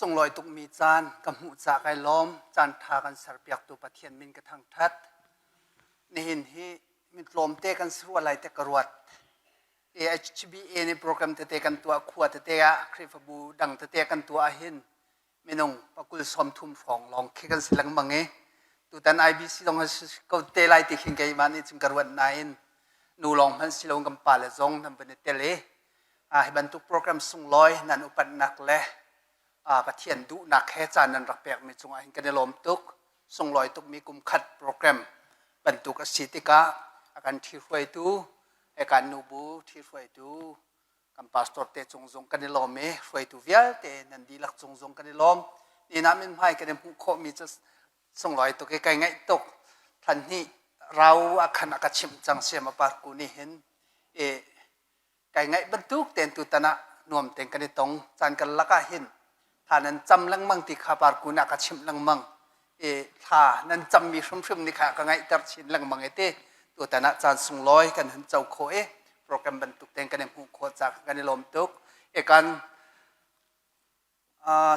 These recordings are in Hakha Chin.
Sunglawi tukmi caan ka hmuh ca kai lawm. Caan ṭha kan serpiaktu Pathian min ka thangṭhat. Nihin hi mi tlawmte kan si rua lai te ka ruat. AHBA nih program tete kan tuah khua tete ah Khrihfabu dang tete kan tuah ahhin minung pakul 30 hrawng lawng khi kan si lengmang i tutan IBC zong si ko te lai ti khin keimah nih cun ka ruat nain nu lawng hmanh si lo kan pale zong nan van i tel i hi bantuk program sunglawi nan upatnak le Pathian duhnak he caan nan rak pekmi cungah hin kan i lawm tuk. Sunglawi tukmi kum khat program bantuk a si tikah a kan ṭhihruaitu he kan nubu ṭhihruaitu kan pastor te cung zong kan i lawm i hruaitu vialte nan dihlak cung zong kan i lawm. Ni na min hmai kan i hmuh khawhmi cu sunglawi tuk i kai ngaih tuk. Thlan hnih rau a khan a ka chimh cang siam a parku nih hin i kai ngaih bantuk tein tutan ah nuam tein kan i tong. Caan kan lak ah hin thla nan cam lengmang ti kha parku nih a ka chimh lengmang i thla nan cammi hrimhrim nih kha ka ngaihter chin lengmang i ti tutan ah caan sunglawi kan hun co khawh i program bantuk tein kan i hmuh khawh ca kan i lawm tuk. I kan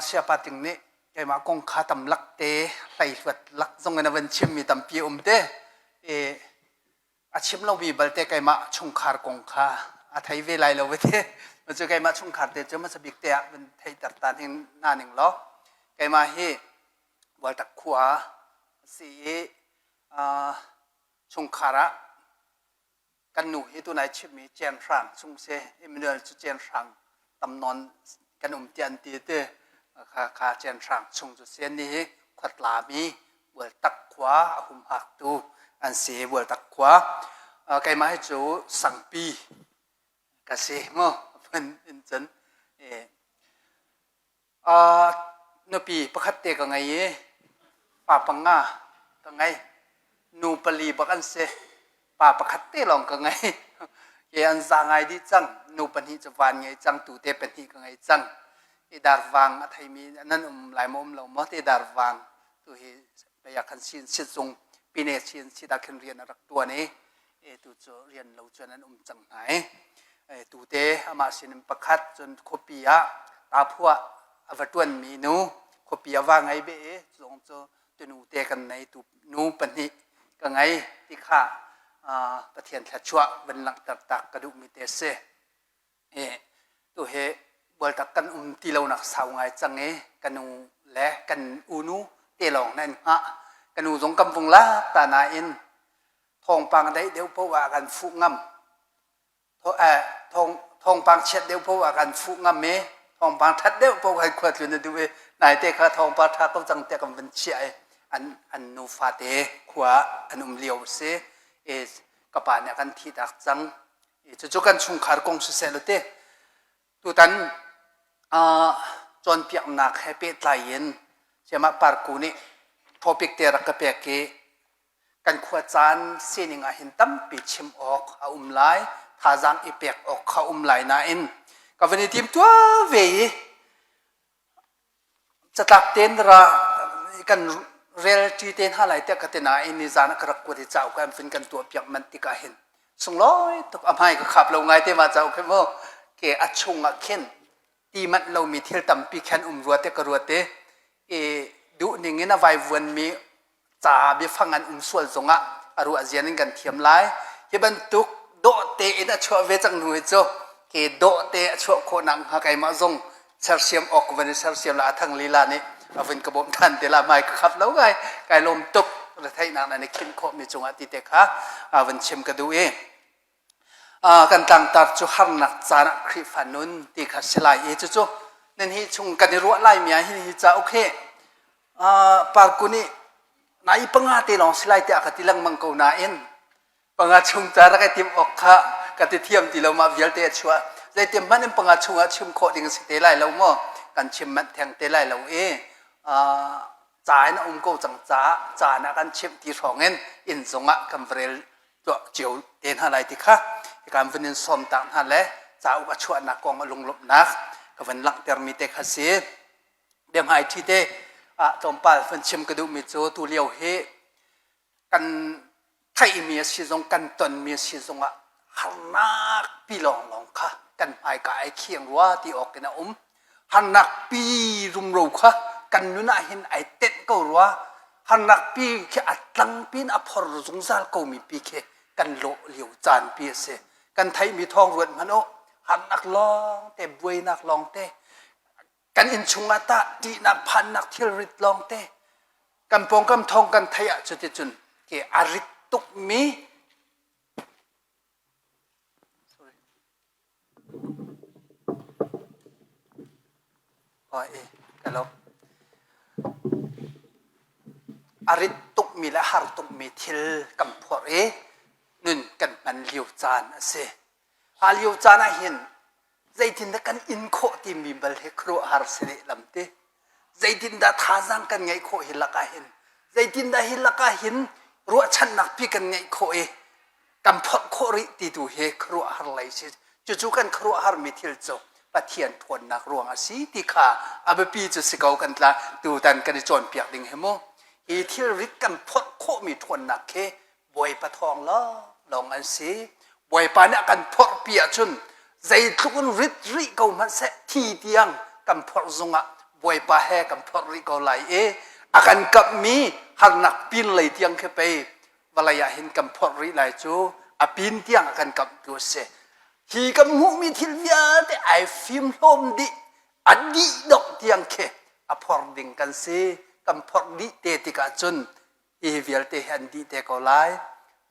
siapa ting nih keimah kong kha tam lak te hleihluat lak zong in a van chimmi tampi um te i a chim lomi balte keimah chungkhar kong kha a thei ve lai lo te. Cu keimah chungkhar te cu hmasa bik te ah van theihter ta ning na ning law keimah hi Bualtak khua si i chungkhar ah kan nu hi tunai chimmi Chen Hrang chung si. Emmanuel cu Chen Hrang tam nawn kan um ti an ti te kha kha Chen Hrang chung cu si. Ni hi khuatlami Bualtak khua a humhaktu an si. Bualtak khua keimah hi cu Sangpi ka si mu phun in cun nupi pakhat te ka ngei i pa panga ka ngei. Nu pali bak an si. Pa pakhat te lawng ka ngei. Ke an za ngai dih cang. Nu pahnih cu van ngei cang, tu te pahnih ka ngei cang. I darvang a theimi nan um lai maw um lo maw ti darvang tu hi bia khan sin sitzung pine sin si dah khin rian a rak tuan i e tu cu rian lo cun an um cang hna i e tu te amah sinin pakhat cun khuapi ah taphuah a va tuanmi nu khuapi a va ngei be i zong cu tunu te kan nei tu nu pahnih ka ngei ti kha Pathian thluachuah van langhter tak ka duhmi te si. E tu he Bualtak kan um ti lonak sau ngai cang i ka nu le kan unu te lawng nan hngah. Ka nu zong kan vung lak ta nain thawngpang daih deuh paoh ah kan fuh ngam. Thawngpang chiat deuh paoh ah kan fuh ngam i thawngpang ṭhat deuh paoh kan khua tlun a duh i naite kha thawngpang ṭha ko cang tiah kan van chiah i an an nufa te khua an um lio a si. I ka pa nih a kan thihtak cang. Cucu kan chungkhar kong siseh law ti tutan cawnpiaknak he pehtlai in Sayamah Parku nih topic te rak ka pek i kan khua caan sining ah hin tampi chim awk a um lai, thazaang i pek awk kha um lai nain ka van i tim tuah ve i Catlap tein ra kan rel ṭi te hna lai tiah ka ti nain nizaan ah ka rak kuat i cauk an fin kan tuahpiak manh tikah hin sunglawi tuk a hmai ka khap lo ngai te ma cauk hi mu ke a chung ah khin ti manh lomi thil tampi khan um rua te ka ruat i i duh ning in a vaivuanmi ca biafang an um sual zongah a ruah zian in kan thiam lai. Hi bantuk dawh tein a chuah ve cang hnu hi cu ke dawh te a chuah khawh nak hnga keimah zong sersiam awk van i sersiam la a thang lila nih a vun ka bawmh than te la mai ka khap lo ngai. Kai lawm tuk retheihnak nan i khinh khawh mi cungah ti te kha a van chim ka duh i kan tlangtar cu harnak caan ah Khrihfa nun ti kha si lai i cucu nan hi chung kan i ruah lai mi ah hin hi cauk hi parku nih nai panga te lawng si lai tiah ka ti lengmang ko nain panga chung ca rak i timh awk kha ka ti thiam ti lo. Mah vialte a chuah zeitim hmanh in panga chung ah chim khawh ding a si te lai lo maw, kan chim manh theng te lai lo i ca in a um ko cang caah caan ah kan chimh ti hrawng in inn zong ah kan va rel tuah cio te hna lai ti kha kan vun in sawm tak hna le cauk a chuahnak kong a lunglawmhnak ka van langhtermi te kha si. Biahmaiṭhi te ah tlawmpal van chim ka duhmi cu tu lio hi kan theihmi a si zong kan tonmi a si zongah harnak pi lawnglawng kha kan hmaika ai khiang rua ti awk in a um. Harnak pi rumro kha kan nun ah hin ai tenh ko rua. Harnak pi khi a tlang pin a phor zungzal ko mi pi khi kan lawh lio caan pi a si. Kan theihmi thawng ruat hmanh u. Harnak lawng te, buainak lawng te, kan innchung ah tah ṭihnak phannak thilrit lawng te, kan pawngkam thawng kan theih ah cuticun ke a rit tukmi A rit tukmi le har tukmi thil kan phorh i nun kan hman lio caan a si. A lio caan ah hin zeitindah kan in khawh timi bal hi khuaruahhar si lehlam ti. Zeitindah thazaang kan ngeih khawh hi lakah hin zeitindah hi lakah hin ruahchannak pi kan ngeih khawh i kan phorh khawh rih ti tu hi khuaruahhar lei si. Cucu kan khuaruahharmi thil cu Pathian ṭhawnnak ruang a si ti kha a biapi cu si ko kan tla tutan kan i cawnpiak ding hi mu. Hi thilrit kan phorh khawhmi ṭhawnnak khi Bawipa thawng lawnglawng an si. Bawipa nih a kan phorhpi ahcun zeitluk in rit rih ko hmanh seh thi tiang kan phorh zungah Bawipa he kan phorh rih ko lai i a kan kamhmi harnak pin lei tiang khi pei vawlei ah hin kan phorh rih lai cu a pin tiang a kan kamhtu a si. Hi kan hmuhmi thil vialte ai fim hlawm dih a dih dongh tiang khi a phor ding kan si. Kan phorh dih te tikah cun hi vialte hi an dih te ko lai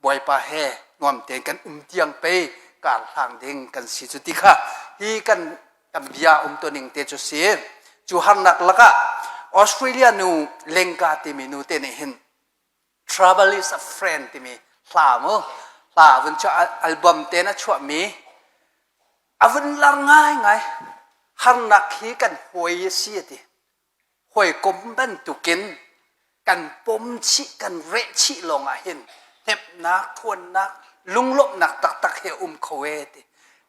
bawipa he nuam tein kan um tiang pei kar hlang ding kan si cu ti kha hi kan kan bia um to ning te cu si cu harnak lakah Australia nu Lengka timi nu te nih hin Travel is a friend timi hla mu hla vun chu album te na chuah mi a vun lar ngai ngai harnak hi kan hawi si ati Hawikom bantukin kan pom chih kan reh chih lawngah hin hnemhnak, ṭhawnnak, lunglawmhnak taktak he um kho e ti.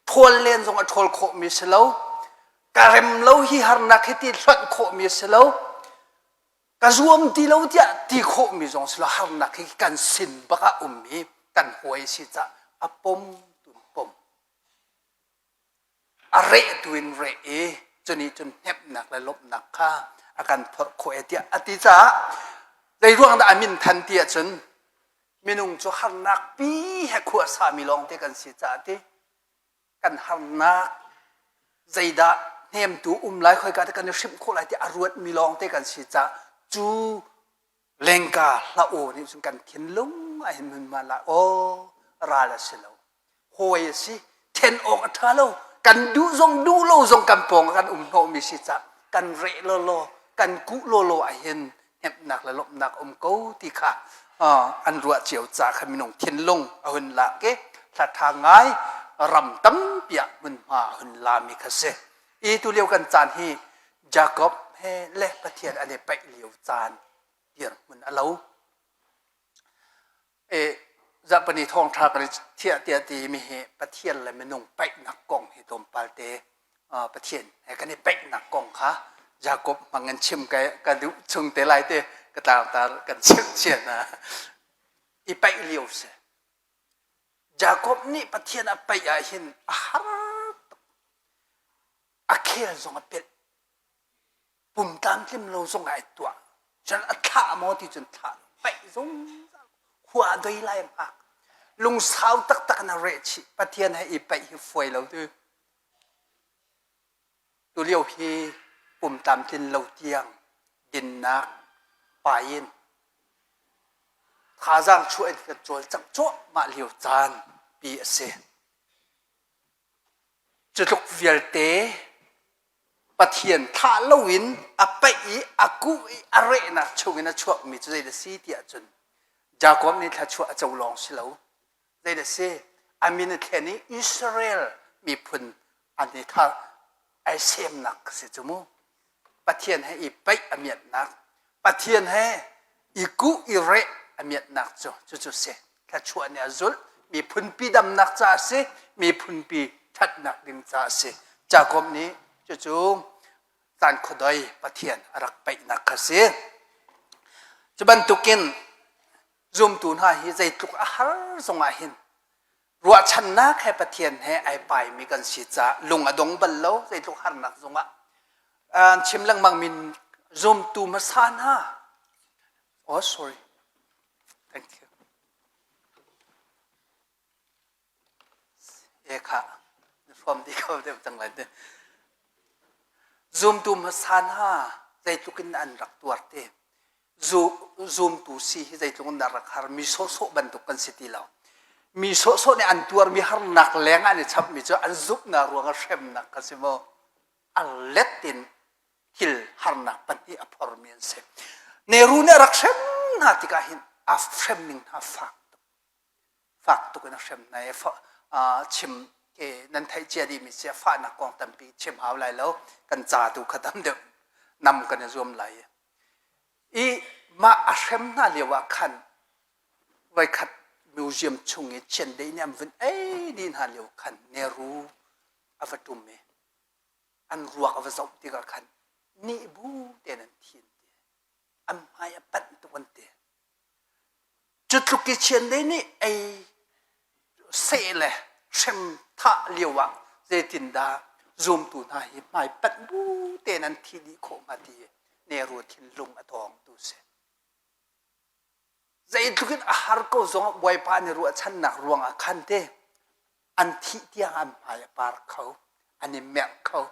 Ṭhawl len zong a ṭhawl khawhmi si lo. Ka rem lo hi harnak hi ti hlonh khawhmi si lo. Ka zuam ti lo tiah ti khawhmi zong si lo. Harnak hi kan sin bak ah ummi kan hawi si cah a pom tun pom. A reh tu in reh i cunih cun hnemhnak le lawmhnak kha a kan phorh khawh e tiah a ti caah zeiruang dah a min than ti ahcun minung cu harnak pi he khua sami lawngte kan si caah ti kan harnak zeidah hnemtu um lai khoika te kan i hrimh khawh lai ti a ruatmi lawngte kan si caah cu lengka hla aw nih cun kan thinlung ah hin hmunhma la aw ral a si lo hawi a si then awk a ṭha lo kan duh zong duh lo zong kan pawng kan um hnawhmi si cah kan reh lawlaw kan kuh lawlaw ah hin hnemhnak le lawmhnak um ko ti kha an ruah cio ca kha minung thinlung a hun lak i hla ṭha ngai ram tampi ah hmunhma a hun lami kha si i tu lio kan caan hi Jakob he le Pathian an i paih lio caan dirhmun a lo. E, Zapani thawngṭha kan i thiah tiah ti mi hi Pathian le minung paihnak kong hi tlawmpal te Pathian he kan i paihnak kong kha Jakob hmang in chim ka, ka duh chung te lai te ka tlangtar kan chim chia na i paih lio si. Jakob nih Pathian a paih ah hin a har tuk. A khel zong a pelh. Pum tlamtlim lo zong ah ai tuah. Cun a thlah maw ti cun thlah lo. Paih zungzal. Khua doi lai a hngak. Lungsau taktak in a reh chih. Pathian he i paih hi fuai lo tu. Tulio hi pum tlamtlin lo tiang dinnak pai in thazaang chuah in kan cawlcangh cuahmah lio caan pi a si. Cu tluk vialte Pathian thlah loin a paih i a kuh i a rehnak chungin a chuakmi cu zeidah si ti ahcun Jakob nih thluachuah a co lawng si lo. Zeidah si? A min a thlen i Israel miphun an i thar ai semnak si cu mu. Pathian he i paih a miatnak, Pathian he i kuh i reh a miatnak cu cucu si. Thluachuah nih a zulh. Miphunpi damnak ca a si, miphunpi ṭhatnak ding ca a si. Jakob nih cucu caan khuadoi Pathian a rak paihnak kha si. Cu bantukin zumtu hna hi zeitluk a har zongah hin ruahchannak he Pathian he ai paimi kan si caah lung a dong bal lo zeitluk harnak zongah. An chim lengmang min zumtu hmasa hna. Oh, sorry. Thank you. E kha, na hrawm dih ko deuh cang lai te. Zumtu hmasa hna zeitluk in an rak tuar te. Zumtu si hi zeitluk in dah rak har mi sawhsawh bantuk kan si ti lo. Mi sawhsawh nih an tuarmi harnak leng ah an i chapmi cu an zumhnak ruangah hremnak kha si maw? A let in thil harnak pahnih a phormi an si. Nehru nih a rak hrem hna tikah hin a hrem ning hna fak tuk. Fak tuk in a hrem hna i chim ke nan theih cia dihmi si a fahnak kong tampi chim hau lai lo. Kan ca tu kha tam deuh nam kan i zuam lai. I mah a hrem hna lio ah khan voikhat museum chung i chiandeih nih an vun ei dih hna lio khan Nehru a va ṭum i an ruak a va zoh tikah khan nih bu tein an thi an ti. An hmai a panh tuk an ti. Cu tluk i chiandeih nih ei seh le hrem thah lio ah zeitindah zumtu hna hi hmai panh bu tein an thih dih khawh hnga ti Nehru thinlung a tawngtu si. Zeitluk in a har ko zong ah Bawipa nih ruahchannak ruangah khan te an thih tiang an hmai a par kho, an i merh kho.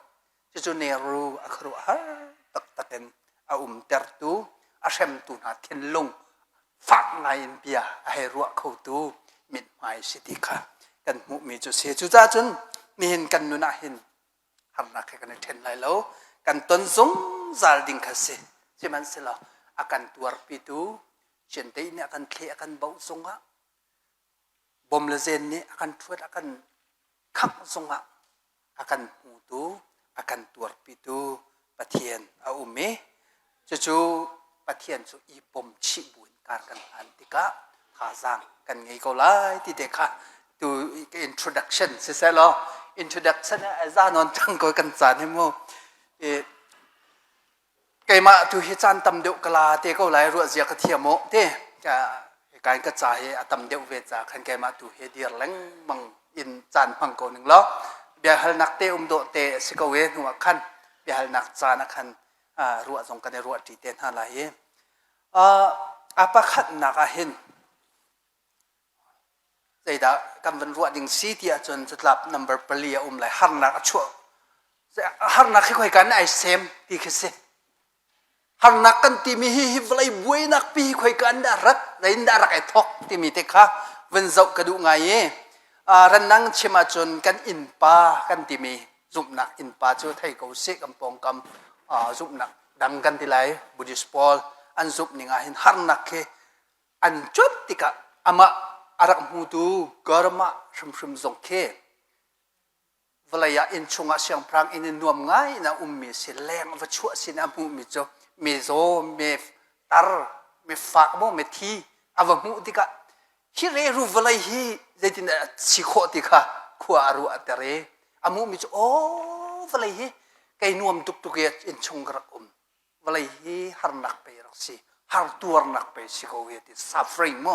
Cucu Nehru a khuaruahhar taktak in a umtertu, a hremtu hna thinlung fak ngai in bia a hei ruah khotu mithmai si ti kha kan hmuhmi cu si. Cucaah cun nihin kan nun ah hin harnak he kan i ṭhen lai lo. Kan ton zungzal ding kha si. Sihmanhsehlaw a kan tuarpitu Chiandeih nih a kan thleh a kan boh zungah bom le zen nih a kan ṭhuat a kan khangh zungah a kan hmutu a kan tuarpitu Pathian a um i cucu Pathian cu i pom chih buin kar kan hlan tikah thazaang kan ngei ko lai ti te kha tu introduction siseh law introduction ah za nawn cang ko kan caan hi mu keimah tu hi caan tam deuh ka la te ko lai ruah zia ka thiam awh te kai ka ca hi a tam deuh ve ca khan keimah tu hi dir lengmang in caan hmang ko ning law biahalnak te um dawh te a si ko e hnu ah khan biahalnak caan ah khan ruah zong kan i ruah ṭi te hna lai i a pakhatnak ah hin zeidah kan van ruah ding si ti ahcun catlap number pali a um lai harnak a chuah harnak hi khoika in ai sem ti khi si harnak kan timi hi hi vawlei buainak pi hi khoika in dah rat zein dah rak ai thok timi te kha van zoh ka duh ngai i rannang chim ahcun kan innpa kan timi zumhnak innpa cu thei ko sih kan pawngkam zumhnak dang kan ti lai Buddhist pawl an zumh ning ah hin harnak khi an cuanh tikah amah a rak hmutu Gautama hrimhrim zong khi vawlei ah inn chungah siangpahrang inn in nuam ngai in a ummi si leng va chuah sin a hmuhmi cu mi zaw mi tar mi fak maw mi thi a va hmuh tikah hi reru vawlei hi zeitin dah si khawh ti kha khua a ruah ter i a hmuhmi cu aw vawlei hi kei nuam tuk tuk i inn chung ka rak um vawlei hi harnak pe rak si har tuarnak pe si ko hi ti suffering mu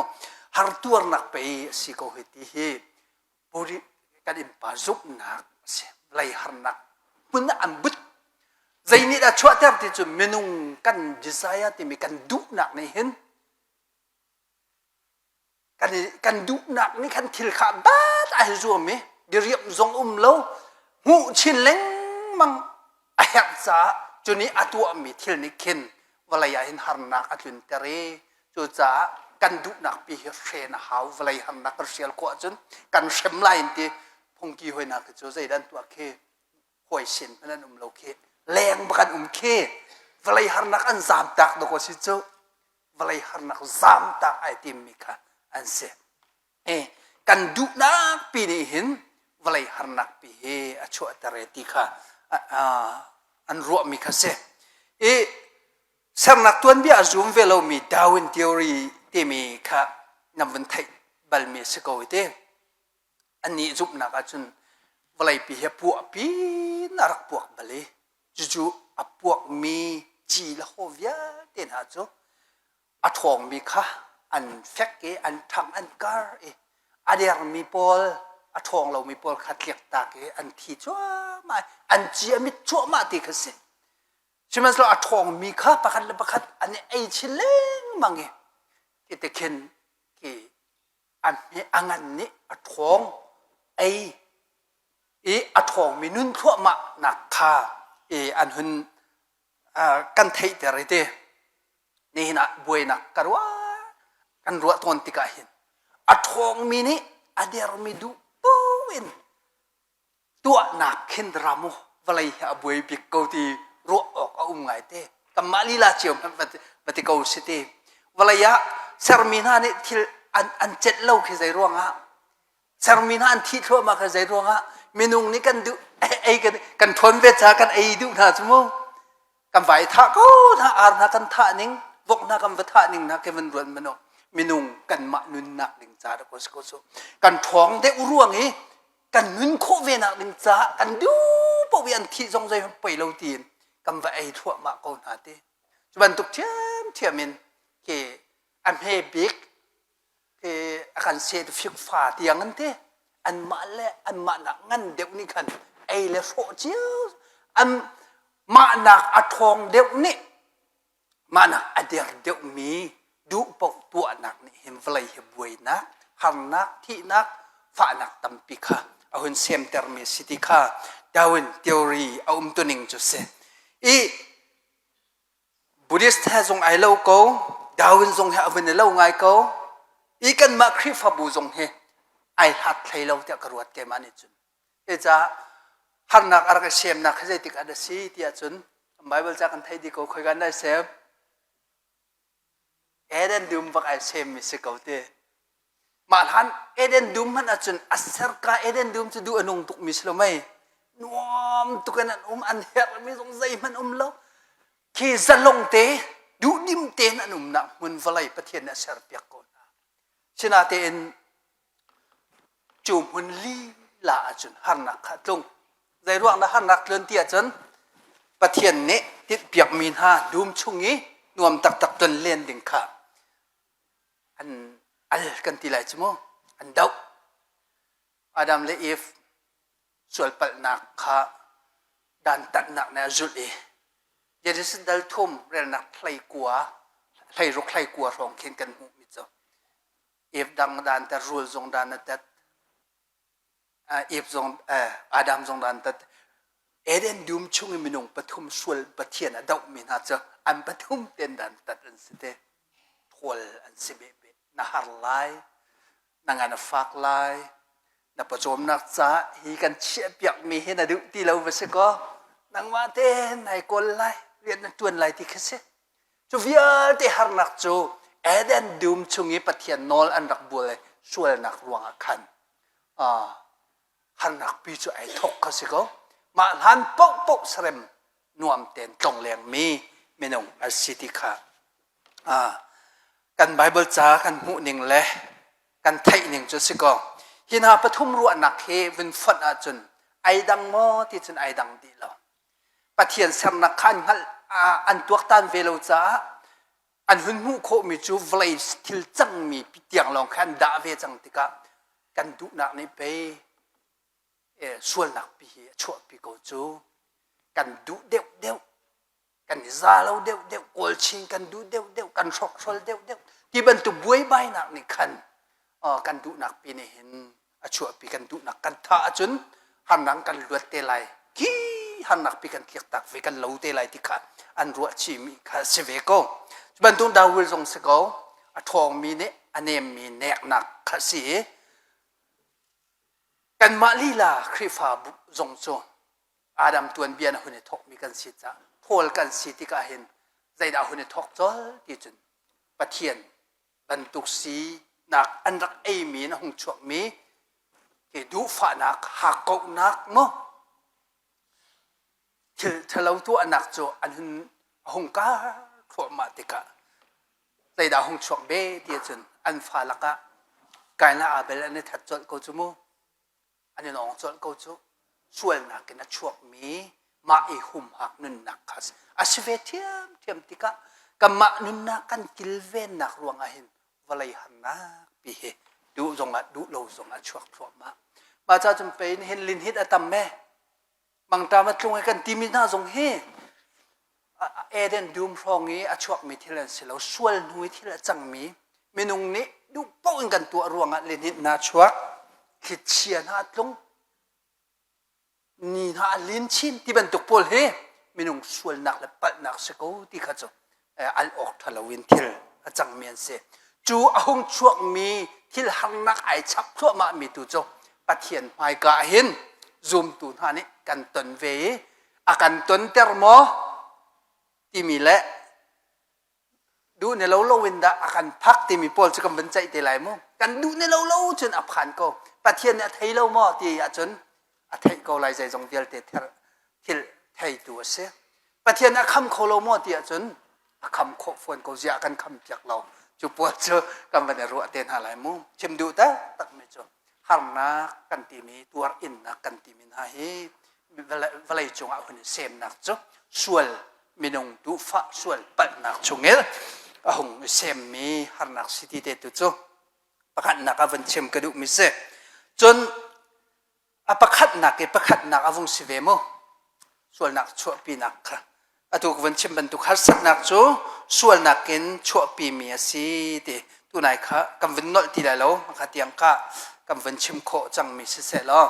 har tuarnak pe si ko hi ti hi Puri kan innpa zumhnak a si vawlei harnak hmun ah an but zei nih dah chuahter ti cu minung kan desire timi kan duhnak nih hin kan kan duhnak nih khan thil kha bat ai zuam i diriam zong um lo hmuh chin lengmang a herh caah cu nih a tuahmi thil nih khin vawlei ah hin harnak a tlunter i cucaah kan duhnak pi hi hren a hau vawlei harnak kan hrial khawh ahcun kan hrem lai in ti phungki hoinak khi cu zeidah an tuah khi huaisen hmanh an um lo khi leng bak an um khi vawlei harnak an zamtak dawk a si cu vawlei harnak zamtak ai timmi kha an si E, kan duhnak pi nih hin vawlei harnak pi hi a chuahter e ti kha an ruahmi kha si. I sernak tuanbia a zum ve lomi Darwin theory timi kha nan vun theih balmi a si ko i ti. Annih zumhnak ahcun vawlei pi hi a puah pin a rak puak bal i cucu a puakmi ci le haw vialte hna cu a ṭhawngmi kha an fek i an ṭhang an kar i a dermi pawl a ṭhawng lomi pawl kha tliaktak i an thi cuahmah an ci a mit cuahmah ti kha si. Sihmanhsehlaw a ṭhawngmi kha pakhat le pakhat an i ei chin lengmang i ti te khin khi a hme a ngan nih a ṭhawng ei i a ṭhawngmi nun thluahmah nak kha i an hun kan theihter i ti nihin ah buainak ka ruah kan ruah tawn tikah hin a ṭhawngmi nih a dermi duh in tuahnak khin ram u vawlei hi a buai bik ko ti ruah awk a um ngai te kanmah lila cio hmanh va ti ko si ti vawlei ah sermi hna nih thil an an celh lo khi zei ruangah sermi hna an thih thluahmah khi zei ruangah minung nih kan duh ei kan kan ṭhawn ve ca kan ei duh hna cu mu kan vai thah ko hna ar hna kan thah ning vok hna kan va thah ning hna ke van ruan mano minung kanmah nunnak ding ca da ko si ko su kan ṭhawng deuh ruang i kan nun khawh ve nak ding caah kan duh paoh i an thih zong zei poi lo tiin kan va ei thluahmah ko hna ti cu bantuk ṭhiamṭhiam in khi a hme bik khi a kan set fikfa tiang an ti anmah le anmah nak ngan deuh nih khan ei le hrawh cio an mah nak a ṭhawng deuh nih Mahnak a der deuhmi duh paoh tuahnak nih hin vawlei hi buainak, harnak, thihnak, fahnak tampi kha a hun semtermi si ti kha Darwin theory a umtuning cu si. I Buddhist he zong ai lo ko, Darwin zong he a vun i lo ngai ko. I kanmah Khrihfabu zong hi ai hlat hlei lo tiah ka ruat keimah nih cun. Cucaah harnak a rak i semnak hi zeitik ah dah si ti ahcun Baibal ca kan theih dih ko khoi kan ai sem. Eden dum bak ai semmi si ko ti. Mah hlan Eden dum hmanh ahcun a serka Eden dum cu duh a nung tukmi si lo mei. Nuam tuk in an um an herhmi zong zeihmanh um lo. Khi zalong te duhdim tein an umnak hmun vawlei Pathian nih a serpiak ko hna. Sinatein Cu hmun lila ahcun harnak kha a tlung. Zeiruang dah harnak tlun ti ahcun Pathian nih tinhpiakmi hna dum chung i nuam taktak ton len ding kha an al kan ti lai cu mu an doh. Adam le Eve sualpalhnak kha dantatnak nih a zulh i Genesis dal thum relnak hleikua hleiruk hleikua hrawng khin kan hmuhmi cu Eve dang dan tat rul zong dan a tat Eve zong Adam zong dan tat Eden dum chung i minung pathum sual Pathian a dohmi hna cu an pathum ten dan tat an si te thawl an si bebe na har lai na ngan a fak lai na pawcawmnak ca hi kan chiah piakmi hi na duh ti lo va si kaw nangmah te nai kawl lai rian na tuan lai ti khi si Cu vialte harnak cu Eden dum chung i Pathian nawl an rak bual i sualnak ruangah khan harnak pi cu ai thawk kha si ko. Mah hlan paohpaoh sarem nuam tein tlonglengmi minung an si ti kha kan Bible ca kan hmuh ning le kan theih ning cu si ko. Hi hna pathum ruahnak hi vun fonh ahcun ai dang maw ti cun ai dang dih lo. Pathian sernak kha an hngalh an tuaktan ve lo caah an hun hmuh khawhmi cu vawlei thil cangmi tiang lawng kha an dah ve cang tikah kan duhnak nih pei sualnak pi hi a chuahpi ko cu kan duh deuhdeuh kan i za lo deuhdeuh kawl chin kan duh deuhdeuh kan hrokhrol deuhdeuh ti bantuk buaibainak nih khan kan duhnak pi nih hin a chuahpi kan duhnak kan thah ahcun harnak kan luat te lai ki harnak pi kan tliaktak ve kan lo te lai ti kha an ruah chihmi kha si ve ko cu bantuk Dawil zong si ko a ṭhawngmi nih a nemmi neknak kha si i kanmah lila Khrihfa zong cu Adam tuanbia na hun i thawkmi kan si caah Paul kan si tikah hin zeidah hun i thawk colh ti cun Pathian bantuk sinak an rak eimi in a hung chuakmi ke duhfahnak hakkauhnak maw thil ṭhalo tuahnak cu an hun a hung kar thluahmah tikah zeidah hung chuak ve ti ahcun an fa lakah Kain le Abel an i that colh ko cu mu an i nawng colh ko cu sualnak in a chuakmi mah i humhak nunnak kha a si ve ṭhiamṭhiam tikah kanmah nunnak kan kilvennak ruangah hin vawlei harnak pi hi duh zongah duh lo zongah chuak thluahmah mah ca cun pei hin linhit a tam me mangṭam a tlung i kan timi hna zong hi. Eden dum hrawng i a chuakmi thil an si lo. Sual hnu i thil a cangmi minung nih duh paoh in kan tuah ruangah lihninh hna chuak, thlichia hna a tlung, ni hna a lin chin ti bantuk pawl hi minung sualnak le palhnak si ko ti kha cu al awk ṭha loin thil a cangmi an si. Cu a hung chuakmi thil harnak ai chap thluahmahmi tu cu Pathian hmaika ah hin zumtu hna nih kan ton ve i a kan tonter maw timi le duh ne lo lo in dah a kan phak timi pawl cu kan van ceih te lai mu. Kan duh ne lo lo cun a phan ko. Pathian nih a thei lo maw ti ahcun a theih ko lai zeizong vialte thil theitu a si. Pathian a kham kho lo maw ti ahcun a kham khawh fawn ko ziah kan kham piak lo. Cu pawl cu kan van i ruah te hna lai mu. Chim duh taktak mi cu harnak kan timi tuar innak kan timi hna hi vawlei cungah hun i semnak cu sual minung duhfah sual palhnak chungil a hung i semmi harnak si ti te tu cu pakhatnak ah van chim ka duhmi si. Cun a pakhatnak i pakhatnak a vung si ve mu. Sualnak chuahpinak kha. Atu ka van chim bantuk harsatnak cu sualnak in chuahpimi a si ti tunai kha kan vun nolh ti lai lo. Kha tiang kha kan vun chim khawh cangmi siseh law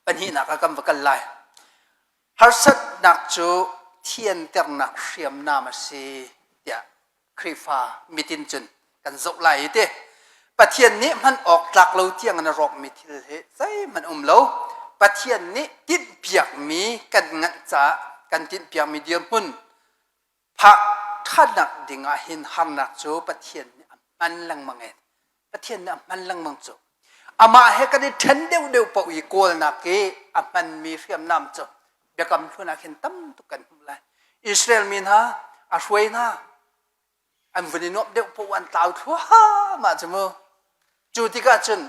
pahnihnak ah kan va kal lai. Harsatnak cu thianternak hriamnam a si tiah Khrihfa mitin cun kan zoh lai i ti. Pathian nih hman awk tlak lo tiang in a rawkmi thil hi zeihmanh um lo. Pathian nih tinhpiakmi kan nganh caah kan tinhpiakmi dirhmun phak ṭhatnak ding ah hin harnak cu Pathian nih a hman lengmang e. Pathian nih a hman lengmang cu. Amah he kan i ṭhen deuhdeuh paoh i kawlnak i a hmanmi hriamnam cu biakam hlun ah khin tam tuk kan hmuh lai. Israel mi hna a hruai hna an vun i nuamh deuh paoh an tlau thluahmah cu mu. Cu tikah cun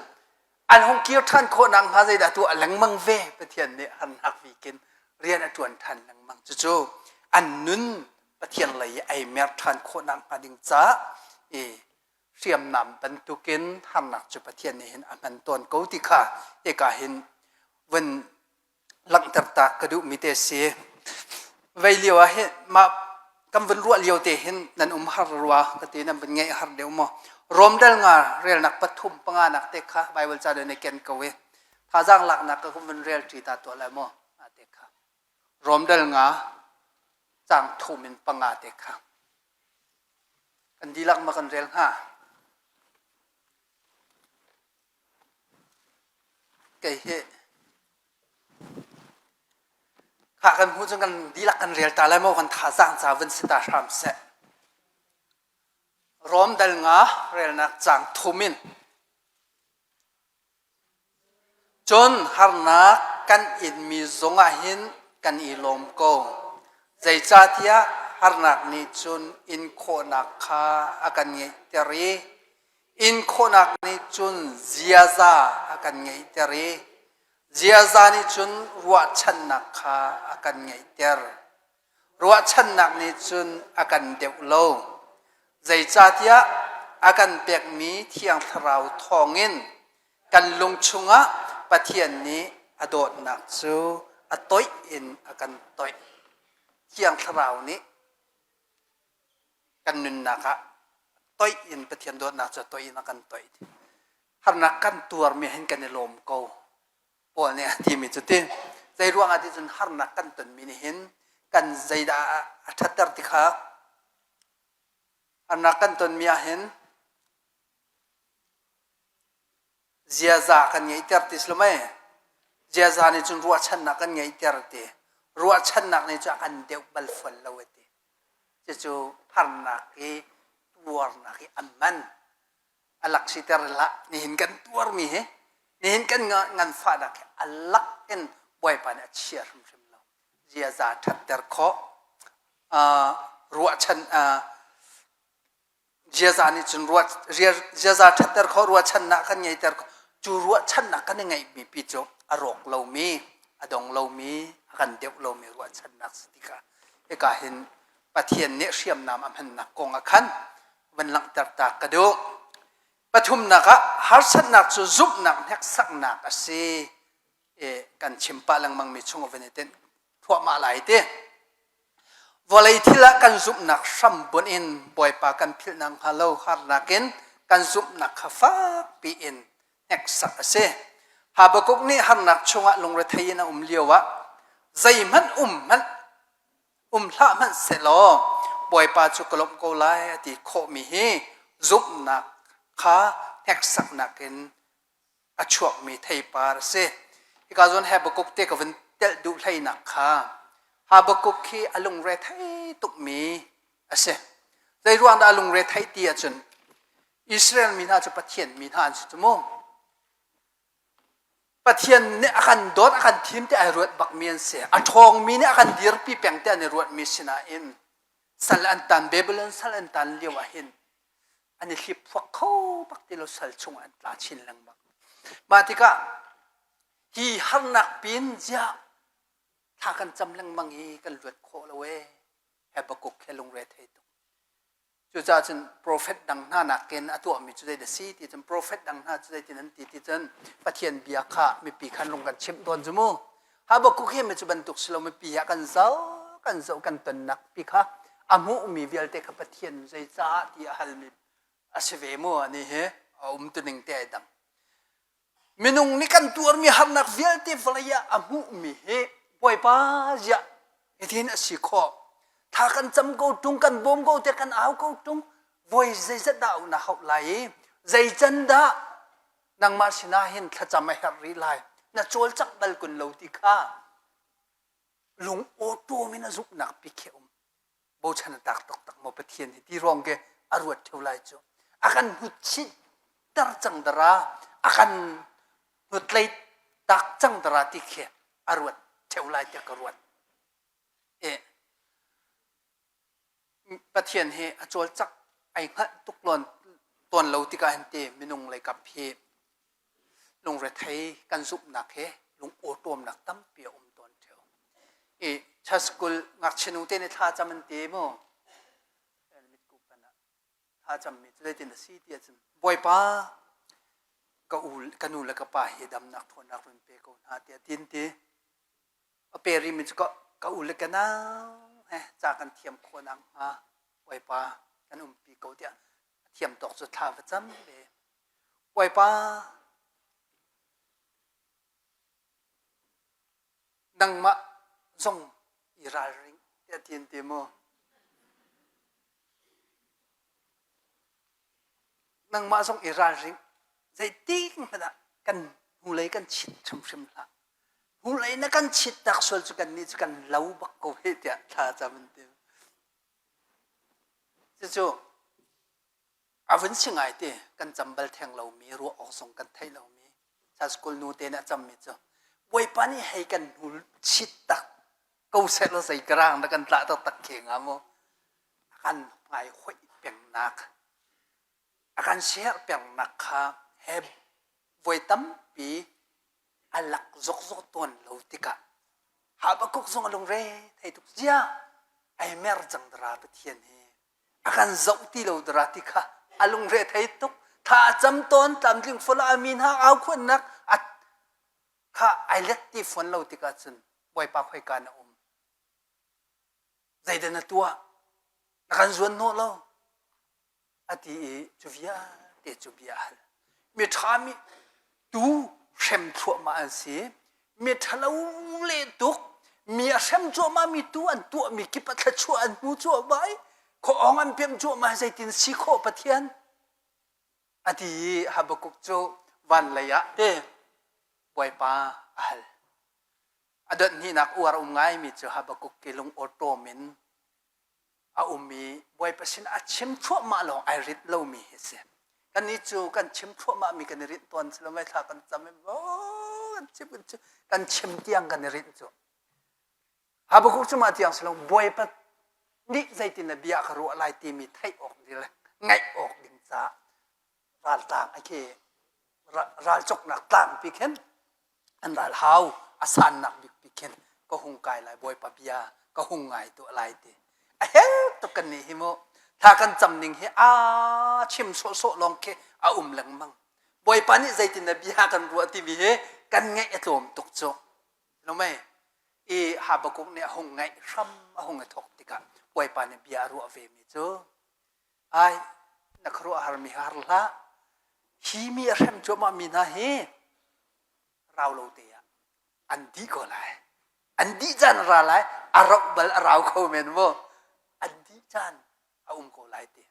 an hung kir ṭhan khawh nakhnga zeidah tuah lengmang ve Pathian nih harnak vikin rian a ṭuan ṭhan lengmang. Cucu an nun Pathian lei i ai mer ṭhan khawh nakhnga ding caah i hriamnam bantukin harnak cu Pathian nih hin a hman tawn ko ti kha hika hin vun langhter ta ka duhmi te si. Vei lio ah hin mah kan vun ruah lio te hin nan um har rua ka ti nan vun ngeih har deuh maw. Rom dal nga relnak pathum panga nak te kha Bible ca ne ken ko i thazaang laknak ka vun rel ṭi ta tuah lai maw te kha. Rom dal nga cang thum in panga te kha. Kan dihlak ma kan rel hnga. Kei hi khah kan hmuh cun kan dihlak kan rel ta lai maw kan thazaang ca vun si ta hram seh. Rom dal nga relnak caang thum in Cun harnak kan inmi zongah hin kan i lawm ko. Zeicahtiah harnak nih cun in khawhnak kha a kan ngeihter i in khawhnak nih cun ziaza a kan ngeihter i ziaza nih cun ruahchannak kha a kan ngeihter. Ruahchannak nih cun a kan deuh lo. Zeicahtiah a kan pekmi Thiang Thlarau thawngin kan lung chungah Pathian nih a dawtnak cu a toih in a kan toih. Thiang Thlarau nih kan nunnak ah toih in Pathian dawtnak cu toih in a kan toih. Harnak kan tuarmi hin kan i lawm ko. Paul nih a timi cu ti zei ruangah ti cun harnak kan tonmi nih hin kan zeidah a ṭhatter ti kha harnak kan tonmi ah hin ziaza kan ngeihter ti si lo mei ziaza nih cun ruahchannak kan ngeihter ti ruahchannak nih cun a kan deuh bal fawn lo ti cucu harnak i tuarnak i a man a lak siter hlah nihin kan tuarmi hi nihin kan nganfahnak hi a lak in Bawipa nih a chia hrimhrim lo ziaza ṭhatter khawh ruahchan ziaza nih cun ruah ziaza ṭhatter khawh ruahchannak kan ngeiter khawh cu ruahchannak kan i ngeihmi pi cu a rawk lomi a dong lomi a kan deuh lomi ruahchannak si tikah hika hin Pathian nih hriamnam a hmannak kong ah khan van langhter ta ka duh. Pathumnak ah harsatnak cu zumhnak hneksaknak a si. E, kan chim pah lengmang mi chung van i tenh thuahmah lai ti. Vawlei thil ah kan zumhnak hrambunh in Bawipa kan philhnak hnga lo harnak in kan zumhnak kha fakpi in hneksak a si. Habakkuk nih harnak chungah lungrethei in a um lioah zeihmanh um hmanh um hlah hmanh sehlaw Bawipa cu ka lawmh ko lai a ti khawhmi hi zumhnak kha hneksaknak in a chuakmi theipar a si. Hika zawn Habakkuk te ka vun telh duh hleinak kha Habakkuk hi a lungre thei tukmi a si. Zei ruang dah a lungre theih ti ahcun Israel mi hna cu Pathian mi hna an si cu mu. Pathian nih a kan dawt, a kan thim ti ai ruat bakmi an si. A ṭhawngmi nih a kan dirpi peng ti an i ruatmi sinain sal an tan Babylon sal an tan lio ah hin an i hliphuak kho bak ti lo sal chung an tla chin lengmang. Mah tikah hi harnak pin ziah thla kan cam lengmang i kan luat khawh lo ee Habakkuk he lungre thei tuk. Cucaah cun profet dang hna nakin a tuahmi cu zeidah si ti cun profet dang hna cu zeitin an ti ti cun Pathian bia kha mipi khan lung kan chimh tawn cu mu. Habakkuk hi mi cu bantuk si lo mipi ah kan zoh kan zoh kan tonnak pi kha a hmuhmi vialte kha Pathian zeicaah ti a halmi a si ve mu ani hi a umtuning te ai dang. Minung nih kan tuarmi harnak vialte vawlei ah a hmuhmi hi Bawipa ziah hitin a si khawh. Thla kan cam ko tung kan bawm ko te kan au ko tung voi zeizat dah na hauh lai i zei can dah nangmah sinah hin thlacam a herh rih lai na cawlcangh bal kun lo ti kha lung awṭawm in a zumhnak bik hi a um bochan a tak taktak maw Pathian hi ti ruang ke a ruat ṭheo lai cu a kan hnutchih ter cang dara a kan hnutlei tak cang dara ti khi a ruat ṭheo lai tiah ka ruat e Pathian hi a cawlcangh ai hngalh tuk lawn tawn lo tikah hin ti minung lei kap hi lungrethei kan zumhnak he lung awṭawmnak tampi a um tawn ṭheo. I church school ngakchia nu te nih thla cam an ti mu. Mitku pan ah thla cammi cu zeitin a si ti ahcun Bawipa ka u ka nu le ka pa hi damnak ṭhawnnak run pe ko hna tiah tin ti. A pe rimi cu ka u le ka nau he ca kan thiam khawh nakhnga Bawipa kan umpi ko tiah a thiam tawk cu thla va cam ve. Bawipa nangmah zong i ralring tiah ti an ti mu. Nangmah zong i ralring zeitik hmanh ah kan hnulei kan chit hrimhrim hlah. Hnulei na kan chit tak sual cu kan nih cu kan lo bak ko hih tiah thla cam an ti. Cucu a vun si ngai ti kan cam bal theng lomi ruah awk zong kan theih lomi sa school nu te nih a cammi cu Bawipa nih hei kan hnul chit tak ko seh law zei karang na kan tlah taktak khe nga mu a kan ngai hoih pengnak a kan share pengnak kha he voi tampi a lak zokzok tawn lo tikah Habakkuk zong a lungre thei tuk zia ai mer cang dara Pathian hi a kan zoh ti lo dara ti kha a lungre thei tuk tha a cam tawn tlamtling fol a min ha au khuannak a kha ai let ti fawn lo tikah cun Bawipa khoika na um zeidah na tuah na kan zuan hnawh lo a ti i cu vialte cu bia a hal. Miṭha mi tu hrem thluahmah an si. Mi ṭhalo le tuk mi a hrem cuahmah mi tu an tuahmi kip a thluachuah an hmu cuahmah i khuaawng an pemh cuahmah zeitin si khawh Pathian a ti i Habakkuk cu van lei ah te Bawipa a hal. A dot hnihnak uar um ngaimi cu Habakkuk ki lung awṭawm in a um i Bawipa sin a chim thluahmah lawng ai rit lomi hi si. Kannih cu kan chim thluahmah mi kan i rinh tawn si lo mei thla kan cam i kan chim kan chim kan chim tiang kan i rinh cu. Habakkuk cu mah tiang si lo Bawipa nih zeitin na bia ka ruah lai timi theih awk ding le ngaih awk ding caah raltlang a khi ralcoknak tlangpi khin an ral hau a sannak bikpi khin ka hung kai lai bawipa bia ka hung ngai tuah lai ti a hel tuk kan nih hi mu thla kan cam ning hi a chim sawhsawh lawng khi a um lengmang bawipa nih zeitin na bia kan ruah timi hi kan ngaih a tlawm tuk cu no mei i Habakkuk nih a hung ngaih hram a hung i thawk tikah. Bawipa nih bia a ruah ve mi cu ai na khuaruahhar mi har hlah hi mi a hrem cuahmah mi hna hi rau lo te ah an dih ko lai an dih caan a ra lai a rauh bal a rau kho men mu an dih caan a um ko lai ti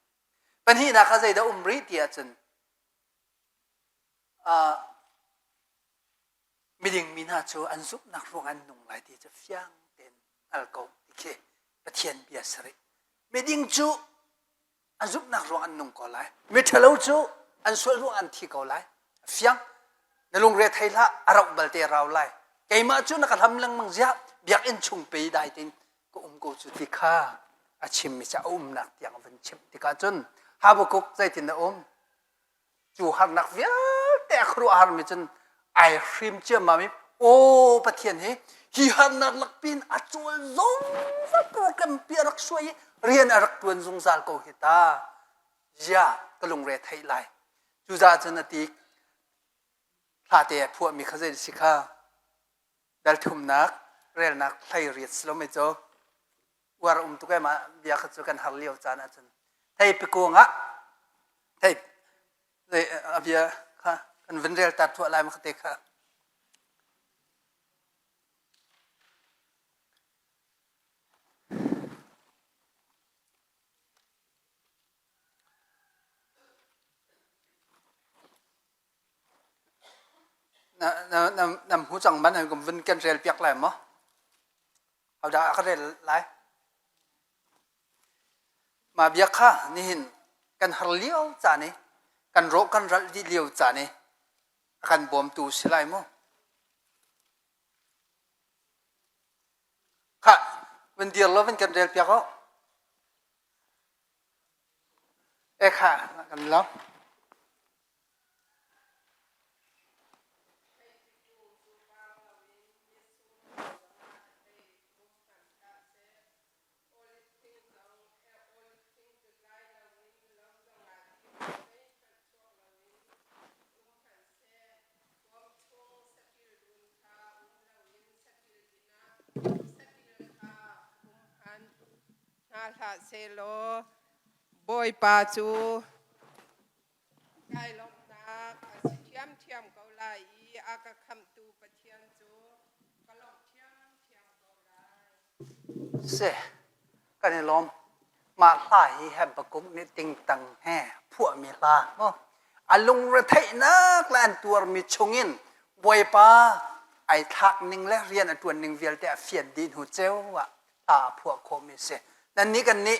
pahnihnak ah zeidah um rih ti ahcun uh, miding mi hna cu an zumhnak ruang an nung lai ti cu fiang tein hngal ko ti khi Pathian bia si rih. Miding cu an zumhnak ruang an nung ko lai. Miṭhalo cu an sual ruang an thi ko lai. Fiang. Na lungre thei hlah, a rauh balte rau lai. Keimah cu na ka hlam lengmang ziah, biakinn chung pe dai tein ka um ko cu ti kha a chimmi cu a umnak tiang van chimh tikah cun Habakkuk zeitin na um? Cu harnak vialte a khuaruahharmi cun ai hrim ciammam i aw Pathian hi hi harnak lakpin a cawl zungzal program pi a rak suai i rian a rak tuan zungzal ko hi ta zia ka lungre theih lai cucaah cun a ti hla te a phuahmi kha zei si kha dal thumnak relnak hlei riat si lo mei cu uar um tuk em ah bia kha cu kan har lio caan ahcun thei pikung ah thei a bia kha kan vun rel ta thuah lai ma te kha Na na na na hmu cang man kan vun kan rel piak lai maw? Hodah a ka rel lai? Mah bia kha nihin kan har lio caan i kan rawh kan ralh dih lio caan i a kan bawmtu si lai mu. Khah, vun dir law vun kan rel piak u. E khah, kan lo. Hna hlah sehlaw Bawipa cu Kai lawmhnak a si ṭhiamṭhiam ko lai i a ka khamhtu Pathian cu ka lawmh ṭhiamṭhiam ko lai. Seh, kan i lawm. Mah hla hi Habakkuk nih tingtang he phuahmi hla mu. A lungretheihnak le an tuarmi chungin Bawipa ai thlak ning le rian a ṭuan ning vialte a fian dih hnu ceu ah hla a phuah khawhmi a si. Nannih kan nih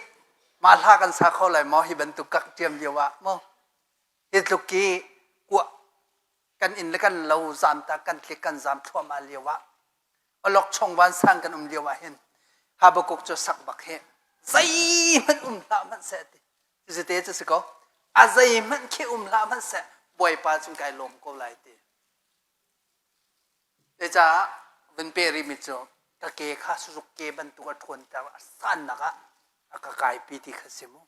mah hla kan sa kho lai maw hi bantuk kak ṭiam lio ah maw? Hi tluk i kuah kan inn le kan lo zaam ta kan tlik kan zaam thluahmah lio ah awlokchong vansang kan um lio ah hin Habakkuk cu sak bak hi zeihmanh um hlah hmanh seh ti cucu te cu si ko a zeihmanh khi um hlah hmanh seh Bawipa cung kai lawm ko lai ti Zeicah vun pe rihmi cu ka ke kha sazuk ke bantuk a ṭhawnter a sannak ah a ka kaipi ti kha si mu.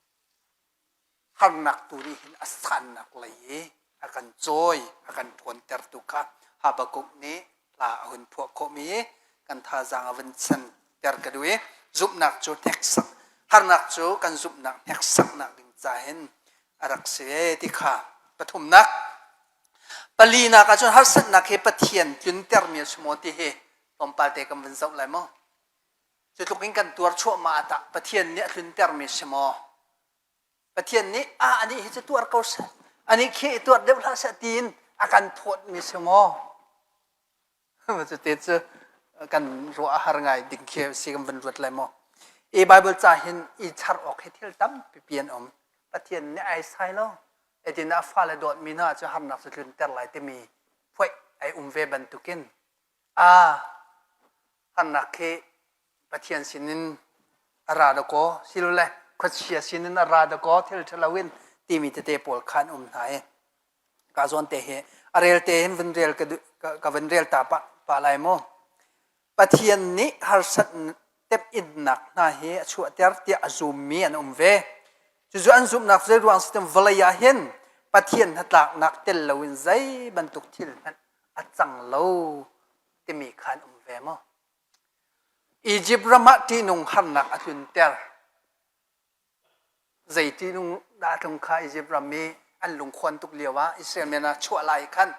Harnak tu nih hin a sannak lei i a kan cawi, a kan ṭhawntertu kha Habakkuk nih hla a hun phuah khawhmi i kan thazaang a vun chanter ka duh i zumhnak cu hneksak harnak cu kan zumhnak hneksaknak ding ca hin a rak si e ti kha pathumnak Palinak ahcun harsatnak hi Pathian tluntermi a si maw ti hi tlawmpal te kan vun zoh lai maw? Cu tluk in kan tuar chuahmah ah tah Pathian nih a tluntermi a si maw? Pathian nih ah anih hi cu tuar ko seh, anih khi i tuar deuh hlah seh tiin a kan phawtmi si maw? Cuti cu kan ruah a har ngai ding khi si kan vun ruat lai maw? I Bible ca hin i char awk hi thil tampi an um. Pathian nih ai sai lo. Etin a fale dawtmi hna cu harnak cu tlunter lai timi phuaih ai um ve bantukin a harnak khi Pathian sinin a ra dakaw silole khuachia sinin a ra dakaw thil ṭhalo in timi tete pawl kha an um hna i ka zawn te hi a rel te hin vun rel ka vun rel ta pah pah lai mu Pathian nih harsat temhinnak hna hi a chuahter tiah a zummi an um ve. Cucu an zumhnak zei ruang si vawlei ah hin Pathian hnatlaknak tel loin zei bantuk thil hmanh a cang lo timi kha an um ve maw? Egypt ram ah ṭihnung harnak a tlunter. Zei ṭihnung dah tlung kha Izipt ram i an lungkhuan tuk lio ah Israel mi hna chuah lai khan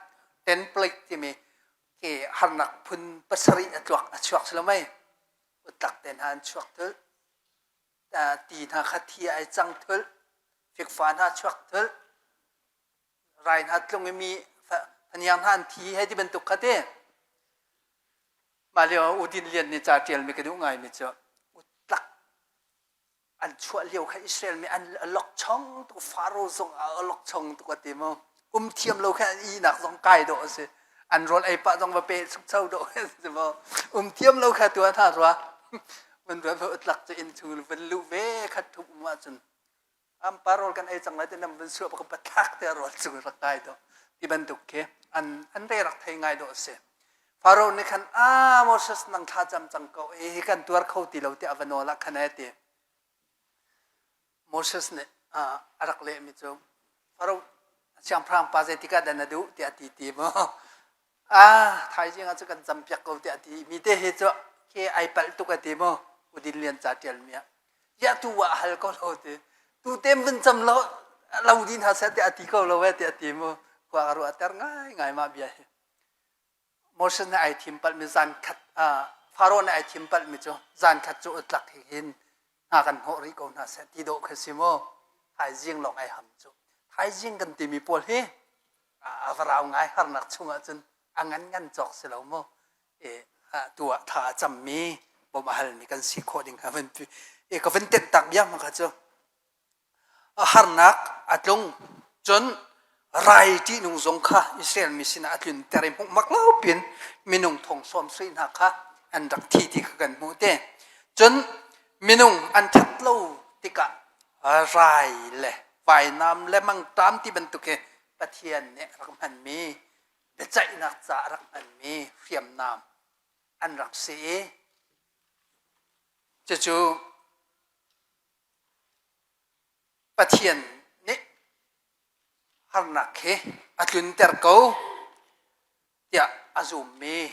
ten plague timi khi harnak phun pasarih a tluak a chuak si lo mei? Utlak te hna an chuak thulh. Ti hna kha thi ai cang thulh. Fikfa hna chuak thulh. Rai hna tlung i mi faniang hna an thi hei ti bantuk kha ti. Mah lio ah U Din Lian nih ca ṭialmi ka duh ngaimi cu utlak an chuah lio kha Israel mi an lok chong tuk Faro zong a lok chong tuk a ti mu um thiam lo kha an ihnak zong kai dawh a si an rawl ei pah zong va pe chukcho dawh a si mu um thiam lo kha tu hna rua van ruat va utlak cu inn chung van luh ve khat thup um ahcun am pa rawl kan ei cang lai te nam van suah bak pathak te rawl cung rak kai dawh ti bantuk khi an an re rak thei ngai dawh a si Faro nih khan ah Moses nang thla cam cang ko hi hi kan tuar kho ti lo tiah a va nawl ah khan a ti. Moses nih a rak lehmi cu Faro siangpahrang pa zeitik ah dah na duh tiah a ti ti mu. Ah thaizing ah cu kan campiak ko tiah a ti mi te hi cu khi ai palh tuk a ti mu. Udin Lian ca ṭial mi ah. Ya tu ah hal ko lo ti. Tu tem vun cam lo lo din ha seh tiah a ti ko lo eh tiah a ti mu. Khua a ruah ter ngai ngai mah bia hi. Moses nih ai thim palhmi zan khat Faro nih ai thim palhmi cu zan khat cu utlak hi hin hna kan hnawh rih ko hna seh ti dawh kha si mu thaizing lawng ai ham cu thaizing kan timi pawl hi a va rau ngai harnak chungah cun a ngan ngan cawk si lo mu e tu ah tha a cammi bawmh a halmi kan si khawh ding kha van e ka van tenh tak bia ma kha cu Harnak a tlung. Cun rai ṭihnung zong kha Israel mi sinah a tlunter i hmuh mak lo piin minung thong sawm sarih hna kha an rak thi ti kha kan hmuh te. Cun minung an ṭhat lo tikah rai le vainam le mangṭam ti bantuk hi Pathian nih a rak hmanmi biaceihnak caah a rak hmanmi hriamnam an rak si i cucu Pathian nih harnak hi a tlunter ko tiah a zummi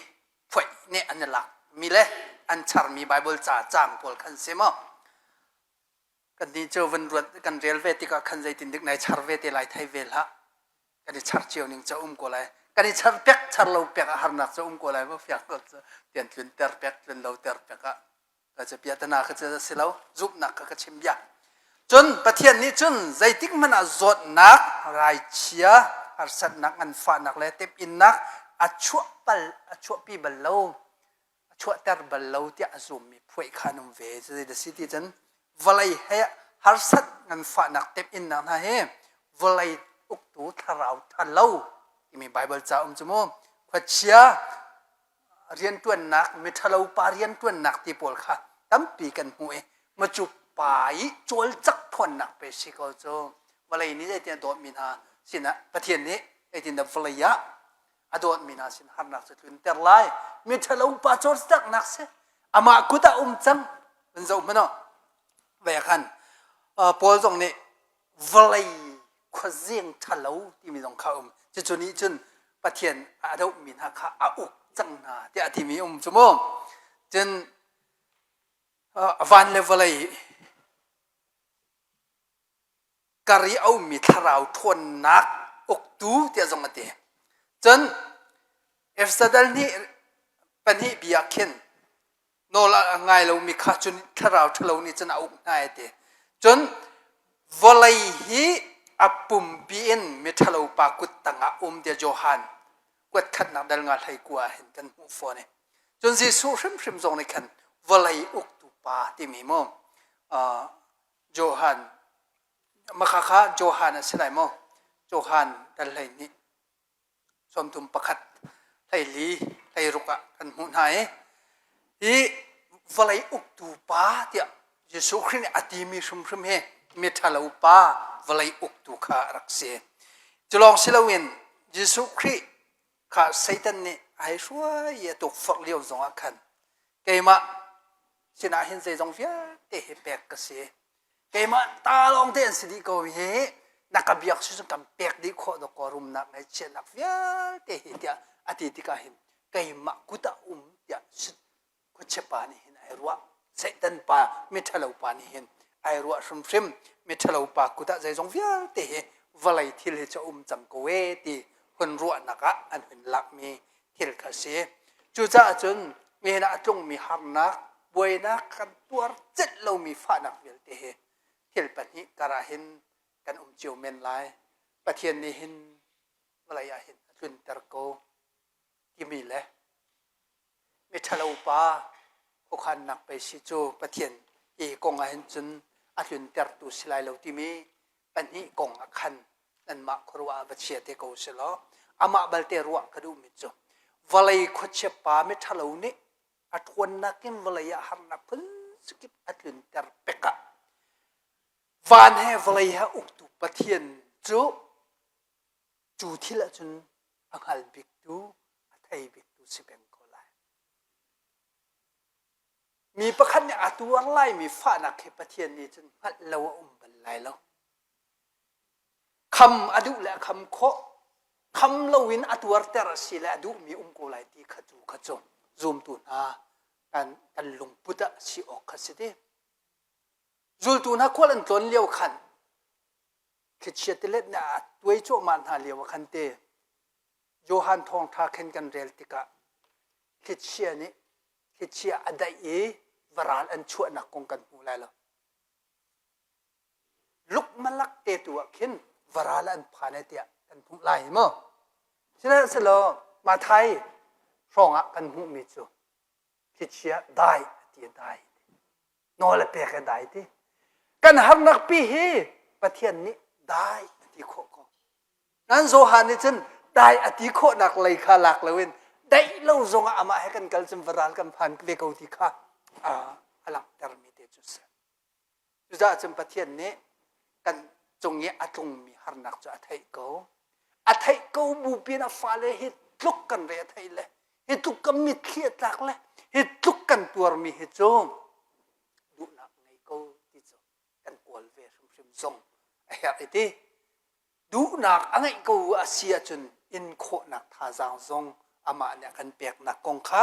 phuaih nih an i lakmi le an charmi Baibal ca caang pawl khan si maw? Kannih cu van ruat kan rel ve tikah khan zeitin dik nai char ve te lai thei ve hlah. Kan i char cio ning cu um ko lai. Kan i char pek char lo pek ah harnak cu um ko lai maw fiang ko cu tian tlunter pek tlun lo ter pek ah Ka cu piahtana kha cu a si lo, zumhnak kha ka chim bia. Cun Pathian nih cun zeitik hmanh ah zawtnak, raichia, harsatnak, nganfahnak le temhinnak a chuah pal, a chuahpi bal lo, a chuahter bal lo tiah a zummi phuaih kha an um ve. Zei da si ti cun vawlei he harsat nganfahnak temhinnak hna hi vawlei uktu thlarau ṭhalo timi Baibal ca um cu mu. Khuachia, rianṭuannak miṭhalo pa rianṭuannak ti pawl kha tampi kan hmuh i macu pa i cawlcak ṭhawnnak pe si ko cu vawlei nih zeitin a dawtmi hna sinah Pathian nih zeitindah vawlei ah a dawtmi hna sin harnak cu tlunter lai miṭhalo pa cawlcaknak si amah kut ah um cang van zoh hmanh ve khan Paul zong nih vawlei khuazing ṭhalo timi zong kha um. Cucu nih cun Pathian a dohmi hna kha a uk cang hna tiah a timi um cu mu. Cun van le vawlei kar i a ummi thlarau ṭhawnnak uktu tiah zong a ti. Cun Efsadal nih pahnih bia khin nawl a ngai lomi kha cun thlarau ṭhalo nih cun a uk hna a ti. Cun vawlei hi a pumpi in miṭhalo pa kut tangah um tiah Johan kuat khatnak dal nga hlei kua ah hin kan hmuh fawn i cun Jesuh hrimhrim zong nih khan vawlei uktu pa timi mu Johan maka kha Johan a si lai maw Johan dal hlei nih sawmthum pakhat hleili hleiruk ah kan hmuh hna i hi vawlei uktu pa tiah Jesuh Khrih nih a timi hrimhrim hi miṭhalo pa vawlei uktu kha a rak si. Cu lawng si loin Jesuh Khrih kha Satan nih a hei hruai i a tukforh lio zongah khan keimah sinah hin zeizong vialte hi pek ka si. Keimah ta lawng te an si dih ko hi na ka biak si cun kan pek dih khawh dawkaw rumnak ngaihchiatnak vialte hi tiah a ti tikah hin keimah kut ah um tiah khuachia pa nih hin ai ruah. Satan pa miṭhalo pa nih hin Ai ruah hrimhrim. Miṭhalo pa kut ah zeizong vialte hi vawlei thil hi cu a um cang ko ee ti hun ruahnak ah an hun lakmi thil kha si. Cucaah cun nihin ah a tlungmi harnak, buainak, kan tuar celh lomi fahnak vialte hi thil pahnih karah hin kan um cio men lai. Pathian nih hin vawlei ah hin a tlunter ko timi le miṭhalo pa khuakhannak pei si cu Pathian hi kong ah hin cun a tluntertu si lai lo timi pahnih kong ah khan nanmah khuaruah ah va chia te ko sih law amah balte ruah ka duhmi cu vawlei khuachia pa miṭhalo nih a ṭhawnnak in vawlei ah harnak phun kip a tlunter pek ah van he vawlei he uktu Pathian cu cu thil ahcun a hngal biktu a thei biktu si peng ko lai. Mi pakhat nih a tuar laimi fahnak hi Pathian nih cun hngalh lo a um bal lai lo. Kham a duh le a kham khawh, kham loin a tuarter a si le a duhmi um ko lai ti kha cu kha cu zumtu hna kan kan lungput ah si awk kha si ti. Zultu hna khual an tlawn lio khan thlichia tilet nih a tuai cuahmah hna lio ah khan te Johan thawngṭha khin kan rel tikah thlichia nih thlichia a daih i varal an chuahnak kong kan hmu lai lo. Lukmalak te tu ah khin varal an phan ai tiah kan hmuh lai maw? Sihmanhsehlaw Mathai hrawng ah kan hmuhmi cu thlichia dai a ti a dai. Nawl a pek i dai ti. Kan harnak pi hi Pathian nih dai a ti khawh ko. Nan Johan nih cun dai a ti khawhnak lei kha lak loin daih lo zongah amah he kan kal cun varal kan phan ve ko ti kha a langhtermi te cu si. Cucaah cun Pathian nih kan cung i a tlungmi harnak cu a theih ko. A theih ko bu pin a fale hi tluk kan re a theih le hi tluk kan mitthli a tlak le hi tluk kan tuarmi hi cu duhnak ngei ko ti cu kan kawl ve hrimhrim zong a herh i ti. Duhnak a ngeih ko a si ahcun in khawhnak thazaang zong amah nih a kan peknak kong kha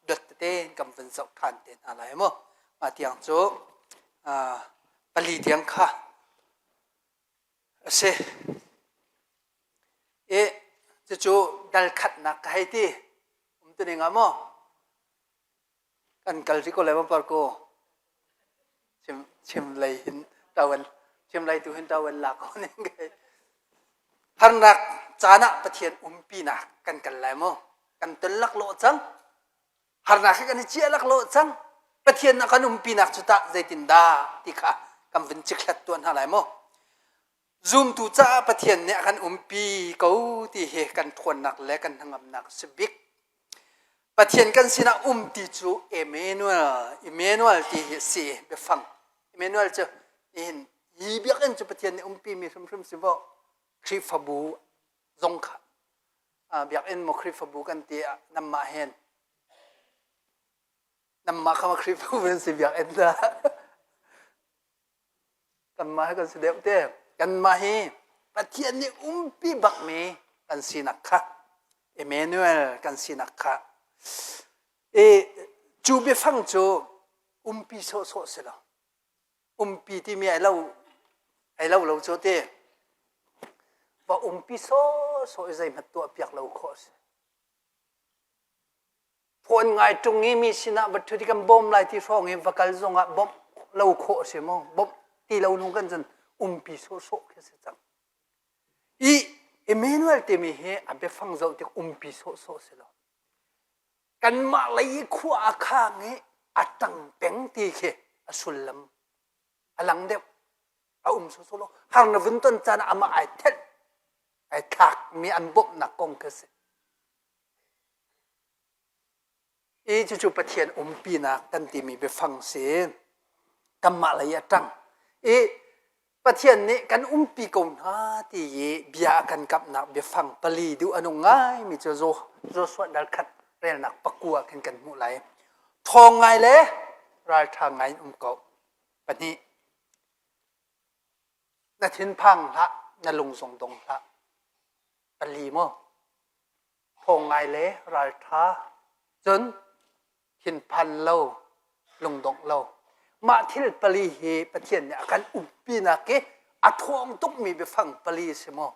dot tete in kan vun zoh ṭhan te hna lai mu. Mah tiang cu pali tiang kha a si. I cucu dal khatnak ka hei ti. Um tu ning ah maw? Kan kal rih ko lai maw par ko? Chim chim lei hin ṭawan chim lei tu hin ṭawan lak ko ning kai. Harnak caan ah Pathian umpinak kan kal lai maw? Kan ton laklawh cang. Harnak hi kan i ciah laklawh cang. Pathian a kan umpinak cu tah zeitindah ti kha kan vun cikhlat tuah hna lai maw? Zumtu caah Pathian nih a kan umpi ko ti hi kan ṭhawnnak le kan hnangamnak a si bik. Pathian kan sinah um ti cu Emmanuel, Emmanuel ti hi a si biafang. Emmanuel cu nihin hi biakinn cu Pathian nih umpimi hrimhrim si maw Khrihfabu zong kha biakinn maw Khrihfabu kan ti ah nanmah hen nanmah kha ma Khrihfabu nan si biakinn dah Kanmah hi kan si deuh te. Kanmah hi Pathian nih umpi bakmi kan sinak kha Emmanuel kan sinak kha i cu biafang cu umpi sawhsawh si lo. Umpi timi ai lo ai lo lo cu ti. Va umpi sawhsawh i zeihmanh tuah piak lo khawh a si. Phone ngai ṭung i mi sinah va ṭhut i kan bawm lai ti hrawng i va kal zongah bawmh lo khawh a si maw? Bawmh ti lo nung kan cun umpi sawhsawh khi a si cang. I Emmanuel timi hi a biafang zoh tik umpi sawhsawh si lo. Kanmah lei i khua a khang i a ṭang peng ti khi a sullam a lang deuh. A um sawhsawh lo. Har na vun ton caan ah amah ai thelh, ai thlakmi an bawmhnak kong khi a si. I cucu Pathian umpinak kan timi biafang si. Kanmah lei a ṭang. I Pathian nih kan umpi ko hna ti i bia a kan kamhnak biafang pali duh a nung ngaimi cu Joshua dal khat relnak pakua khin kan hmuh lai. Ṭhawng ngai le ralṭha ngai in um ko. Pahnih. Na thinphang hlah, na lung zong dong hlah. Pali maw? Thawng ngai le ralṭha, cun thinphan lo, lungdongh lo. Mah thil pali hi Pathian nih a kan umpinak i a ṭhawng tukmi biafang pali a si maw?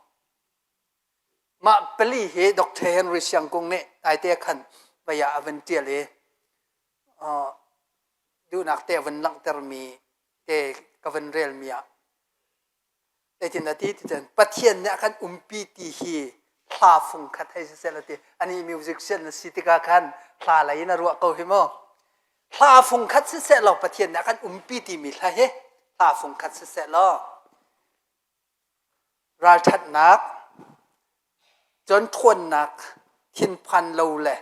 Mah pali hi Dr. Henry Siangkung nih naite khan vei ah a van ṭial i duhnak te a van langhtermi te ka van relmi ah Zeitin a ti ti cun Pathian nih a kan umpi ti hi hla fung khat hei siseh law ti ani musician na si tikah khan hla lei in a ruah ko hi mu. Hla fung khat siseh law Pathian nih a kan umpi timi hla hi hla fung khat siseh law ralṭhatnak cun ṭhawnnak thinphan lo le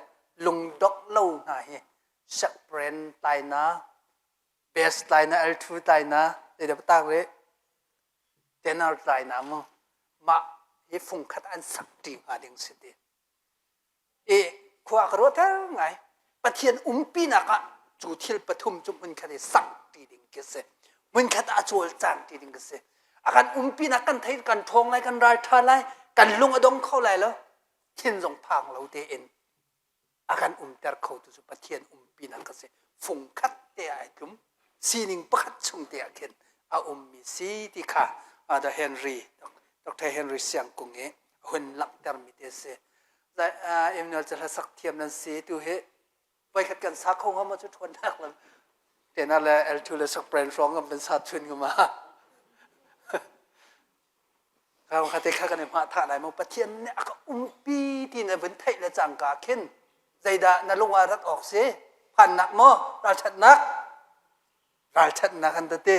lungdongh lo hna hi siakpren taina Bass tlai na L2 tlai na zeidah tak rih tenor tlai na mu mah hi fungkhat an sak ṭi hnga ding si ti i khua ka ruat ter ngai Pathian umpinak ah cu thil pathum cu hmunkhat i sak ṭi ding khi si hmunkhat ah cawlcang ṭi ding khi si a kan umpinak kan thei kan ṭhawng lai kan ral ṭha lai kan lung a dong kho lai lo thin zong phang lo tein a kan umter khotu cu Pathian umpinak a si. Fungkhat te ah ai tlum. Sining pakhat chung te ah khin a ummi si ti kha The Henry, Dr. Henry Siangkung i hun langhtermi te si. Emmanuel cu hlasak thiam nan si tu hi voikhat kan sa kho ngam cu ṭhawnnak lam tena le L2 le sak brand hrawng ngam kan sa chun ngam ma Kha te kha kan i hmah thah lai maw Pathian nih a ka umpi ti na vun theih le cangka khin zeidah na lung ah rat awk si phannak maw ralṭhatnak ralṭhatnak an tete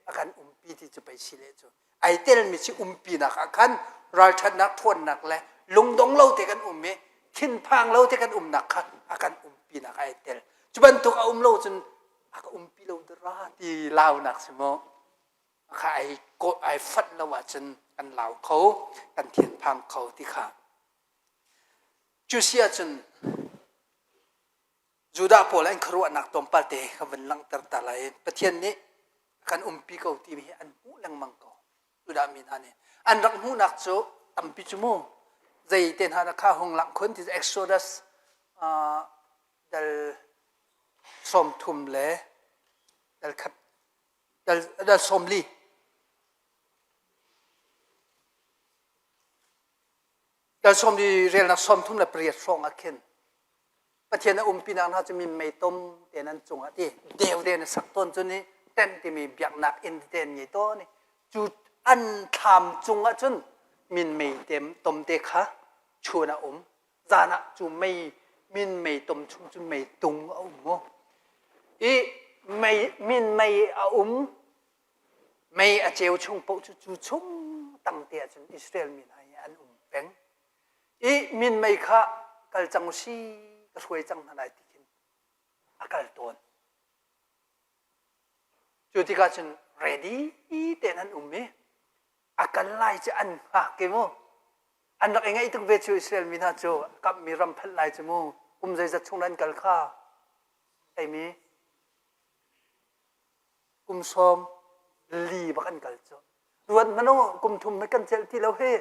a kan umpi ti cu pei si le cu ai telmi si umpinak ah khan ralṭhatnak ṭhawnnak le lungdong lo te kan um i thinphang lo te kan umnak kha a kan umpinak ai tel cu bantuk a um lo cun a ka umpi lo dara ti launak si maw kha ai ai fat lo ahcun kan lau kho kan thinphang kho ti kha cu si ahcun Judah pawl an khuaruahnak tlawmpal te ka vun langhter ta lai Pathian nih kan umpi ko ti hi an hmuh lengmang ko Judah mi hna nih an rak hmuhnak cu tampi cu mu zei te hna kha hung langh khun ti Exodus dal 30 le dal khat dal 40. Dal 40 relnak 38 hrawng ah khin Pathian a umpinak hna cu minmei tom te nan cungah ti deu te na sak tawn cu ni tent timi biaknak inn te an ngei tawn i cu an thlam cungah cun minmei tom te kha chun a um zan ah cu mei minmei tom chung cun mei tung a um mu i mei minmei a um mei a ceu chung paoh cu cu chung tang te ahcun Israel mi hna hi an um peng i minmei kha kal cang si ka hruai cang hna lai ti khin a kal tawn cu tikah cun ready tein an um i a kal lai cu an hngak i mu an rak i ngaih tuk ve cu Israel mi hna cu kamhmi ram phanh lai cu mu kum zeizat chung an kal kha theimi kum 40 bak an kal cu ruat hmanh u kum thum kan celh ti lo hi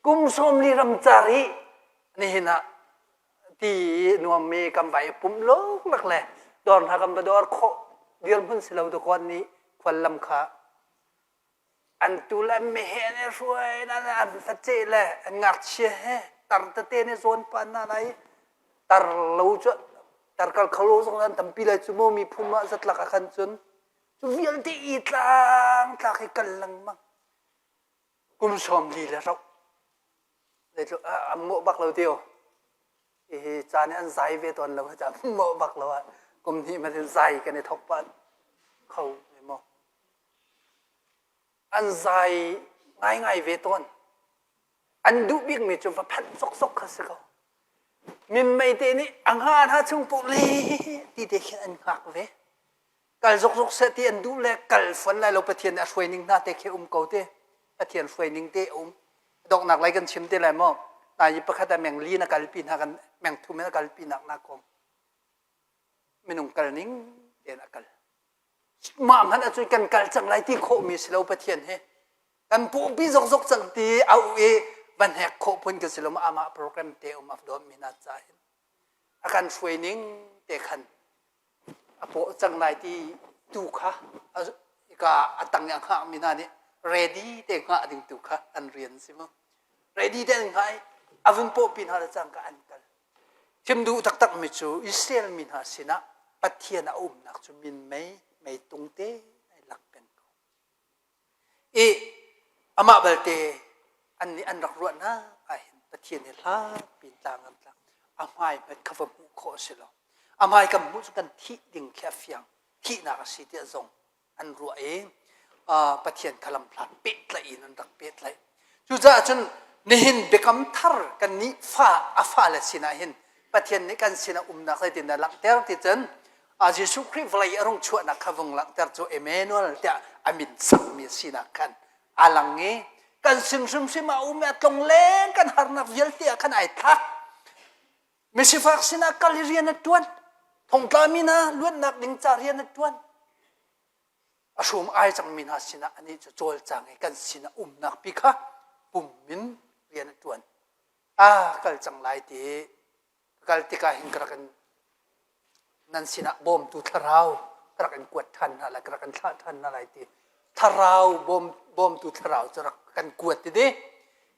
kum 40 ramcar hi nihin ah ti nuammi kan vai pum lok le dawr hna kan va dawr khawh dirhmun si lo dakawn nih khuallam kha an tu le meheh ne hruai na an faceh le an ngakchia he tar tete ne zawn pa na lai tar lo cu tar kal kho lo zong an tampi lai cu mu miphun ah zatlak ah khan cun cu vialte i tlang tlak i kal lengmang kum 40 le rauh zeitluk an mawh bak lo tio hihi ca nih an zai ve tawn lo ca mawh bak lo ah kum hnih hmanh in zai kan i thok pah kho maw An zai ngaingai ve tawn. An duh bikmi cu va phanh sawksawk kha si ko. Minmei te nih a nga hna chung paoh le ti te khin an hngak ve. Kal zokzok seh ti an duh le kal fawn lai lo Pathian nih a hruai ning hna te khi um ko te. Pathian hruai ning te a um. Donghnak lei kan chim te lai maw? Nai pakhat ah meng li na kalpi hna kan meng thum in a kalpi nak na kong. Minung kal ning tein a kal. Mah hmanh ahcun kan kal cang lai ti khawhmi si lo Pathian hi. Kan pawpi zokzok cang ti au i van hek khawh phun kan si lo amah program te um af dawt mi hna ca hin a kan hruai ning te khan. A pawh cang lai ti tu kha ka a tang i a hngakmi hna nih ready te hngah ding tu kha an rian si mu. Ready te an hngah i a vun pawhpi hna le cangka an kal. Chim duh taktakmi cu Israel mi hna sinah Pathian a umnak cu minmei meitung te ai lak peng ko. I amah balte an nih an rak ruahnak ahhin Pathian he hlat pin tlang an tlang. A hmai hmet kha va hmuh khawh a si lo. A hmai kan hmuh cu kan thih ding khi a fiang. Thihnak a si tiah zong an ruah i Pathian kha lamhlat pehtlaih in an rak pehtlaih. Cucaah cun nihin biakam thar kan nih fa a fale sinah hin Pathian nih kan sinah umnak zeitindah langhter ti cun Jesuh Khrih vawlei a rung chuahnak kha vung langhter cu Emmanuel tiah a min sakmi sinak khan a lang i kan sin hrimhrim a um i a tlong leng kan harnak vialte ah khan ai thlak. Misifak sinah kal i rian a ṭuan. Thongtlami hna luatnak ding ca rian a ṭuan. A hrum ai cangmi hna sinah anih cu cawlcang i kan sinah umnak pi kha pum in rian a ṭuan. A kal cang lai ti ka kal tikah hin ka rak in nan sinah bawmtu thlarau ka rak in kuat ṭhan hna lai, ka rak in thlah ṭhan hna lai ti thlarau bawm, bawmtu thlarau cu rak kan kuat ti di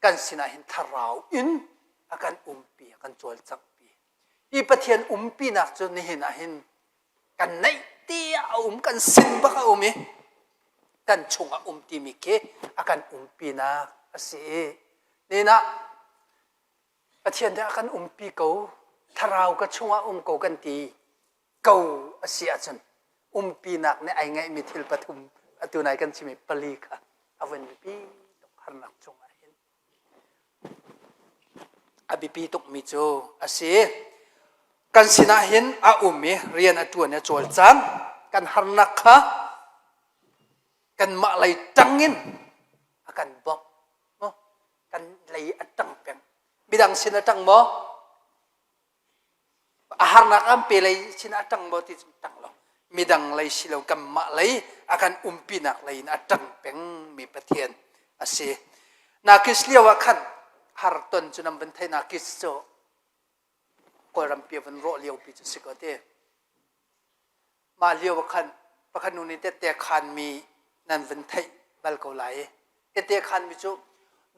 kan sinah hin thlarau in a kan umpi, a kan cawlcanghpi. Hi Pathian umpinak cu nihin ah hin kan neih ti ah a um, kan sin bak a um i kan chungah um timi khi a kan umpinak a si i nihin ah Pathian nih a kan umpi ko, thlarau ka chungah um ko kan ti ko a si ahcun umpinak nih ai ngeihmi thil pathum atu nai kan chimi pali kha a vun biapi tuk harnak cungah hin a biapi tukmi cu a si. Kan sinah hin a um i rian a ṭuan i a cawlcang. Kan harnak kha kanmah lei ṭang in a kan bawmh. Kan lei a ṭang peng. Midang sin a ṭang maw? A harnak an pe lei sin a ṭang maw ti cu ṭang lo. Midang lei si lo kanmah lei a kan umpinak lei in a ṭang pengmi Pathian a si. Nakis lio ah khan har ton cu nan van thei Nakis cu Kawlram pi a van rawh lio pi cu si ko ti. Mah lio ah khan pakhat nu nih tette khanmi nan van theih bal ko lai. Tette khanmi cu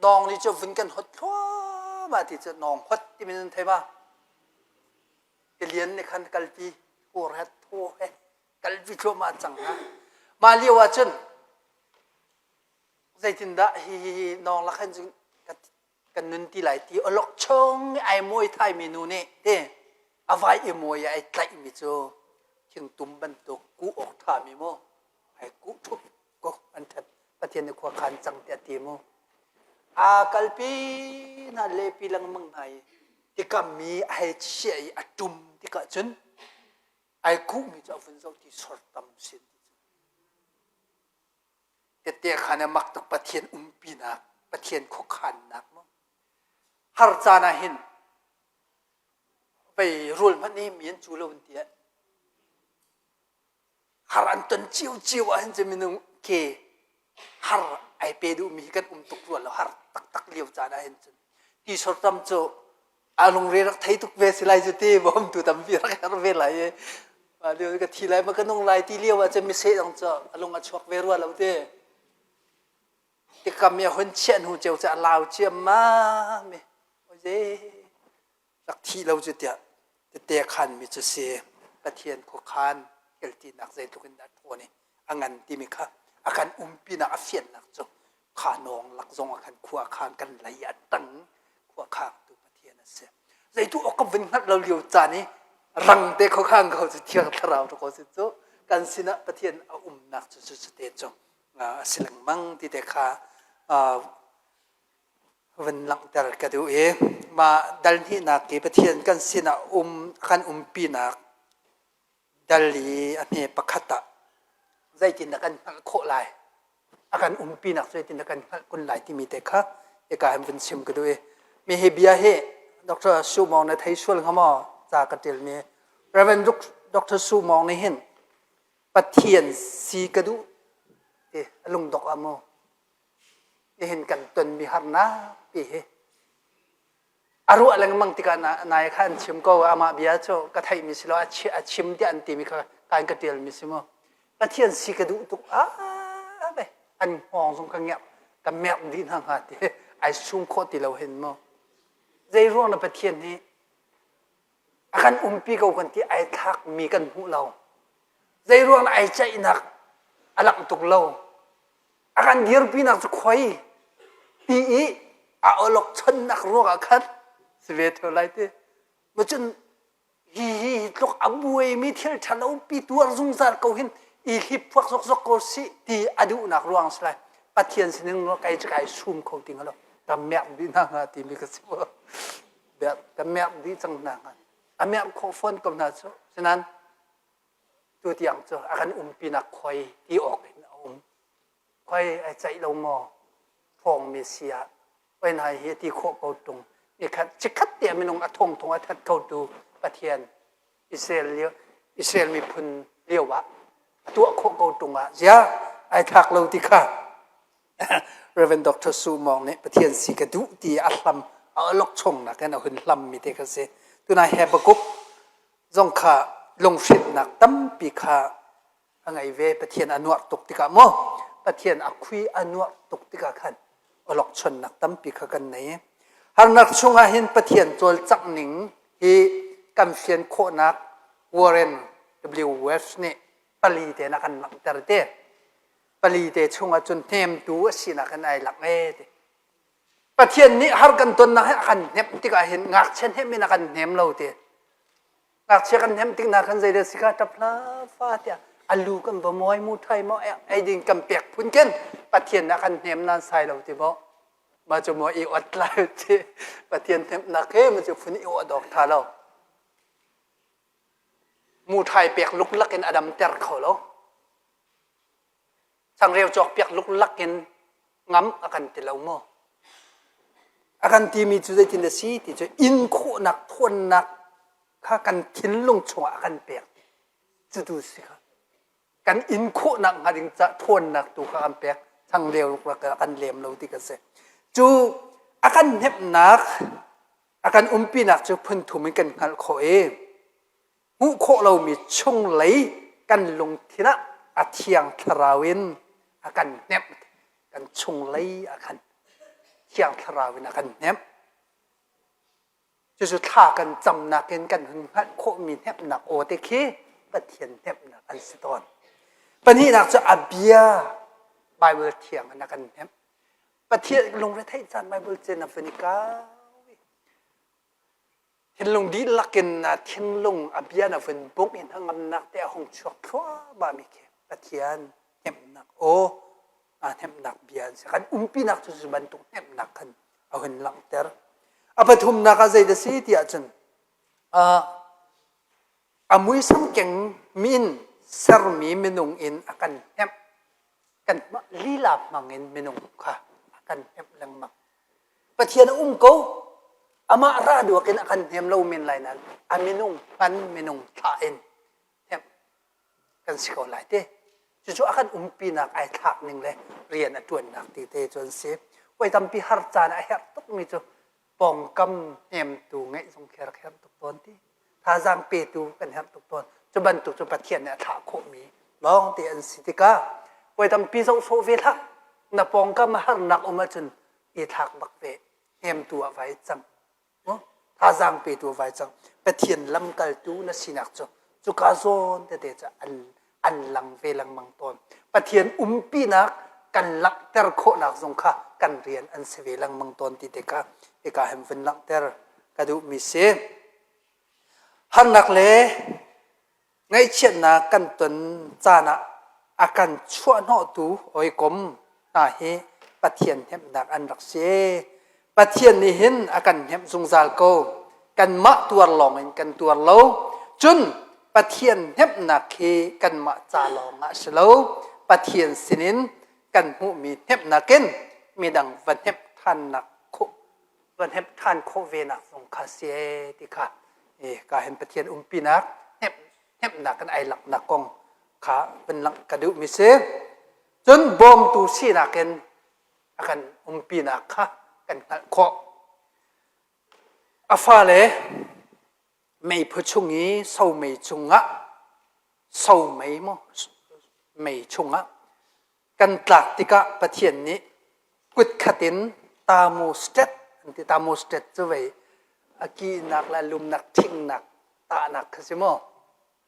nawng nih cu vun kan hot thluahmah ti cu nawng hot timi nan thei ma? Tilian nih khan kalpi thur he thaw he kalpi thluahmah cang hna. Mah lio ah cun zeitindah hi hi hi nawng lak hin cun kan nun ti lai ti awlokchong ai mawi thaimi nu nih te a vai i mawi ai tlaihmi cu thingtum bantuk kuh awk ṭhami mu ai kuh ṭhup ko an ṭhat Pathian nih khua khan cang tiah ti mu a kalpi hna lepi lengmang hna i tikam mi a hei chiah i a ṭum tikah cun ai kuhmi cu a vun zoh ti sor tam sin ti cu Tette khan a mak tuk Pathian umpinak, Pathian khuakhannak mu. Har caan ah hin vei rul hmanh nih mi an cu lo an ti Har an ton cio cio ah hin cu minung ke har ai pe duhmi hi kan um tuk rua lo har taktak lio caan ah hin cun ti sortam cu a lungre rak thei tuk ve si lai cu ti bawmtu tampi rak her ve lai i mah lio ka thi lai ma ka nung lai ti lio ah cun miseh dang cu a lung a chuak ve rua lo ti tikam i a hun chiah hnu ceu cu a lau ciammam i oze rak thi lo cu tiah tete khan mi cu si Pathian khuakhan keltinak zeitluk in dah ṭhawn i a ngan timi kha a kan umpinak a fiannak cu kha nawng lak zong ah khan khua khan kan lei a tang khua khangtu Pathian a si. Zeitu awk ka vun hngalh lo lio caan i rang te khuakhang ko cu thiang thlarau to ko si cu kan sinah Pathian a umnak cu cu cu te cu a si lengmang ti te kha vun langhter ka duh i mah dal hnihnak i Pathian kan sinah um kan umpinak dal i a hme pakhat ah zeitindah kan hngalh khawh lai a kan umpinak zeitindah kan hngalh kun lai timi te kha hika hin vun chim ka duh i mi hi bia hi Dr. Su Mawng na thei sual hnga maw ca ka ṭialmi Reverend Dr. Su Mawng nih hin Pathian si ka duh ti a lungdok ah mu nihin kan tonmi harnak ti hi. A ruah lengmang tikah nai kha an chim ko amah bia cu ka theihmi si lo a chim tiah an timi kha kan ka ṭialmi si mu. Pathian si ka duh tuk ah ve an hngawng zong ka ngerh ka merh dih hna hnga ti ai sum khawh ti lo hin mu. Zei ruang na Pathian hi a kan umpi ko kan ti ai thlakmi kan hmuh lo. Zei ruang na ai ceihnak a langh tuk lo. A kan dirpinak cu khoi ti i a awlok chonnak ruangah khan si ve theo lai ti. Macun hi hi hi tluk a buaimi thil ṭhalo pi tuar zungzal ko hin i hlip phuak zokzok ko si ti a duhnak ruang si lai. Pathian sining kai cu kai sum kho ti hnga lo. Ka merh dih hna hnga timi ka si mu. Ka merh dih cang hna hnga. A merh khawh fawn ko hna cu. Sinain tu tiang cu a kan umpinak khoi ti awk in a um. Khoi ai ceih lo maw? Thawngmi si ah oi nai hi ti khawh ko tung. Nikhat chikkhat te minung a thong thong a that kho tu Pathian Israel lio Israel miphun lio ah a tuah khawh ko tung ah zia ai thlak lo ti kha Reverend Dr. Su Mawng nih Pathian si ka duh ti a hlam a alok chungnak in a hun hlam mi te kha si. Tunai Habakkuk zong kha lunghrinhnak tampi kha a ngei ve. Pathian a nuarh tuk tikah maw Pathian a khui a nuarh tuk tikah khan awlokchonnak tampi kha kan nei. Harnak chungah hin Pathian cawlcangh ning hi kan fian khawhnak Warren W. West nih pali te na kan langhter te. Pali te chungah cun hnemtu a sinak in ai langh e ti. Pathian nih har kan tonnak hi a kan hnemh tikah hin ngakchia hnemh in a kan hnem lo ti. Ngakchia kan hnemh tik hna khan zei dah si kha ṭap hlah fa tiah a lu kan va muai mu thai maw ei ding kan pek phun khin Pathian nih a kan hnem nan sai lo ti maw. Mah cu maw i ot lai ti Pathian hnemhnak he ma cu phun i awt awk ṭha lo. Mu thai pek luklak in a damter kho lo. Changreu cawkpiak luklak in ngam a kan ti lo maw? A kan timi cu zeitin a si ti cu inn khawhnak thawnnak kha kan thinlung chungah a kan pek. Cu tu si kha. Kan inn khawhnak hnga ding ca thawnnak tu kha kan pek. Changreu luklak a kan lem lo ti ka si. Cu a kan hnemhnak, a kan umpinak cu phun thum in kan hngalh khawh i hmuh khawh lomi chunglei kan lungthin ah a thiang thlarau in a kan hnemh kan chunglei ah khan thiang thlarau in a kan hnemh cucu thla kan camnak in kan hun hngalh khawhmi hnemhnak aw te khi Pathian hnemhnak an si tawn pahnihnak cu a bia Bible thiang in a kan hnemh Pathian lungretheih caan Bible cin a vun i kau Thinlung dihlak in na thinlung a bia na vun bungh i hnangamnak te a hung chuak thluahmah mi khi Pathian hnemhnak aw aa hnemhnak bia an si. Kan umpinak cu cu bantuk hnemhnak khan a hun langhter. A pathumnak ah zei dah si ti ahcun a muisam keng min sermi minung in a kan hnemh. Kan lila hmang in minung kha a kan hnemh lengmang. Pathian a um ko. Amah ra duak in a kan hnem lo men lai nain a minung hman minung thlah in hnemh kan si ko lai te. Cucu a kan umpinak ai thlak ning le rian a ṭuannak ti te cu an si. Voi tampi har caan a herh tukmi cu pawngkam hnemtu ngeih zong khi a rak herh tuk tawn ti. Thazaang petu kan herh tuk tawn. Cu bantuk cu Pathian nih a thlah khawhmi lawng te an si tikah voi tampi zoh sawh ve hlah. Na pawngkam a harnak um ahcun i thlak bak ve hnemtu ah vai cang thazaang petu ah vai cang Pathian lamkaltu na sinak cu cuka zawn tete cu an an lang ve lengmang tawn Pathian umpinak kan langhter khawhnak zong kha kan rian an si ve lengmang tawn ti te kha hika hin vun langhter ka duhmi si harnak le Ngaihchiatnak kan ton caan ah a kan chuahhnawhtu hawikom hna hi Pathian hnemhnak an rak si. Pathian nih hin a kan hnemh zungzal ko. Kanmah tuar lawngin kan tuar lo. Cun Pathian hnemhnak hi kanmah ca lawngah a si lo. Pathian sinin kan hmuhmi hnemhnak in midang va hnemh ṭhannak khawh va hnemh ṭhan khawh ve nak zong kha si ee ti kha ka hin Pathian umpinak hnemh hnemhnak kan ai langhnak kong kha van langh ka duhmi si. Cun bawmtu sinak in a kan umpinak kha kan hngalh khawh. A fale meiphu chung i somei cungah somei maw mei chungah kan tlak tikah Pathian nih kut khat in thermostat an ti thermostat cu vei a kihnak le lumnak thingnak tahnak kha si maw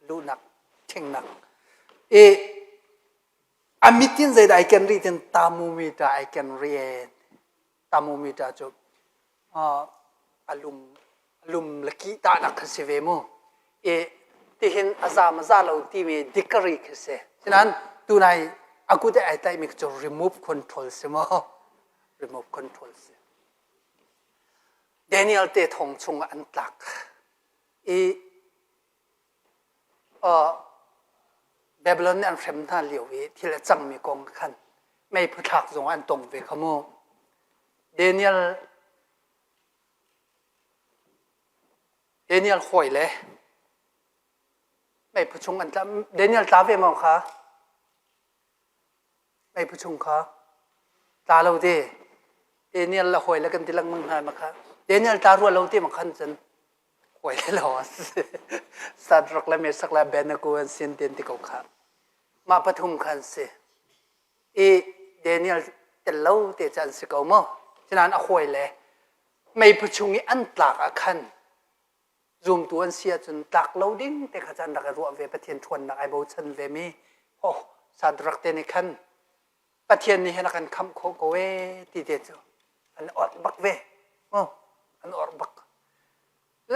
luhnak thingnak i a mit in zeidah ai ken rih tin thermometer ai ken rian thermometer cu a lum lum le kih tahnak kha si ve mu i tihin a zam a za lo timi degree khi si sinain tunai a kut ai tlaihmi cu remove control si maw remove control si Daniel te thong chungah an tlak i Babylon nih an hrem hna lio i thil a cangmi kong khan meiphu thlak zong an tong ve kha mu. Daniel Daniel hawi le meiphu chung an tla Daniel tla ve maw kha? Meiphu chung kha tla lo te. Daniel le hawi le kan ti lengmang hna ma kha. Daniel tla rua lo te ma khan cun hawi le lo Shadrach le Meshach le Abednego an sin ten ti ko kha. Mah pathum khan si. I Daniel tel lo te cu an si ko maw? Sinain a hawi le meiphu chung i an tlak ah khan zumtu an si ahcun tlak lo ding te kha cu an rak i ruah ve Pathian ṭhawnnak ai bochan ve mi oh Shadrach te nih khan Pathian nih hin a kan khamh khawh ko ee ti te cu an orh bak ve oh an orh bak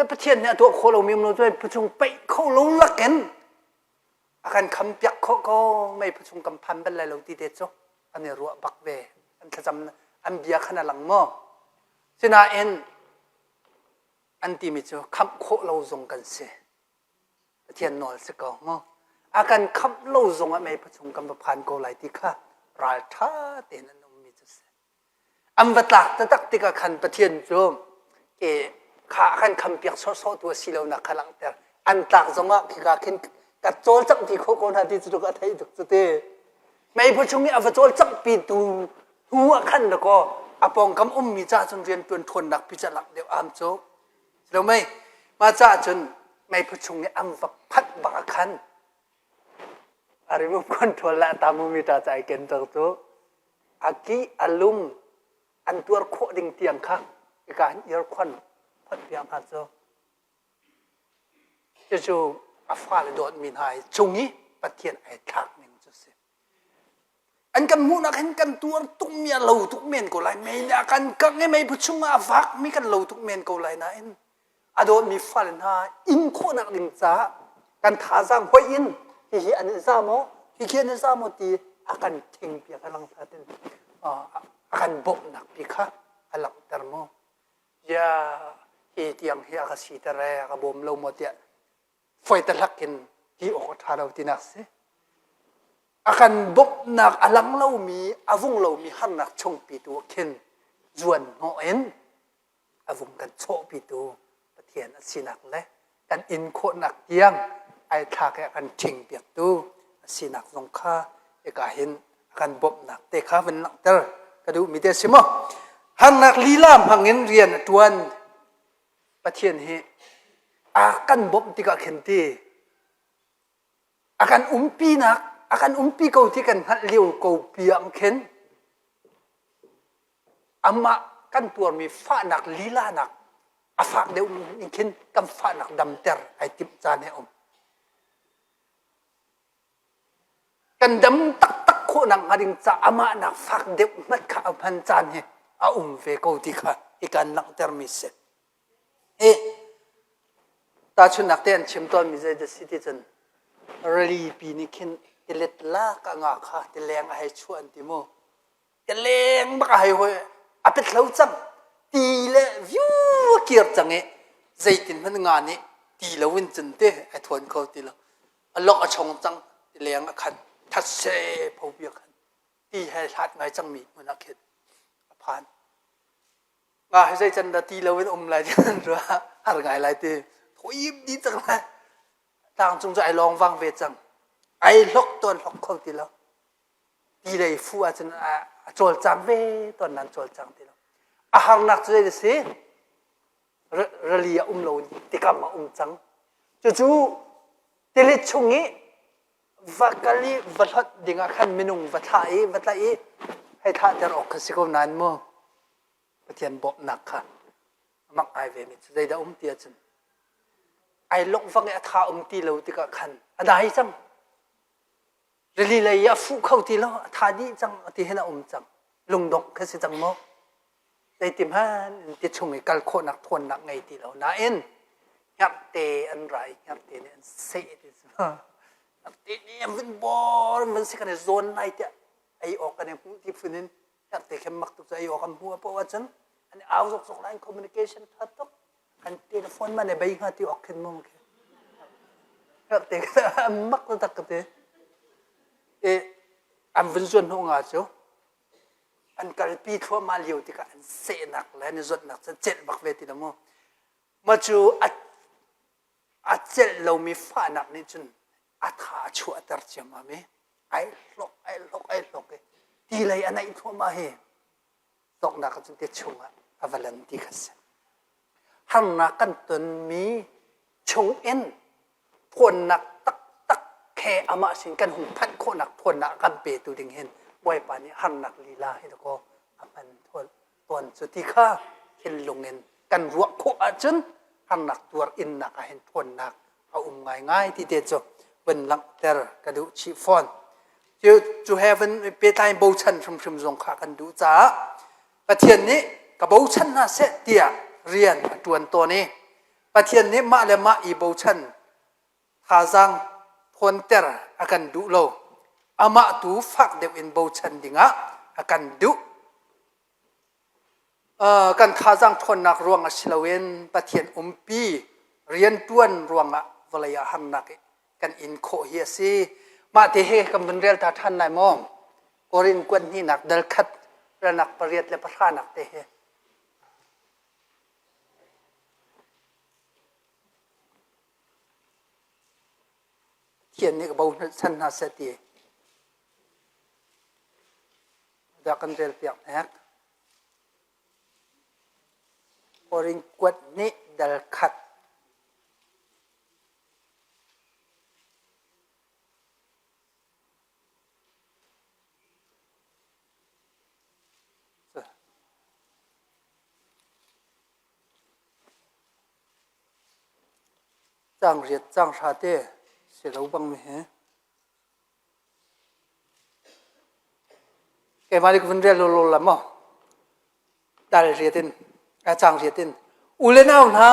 Pathian nih a tuah khawh lomi um lo cu phu chung peih kho lo lakin a kan kham piak khawh ko mei phu chung kan phan bal lai lo ti te cu an i ruah bak ve an thlacam an bia khan a lang maw sinain an timi cu khamh khawh lo zong kan si Pathian nawl si ko mu a kan khamh lo zong ah mei phu chung kan va phan ko lai ti kha ralṭha tein an ummi cu si an va tlak taktak tikah khan Pathian cu ke kha a kan khampiak sawhsawh tu a si lonak kha langhter an tlak zongah khika khin ka cawlcangh ti khawh ko hna ti cu ka theih tuk cu ti meiphu chung i a va cawlcangh pi tu hnu ah khan dakaw a pawngkam ummi ca cun rian tuan ṭhawnnak pi ca lak deuh am cu lo mei mah ca cun meiphu chung i an va phanh bak ah khan a remove control le a thermometer ca i ken cang cu a ki a lum an tuar khawh ding tiang kha hika hin earcon phawt piak hna cu cucu a fale dawtmi hna i cung i Pathian ai thlak ning cu si an kan hmuhnak hin kan tuar tuk mi a lo tuk men ko lai mei nih a kan kangh i meiphu chungah a vak mi kan lo tuk men ko lai nain a dawtmi fale hna in khawhnak ding caah kan thazaang hoih in hihi an i za maw hihi an i za maw ti a kan thing piak a langhter in a kan bawmhnak pi kha a langhter maw ya hi tiang hi a ka siter e a ka bawm lo maw tiah foi tahlak in ti awk a ṭha lo tinak si a kan bawmhnak a lang lomi a vung lomi harnak chungpi tu ah khin zuan hnawh in a vung kan chawhpitu Pathian a sinak le kan in khawhnak tiang ai thlak i a kan ṭhing piaktu a sinak zong kha hika hin a kan bawmhnak te kha van langhter ka duhmi te a si maw harnak lila hmangin rian a ṭuan Pathian hi a kan bawmh tikah khin ti a kan umpinak a kan umpi ko ti kan hngalh lio ko pi ah khin Amah kan tuarmi fahnak lilanak a fak deuh in khin kan fahnak damter ai timh caan he um. Kan dam taktak khawhnak hnga ding ca amah nak fak deuh hmat kha a hman caan hi a um ve ko ti kha hi kan langhtermi si. Hi tahchunhnak te an chim tawnmi zei dah si ti cun rili pi nih khin tilet lak a nga kha tileng a hei chuah an ti mu. Ka leng bak a hei hoi a pet lo cang ti le viu a kir cang i zeitin hmanh nga nih ti lo in cun te ai thuan kho ti lo a lok a chong cang ti leng a khan that se pho bia khan ti he hlat ngai cang mi hmun ah khin a phan nga he zei can dah ti lo in um lai ti rua har ngai lai ti thoim di cang lai tlang cung cu ai lawng vang ve cang ai hlok tuan hlok kho ti lo ti lei fu ahcun a cawlcang ve tawn nan cawlcang ti lo a harnak cu zei a si? Rili ah um lo tikam ah um cang. Cucu tili chung i va kal i va hlonh dingah khan minung va thlah i va tlaih i hei thlahter awk kha si ko nain mu Pathian bawmhnak kha a mak ngai ve mi cu zeidah um ti ahcun ai lawngh vang i a tha um ti lo tikah khan a dai cang. Rili lei i a fuh kho ti lo, a tha dih cang ti hin a um cang. Lungdongh kha si cang maw? Zeiti hmanh in ti chung i kal khawhnak thawnnak ngei ti lo. Nain hngerhte an ra i hngerhte nih an seh ti si. Hngerhte nih an vun bor an vun si kan i zawn lai tiah ei awk kan i hmuh ti phun in hngerhte khem mak tuk cu ei awk an hmuh a poah ahcun an i au zokzok lai communication tha tuk. Kan telephone man e bei hnga ti awk khin mu khi. Hngerhte kha an mak tak ka ti. E an vun zuan hnawh nga cu an kalpi thluahmah lio tikah an sehnak le an i zawtnak cu celh bak ve ti lo mu. Ma cu a a celh lomi fahnak nih cun a tha a chuahter ciammam i ai hlok ai hlok ai hlok i ti lei a naih thluahmah hi donghnak ah cun ti chungah a va lan ti kha si. Harnak kan tonmi chungin ṭhawnnak taktak he amah sin kan hung phanh khawhnak ṭhawnnak a kan petu ding hin Bawipa nih harnak lila hi dakaw a hman tawn cu ti kha thinlung in kan ruah khawh ahcun harnak tuar innak ah hin ṭhawnnak a um ngaingai ti te cu vun langhter ka duh chih fawn. Cu, cu he vun pehtlai bochan hrimhrim zong kha kan duh caah Pathian nih ka bochan hna seh tiah rian a ṭuan tawn i Pathian nih mah le mah i bochan thazaang ṭhawnter a kan duh lo. Amah tu fak deuh in bochan dingah a kan duh. Kan thazaang ṭhawnnak ruang ah si loin Pathian umpi rianṭuan ruangah vawlei ah harnak kan in khawh hi a si. Mah te he kan vun rel ta ṭhan lai maw? Korin kuat hnihnak dal khat relnak pariat le pahranak te he. Pathian nih ka bochan hna seh ti dah kan rel piak hnek. Korin kuat nih dal khat. Cang riat cang hra te si lo bang mi hi. Keimah nih ka vun rel lawlaw la maw? Dal riat in, cang riat in. U le nau hna,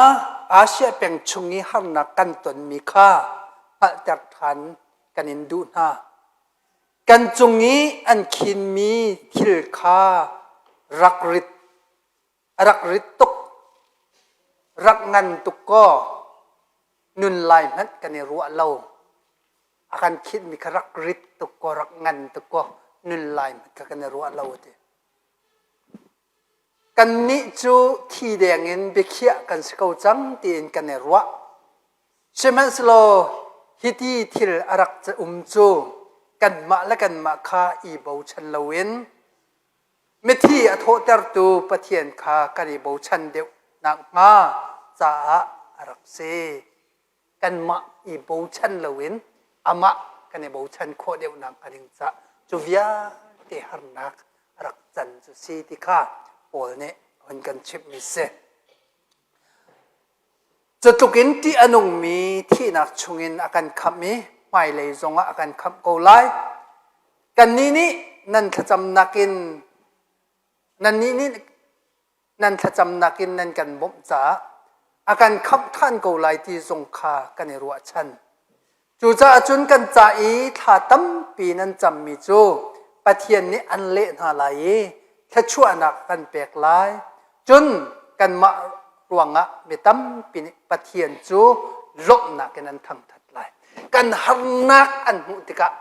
Asia peng chung i harnak kan tonmi kha hngalhter ṭhan kan in duh hna. Kan cung i an khinmi thil kha rak rit a rak rit tuk rak ngan tuk kaw nun lai hmanh kan i ruah lo a kan khinhmi kha rak rit tuk kaw rak ngan tuk kaw nun lai hmanh kha kan i ruah lo ti kannih cu thi deng in biakhiah kan si ko cang tiin kan i ruah sihmanhsehlaw hiti thil a rak um cu kanmah le kanmah kha i bochan loin Mithi a thawhtertu Pathian kha kan i bochan deuh nakhnga caah a rak si. Kanmah i bochan loin amah kan i bochan khawh deuh nakhnga ding caah cu vialte harnak a rak can cu si ti kha Paul nih hun kan chimhmi si. Cutluk in ṭih a nungmi thihnak chungin a kan khamh i hmailei zongah a kan khamh ko lai. Kannih nih nan thlacamnak in nannih nih nan thlacamnak in nan kan bawmh caah a kan khamh ṭhan ko lai ti zong kha kan i ruahchan. Cucaah cun kan ca i thla tampi nan cammi cu Pathian nih an leh hna lai i thluachuahnak a kan pek lai. Cun kanmah ruangah mi tampi nih Pathian cu lawmhnak in an thangṭhat lai. Kan harnak an hmuh tikah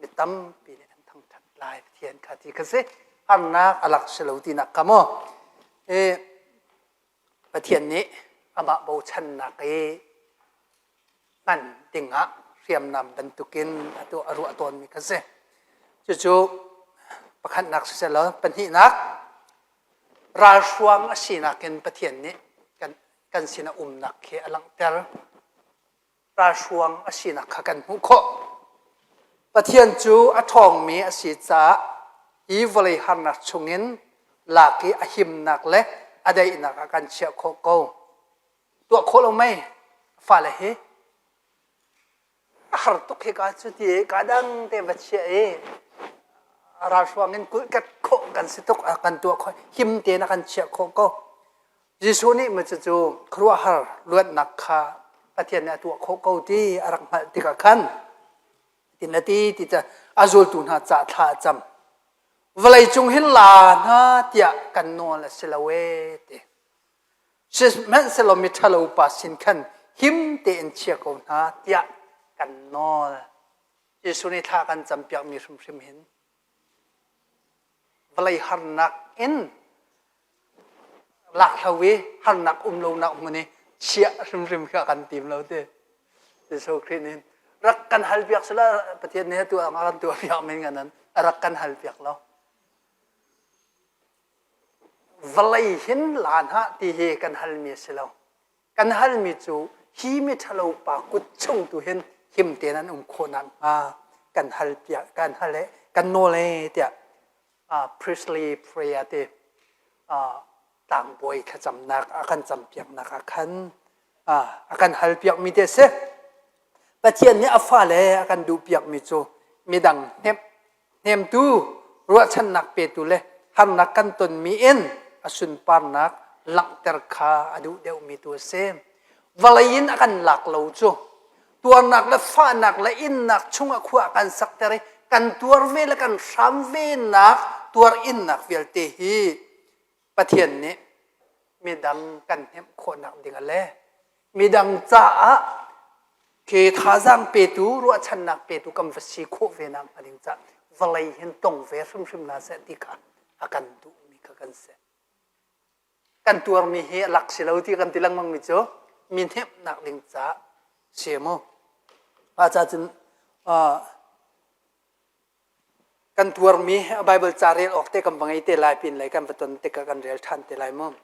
mi tampi nih an thangṭhat lai Pathian kha ti kha si. Harnak a lak si lo tinak kha maw? Pathian nih amah bochannak i hman dingah hriamnam bantukin atu a ruah tawnmi kha si. Cucu pakhatnak siseh law pahnihnak ralhruang a sinak in Pathian nih kan kan sin a umnak khi a langhter. Ralhruang a sinak kha kan hmuh khawh. Pathian cu a ṭhawngmi a si caah hi vawlei harnak chungin lak i a himnak le a daihnak ah kan chiah khawh ko. Tuah khawh lo mei fale hi a har tuk hika cu ti ka dang te va chiah i ralhruang in kulh kat khawh kan si tuk a kan tuah khawh him tein a kan chiah khawh ko. Jesuh nih maw cucu khuaruahhar luatnak kha Pathian nih a tuah khawh ko ti a rak hngalh tikah khan tin a ti ti ca a zultu hna ca thla a cam. Vawlei cung hin la hna tiah kan nawl a si lo ee ti. Sihmanhsehlaw miṭhalo pa sin khan him tein chia ko hna tiah kan nawl. Jesuh nih thla kan campiakmi hrimhrim hin vawlei harnak in lak hlo i harnak um lonak hmun i chiah hrimhrim kha kan tim lo ti. Jesuh Khrih nih rak kan hal piak sila Pathian nih tu ah kan tuah piak men ngan rak kan hal piak lo. Vawlei hin lan hah ti hi kan halmi a si lo. Kan halmi cu hi miṭhalo pa kut chung tu hin him tein an um khawh nakhnga kan hal piak kan hal e kan nawl e tiah priestly prayer ti tlangbawi thlacamnak a kan campiaknak ah khan a kan hal piakmi te a si. Pathian nih a fale a kan duhpiakmi cu midang hnemh Hnemtu, ruahchannak petu le harnak kan tonmi in a sunparnak langhter kha a duh deuhmi tu a si. Vawlei in a kan lak lo cu tuarnak le fahnak le innak chungah khua a kan sakter i kan tuar ve le kan hram venak tuar innak vialte hi Pathian nih midang kan hnemh khawhnak ding le midang caah ke thazaang petu ruahchannak petu kan va si khawh ve nak hnga ding caah vawlei hin tong ve hrimhrim hna seh ti kha a kan duhmi kha kan si. Kan tuarmi hi a lak si lo ti kan ti lengmang mi cu mi hnemhnak ding caah si mu. Mah ca cun kan tuarmi Bible ca rel awk te kan va ngei te lai pin lei kan va ton tikah kan rel ṭhan te lai mu.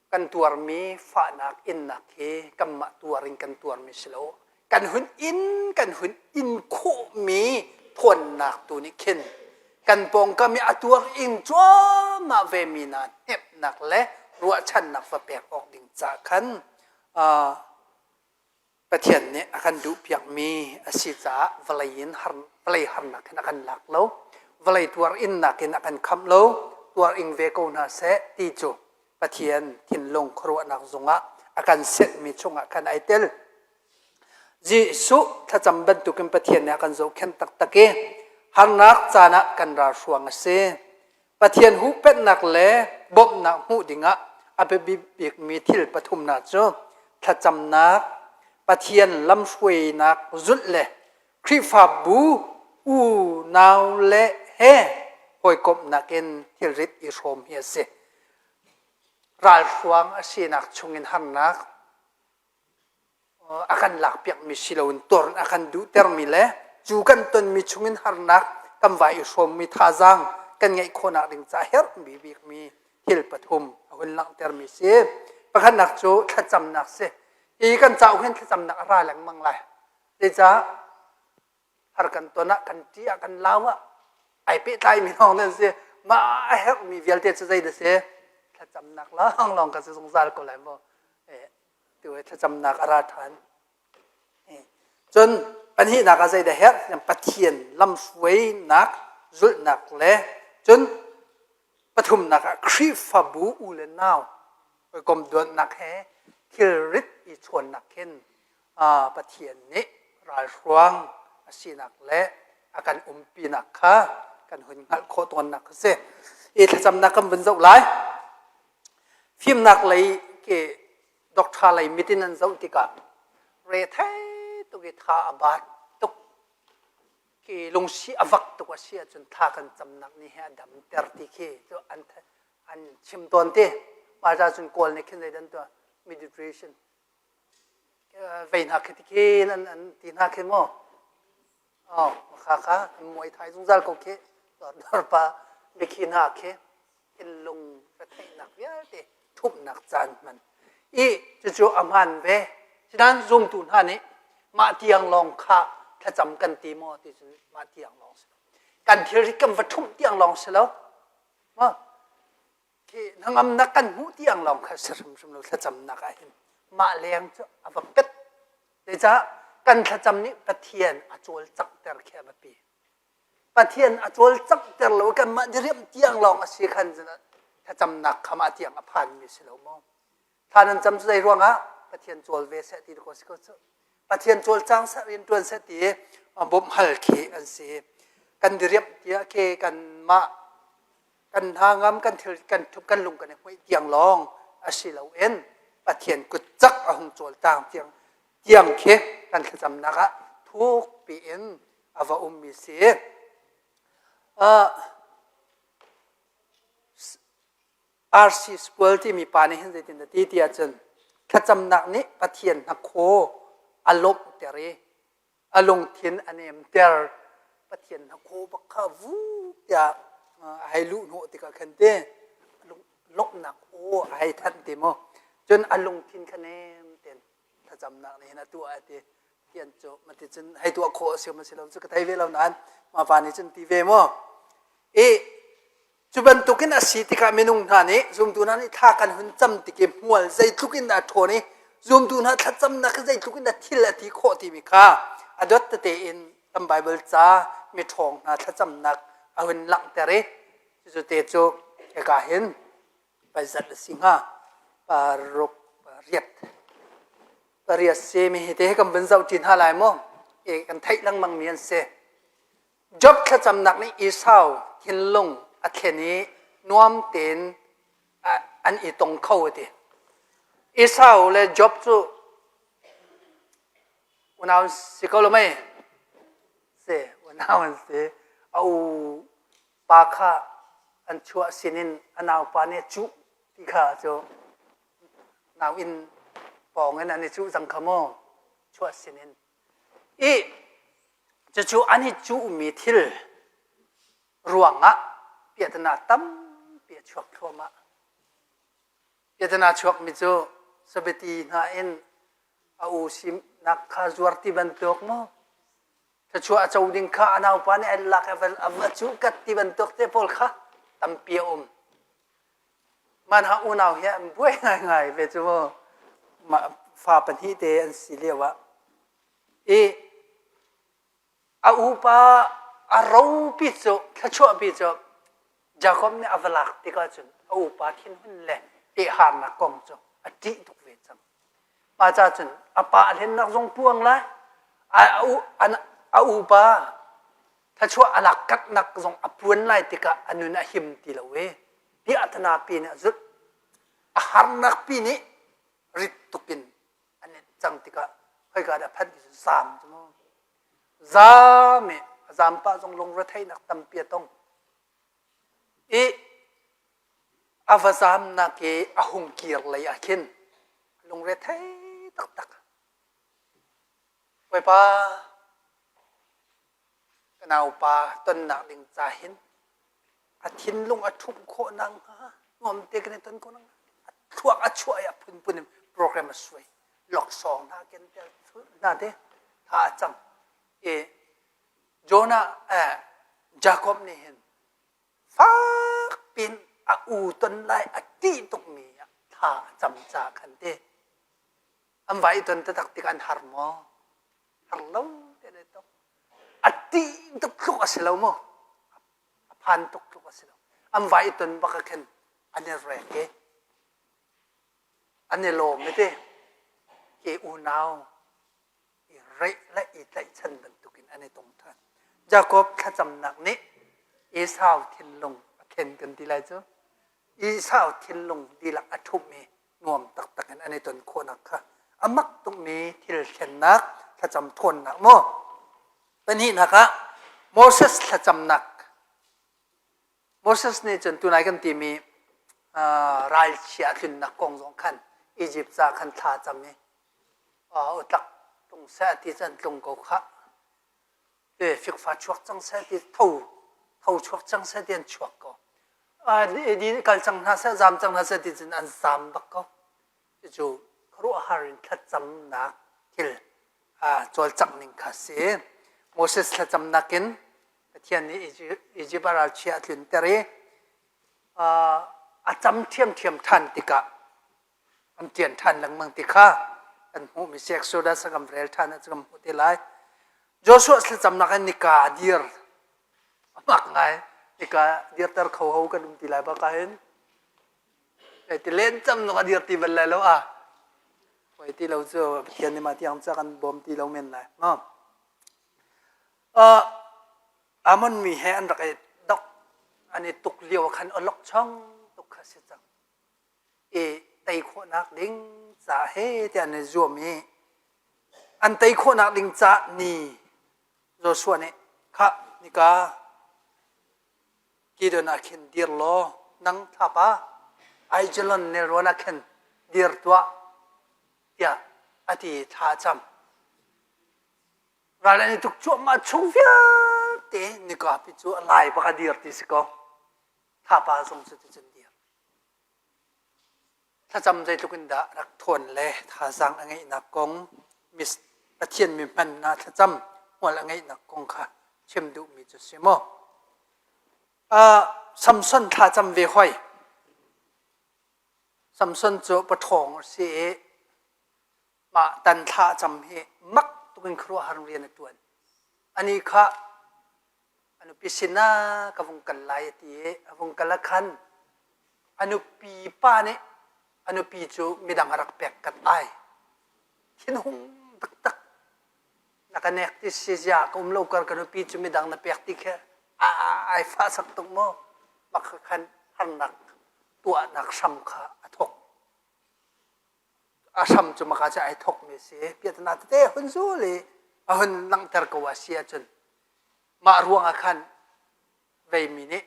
Kan tuarmi fahnak innak hi kanmah tuar in kan tuarmi si lo. Kan hun in kan hun in khawhmi thawnnak tu nih khin kan pawngkam i a tuar ing cuahmah vemi hna hnemhnak le ruahchannak va pek awk ding ca khan Pathian nih a kan duhpiakmi a si caah vawlei in har, vawlei harnak hin a kan lak lo. Vawlei tuar innak in a kan khamh lo. Tuar ing ve ko hna seh ti cu Pathian thinlung khuaruahnak zungah a kan setmi chungah khan ai tel. Jesuh thlacam bantukin Pathian nih a kan zohkhenh taktak i harnak caan ah kan ralhruang a si. Pathian huhphenhnak le bawmhnak hmuh dingah a biapi bikmi thil pathumnak cu thlacamnak, Pathian lamhruainak zulh le Khrihfabu unau le he hawikomhnak in thilrit i hrawm hi a si. Ralhruang a sinak chungin harnak a kan lakpiakmi si loin tuar a kan duhtermi le cu kan tonmi chungin harnak kan vai i hrawmmi thazaang kan ngeih khawhnak ding ca herhmi bikmi thil pathum a hun langhtermi si. Pakhatnak cu thlacamnak si. Hi kan cauk hin thlacamnak a ra lengmang lai. Zeicah har kan ton ah kan ṭih ah kan lau ah ai pehtlaimi lawng nan si. Mah a herhmi vialte cu zei dah si? Thlacamnak lawnglawng kan si zungzal ko lai maw? Tu hi thlacamnak a ra ṭhan. Cun pahnihnak ah zeidah herh? Pathian lamhruainak zulhnak le cun pathumnak ah Khrihfabu u le nau hawikom duannak he thilrit i chawnnak hin Pathian nih ralhruang a sinak le a kan umpinak kha kan hun hngalh khawh tawnnak a si. I thlacamnak kan vun zoh lai. Fimnak lei ke doctor lei mit in an zoh tikah rethei tuk i tha a bat tuk ki lungsi a vak tuk a si ahcun thla kan camnak nih hi a damter ti khi cu an an chim tawn ti. Mah ca cun Kawl nih khin zeidan tuah meditation vei hna khi ti khin an an ti hna khi maw Oh, kha kha an muai thai zungzal ko khi dor pa biakhi hna khi thinlung retheihnak vialte thupnak caan hman. I cucu a hmaan ve. Sinain zumtu hna nih mah tiang lawng kha thlacam kan ti maw ti cun mah tiang lawng si lo. Kan thilri kan va ṭhumh tiang lawng si lo. Maw? Khi hnangamnak kan hmuh tiang lawng kha si hrimhrim lo thlacamnak ah hin mah leng cu a va pet. Zeicah kan thlacam nih Pathian a cawlcanghter khi a biapi. Pathian a cawlcanghter lo kanmah diriam tiang lawng a si khan thlacamnak kha mah tiang a phanmi si lo maw? Thla nan cam cu zei ruangah Pathian cawl ve seh ti ko si ko cu. Pathian cawlcang seh rian ṭuan seh ti bawmh hal khi an si. Kan diriam tiah khi kanmah kan hna ngam kan thil kan thup kan lung kan i hmuih tiang lawng a si loin Pathian kut cak a hung cawlcang tiang tiang khi kan thlacamnak ah thuk piin a va ummi si. Uh, RC Spual timi pa nih hin zeitin a ti ti ahcun thlacamnak nih Pathian hnakhaw a lawmhter i a lungthin a nemter. Pathian hnakhaw bak kha vu tiah a hei luh hnawh tikah khan te lawmhnak aw a hei thanh ti mu. Cun a lungthin kha nem tein thlacamnak nih hin a tuah a ti. Pathian cu mati cun hei tuah khawh a si ma si lo cu ka thei ve lo nain mah pa nih cun ti ve mu. I Cu bantukin a si tikah minung hna nih zumtu hna nih thla kan hun cam tik i hmual zeitluk in dah a ṭhawn i zumtu hna thlacamnak hi zeitluk in dah thil a ti khawh timi kha a dot tete in kan Baibal ca miṭhawng hna thlacamnak a hun langhter i cucu te cu hika hin paizat a si hnga paruk pariat pariat si mi hi te hi kan vun zoh ṭi hna lai maw i kan theih lengmang mi an si. Job thlacamnak nih Esau thinlung a thlen i nuam tein an i tong kho a ti. Esau le Job cu unau si ko lo mei? Si, unau an si. A u pa kha an chuah sinin a naupa nih a cuh ti kha cu nau inn pawng in an i cuh cang kha mu chuah sinin. I Cucu an i cuhmi thil ruangah piahtana tampi a chuak thluahmah. Piahtana chuakmi cu sabati hna in a u sinak kha zuar ti bantuk maw thluachuah a co ding kha a naupa nih a lak a va cuh kat ti bantuk te pawl kha tampi a um. Mah unau hi an buai ngaingai ve cu mu. Mah fa pahnih te an si lio ah I a upa a ropi cu thluachuahpi cu Jakob nih a va lak tikah cun a upa thinhun le tehharnak kong cu a ṭih tuk ve cang. Mah ca cun a pa a hlennak zong puang lai, a upa thluachuah a lak katnak zong a puan lai tikah a nun a him ti lo i piahtana pi nih a zulh. A harnak pi nih rit tuk in an i cang tikah khoika dah phanh ti cu zaam cu mu zaam i a zaam pah zong lungretheihnak tampi a tong i a va zaamnak i a hung kir lei ah khin lungrethei taktak Bawipa Ka naupa tonnak ding ca hin a thinlung a ṭhumh khawh nakhnga nuamte kan i ton khawh nakhnga a thluak a chuah i a phunphun in program a suai laksawng hna ken tel hna te tha a cam i Jonah eh, Jacob nih hin fak pin a u ton lai a ṭih tukmi thla a cam ca khan te an vai i ton taktak tik an har maw Har lo te le tuk. A ṭih tuk tluk a si lo maw? A phan tuk tluk a si lo. An vai i ton bak ah khin an i rek i an i lawm i ti ke unau i reih le i tlaihchan bantukin an i tong ṭhan. Jakob thlacamnak nih Esau thinlung a thlen kan ti lai cu. Esau thinlung dihlak a ṭhumh i nuam taktak in an i ton khawhnak kha a mak tukmi thil thlennak thlacam thawnnak maw pahnihnak ah Moses thlacamnak Moses nih cun tunai kan timi ralchia tlunnak kong zong khan Egypt ca khan thla cam i utlak tlung seh ti cun tlung ko khah te fikfa chuak cang seh ti tho tho chuak cang seh ti an chuak ko kal cang hna seh zam cang hna seh ti cun an zam bak ko. Cucu khuaruahhar in thlacamnak thil cawlcangh ning kha a si. Moses thlacamnak in Pathian nih Egypt a ralchia a tlunter i a cam ṭhiamṭhiam ṭhan tikah an ṭian ṭhan lengmang ti kha kan hmuhmi si. Exodus a kan rel ṭhan ah kan hmuh te lai. Joshua thlacamnak in nika a dir. A mak ngai. Nika dirter kho ho kan um ti lai bak ahhin. Ti len cam nuk a dir ti bal lai lo a. Poi ti lo cu Pathian nih mah tiang ca kan bawm ti lo men lai. No. Amon mi he an rak i dok an i tuk lio khan awlokchong tuk kha si cang. I tei khawhnak ding ca he tiah an i zuam i an tei khawhnak ding ca ni Joshua nih khah nika Gideon ah khin dir law nang thlapa Aijalon nelrawn ah khin dir tuah tiah a ti i thla a cam. Ral an i tuk cuahmah chung vialte nika pi cu a lai bak a dir ti si ko. Thlapa zong cu ticun dir. Thlacam zeitluk in dah rak thawn le thazaang a ngeihnak kong mis Pathian mi hman na thlacam hmual a ngeihnak kong kha chim duhmi cu si maw? Uh, Samson thlacam ve hoi. Samson cu paṭhawng a si i mah tan thla cam hi mak tukin khuaruahhar rian a ṭuan. Ani kha a nupi sinah ka vung kal lai a ti i a vung kal ah khan a nupi pa nih a nupi cu midang a rak pek kat ai. Thinhung taktak na ka nek ti si zia ka um lo kar ka nupi cu midang na pek ti khi ai fahsak tuk maw mak khan harnak tuahnak hram kha a thawk. A hram cu maka cu ai thawkmi a si. Piahtana tete hun zul i a hun langhter ko a si ahcun mah ruangah khan veimi nih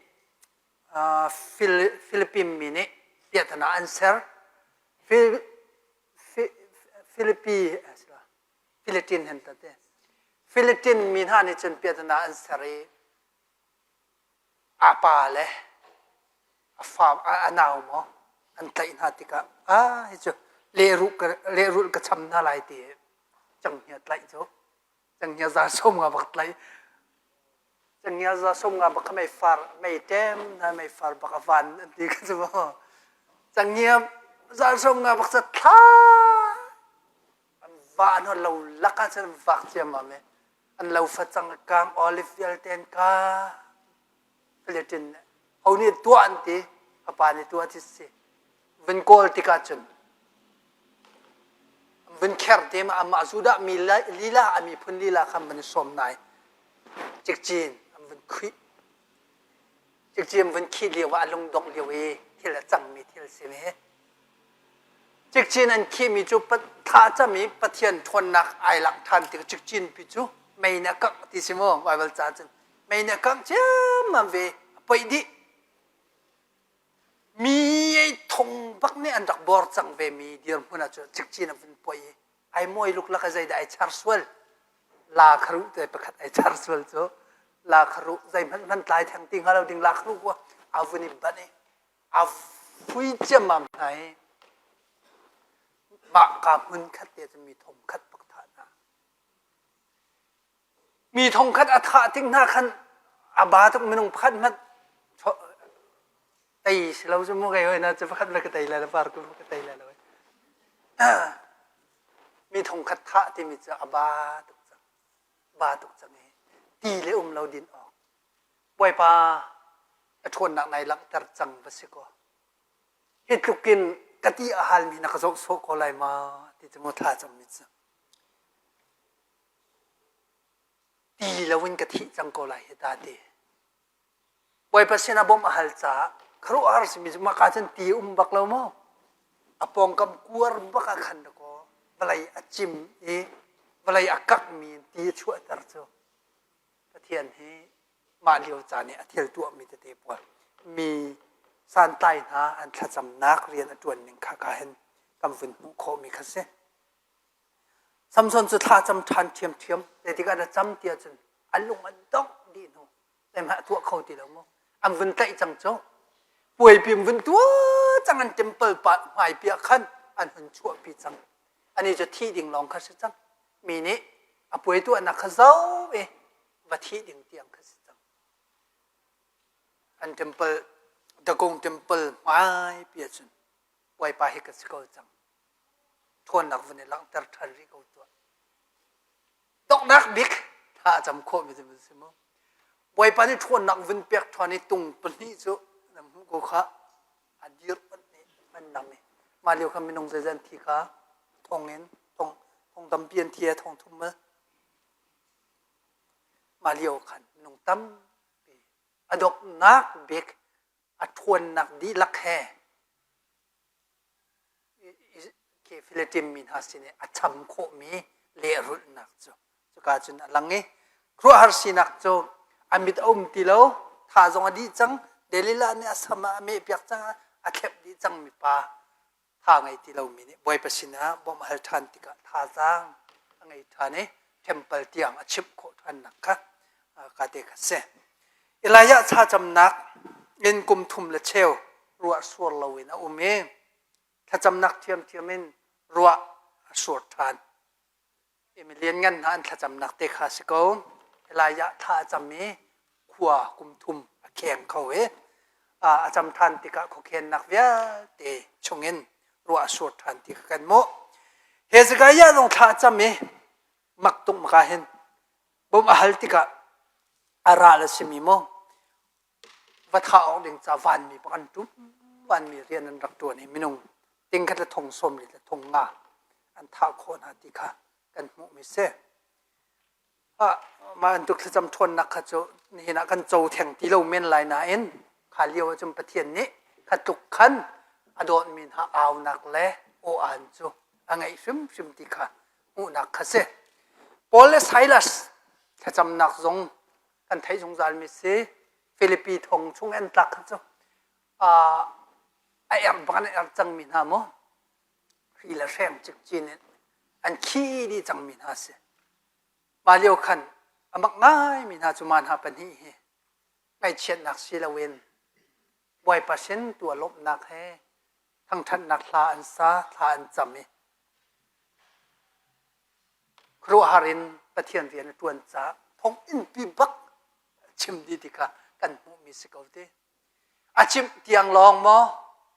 Philippine mi nih piahtana an ser. Philippi Philippine hen tate. Philippine mi hna nih cun piahtana an ser i a pa le a fa a nau maw an tlaih hna tikah ah hi cu lehrulh ka lehrulh ka cham hna lai ti cenghngia tlaih cu cenghngia za som nga bak tlaih cenghngia za som nga bak kha mei far mei ṭem hna mei far bak a van an ti kha cu maw cenghngia za som nga bak ca thla an va an lo lak ah cun an vak ciammam i an lo facang a kang olive vialte an kang Palestine ho nih tuah an ti a pa nih tuah ti si vun kawl tikah cun vun kher te ma amah Judah mi lila a miphun lila khan van i sawm nai cikcin an vun khuih cikcin vun khih lio ah a lungdongh lio i thil a cangmi thil si ve Cikcin an khihmi cu thla cam i Pathian ṭhawnnak ai lak ṭhan tik cikcin pi cu mei nih a kangh ti si maw Baibal ca cun mei nih a kangh ciammam ve a poih dih. Mi ei thong bak nih an rak bor cang ve mi dirhmun ah cun cikcin a vun poih i ai muai luklak i zeidah ai char sual la kharuh te pakhat ai char sual cu la kharuh zeihmanh hman tlai theng ti hnga lo ding la kharuh ku a vun i banh i a fui ciammam hna i mah ka hmun khat te cu mi thong khat bak thah hna. Mi thong khat a thah tik hna khan a ba tuk minung pakhat hmanh tei si lo cu mu kei hoi na cu pakhat le ka tei lai lo par ku ka tei lai lo. Mi thong khat thah timi cu a ba tuk cang. Ba tuk cang i ti le um lo din awk. Bawipa a ṭhawnnak nai langhter cang va si kaw hi tluk in ka ti a halmi na ka zoh sawh ko lai ma ti cu mu thla cammi cu ti loin ka thih cang ko lai hi ta ti Bawipa sinah bawmh a hal caah khuaruahhar simi cu maka cun ti um bak lo maw a pawngkam kuar bak ah khan dakaw vawlei a cim i vawlei a kakmi in ti a chuahter cu Pathian hi mah lio caan i a thil tuahmi tete pawl mi santlai hna an thlacamnak rian a ṭuan ning kha ka hin kan vun hmuh khawhmi kha si. Samson cu thla cam ṭhan ṭhiamṭhiam zeitikah na cam ti ahcun a lung a dongh dih hnu zeihmanh a tuah kho ti lo mu an vun tlaih cang cu puaipi an vun tuah cang an temple pa hmaipi ah khan. an hun chuahpi cang. Ani cu thih ding lawng kha si cang. Mi nih a puai tuahnak kha zoh i va thih ding tiang kha si cang. An temple, Dagong temple hmaipi ahcun Bawipa hi ka si ko cang. Ṭhawnnak vun i langhter ṭhan rih ko tuah. Donghnak bik thla a cam khawhmi cu si mu. Bawipa nih ṭhawnnak vun pek ṭhan i tung pahnih cu na hmuh ko kha a dir onh nih an nam i mah lio kha minung zeizat an thi kha thong in thong thong tampi an thi a thong thum mal mah lio khan minung tampi a donghnak bik a ṭhawnnak dihlak he khi Philippine mi hna sin i a cham khawhmi lehrulhnak cu cuka cun a lang i khuaruahhar sinak cu a mit a um ti lo tha zong a dih cang Delilah nih a sam ah a mehpiak cang a thlep dih cang mi pa tha ngei ti lomi nih Bawipa sinah bawmh a hal ṭhan tikah thazaang a ngei ṭhan i temple tiang a chimh khawh ṭhannak kha ka te kha si. Elijah thlacamnak in kum thum le cheu ruah sur loin a um i thlacamnak ṭhiamṭhiam in ruah a sur ṭhan. I milianngan hna an thlacamnak te kha si ko. Elijah thla a cam i khua kum thum a kheng kho i a cam ṭhan tikah khuakhennak vialte chungin ruah a sur ṭhan ti kha kan hmuh. Hezekiah zong thla a cam i mak tuk maka hin bawmh a hal tikah a ral a simi maw va thah awk ding ca vanmi bak an ṭum vanmi rian an rak ṭuan i minung tingkhat le thong sawm li le thong nga an thah khawh hna ti kha kan hmuhmi si. Ah, mah bantuk thlacam ṭhawnnak kha cu nihin ah kan co theng ti lo men lai nain kha lio ahcun Pathian nih kha tluk khan a dawtmi hna aunak le aw-aan cu a ngeih hrimhrim ti kha hmuhnak kha si. Paul le Silas thlacamnak zong kan theih zungzalmi si. Filipi thong chung an tlak kha cu a erh bak an erh cangmi hna mu. Hri le hreng cikcin in an khi dih cangmi hna si. Mah lio khan a mak ngaimi hna cu mah hna pahnih hi ngaihchiatnak si loin Bawipa sin tu a lawmhnak he thangṭhatnak hla an sa, thla an cam i khuaruahhar in Pathian rian a ṭuan caah thonginn pi bak chim dih ti kha kan hmuhmi si ko ti. A cimh tiang lawng maw?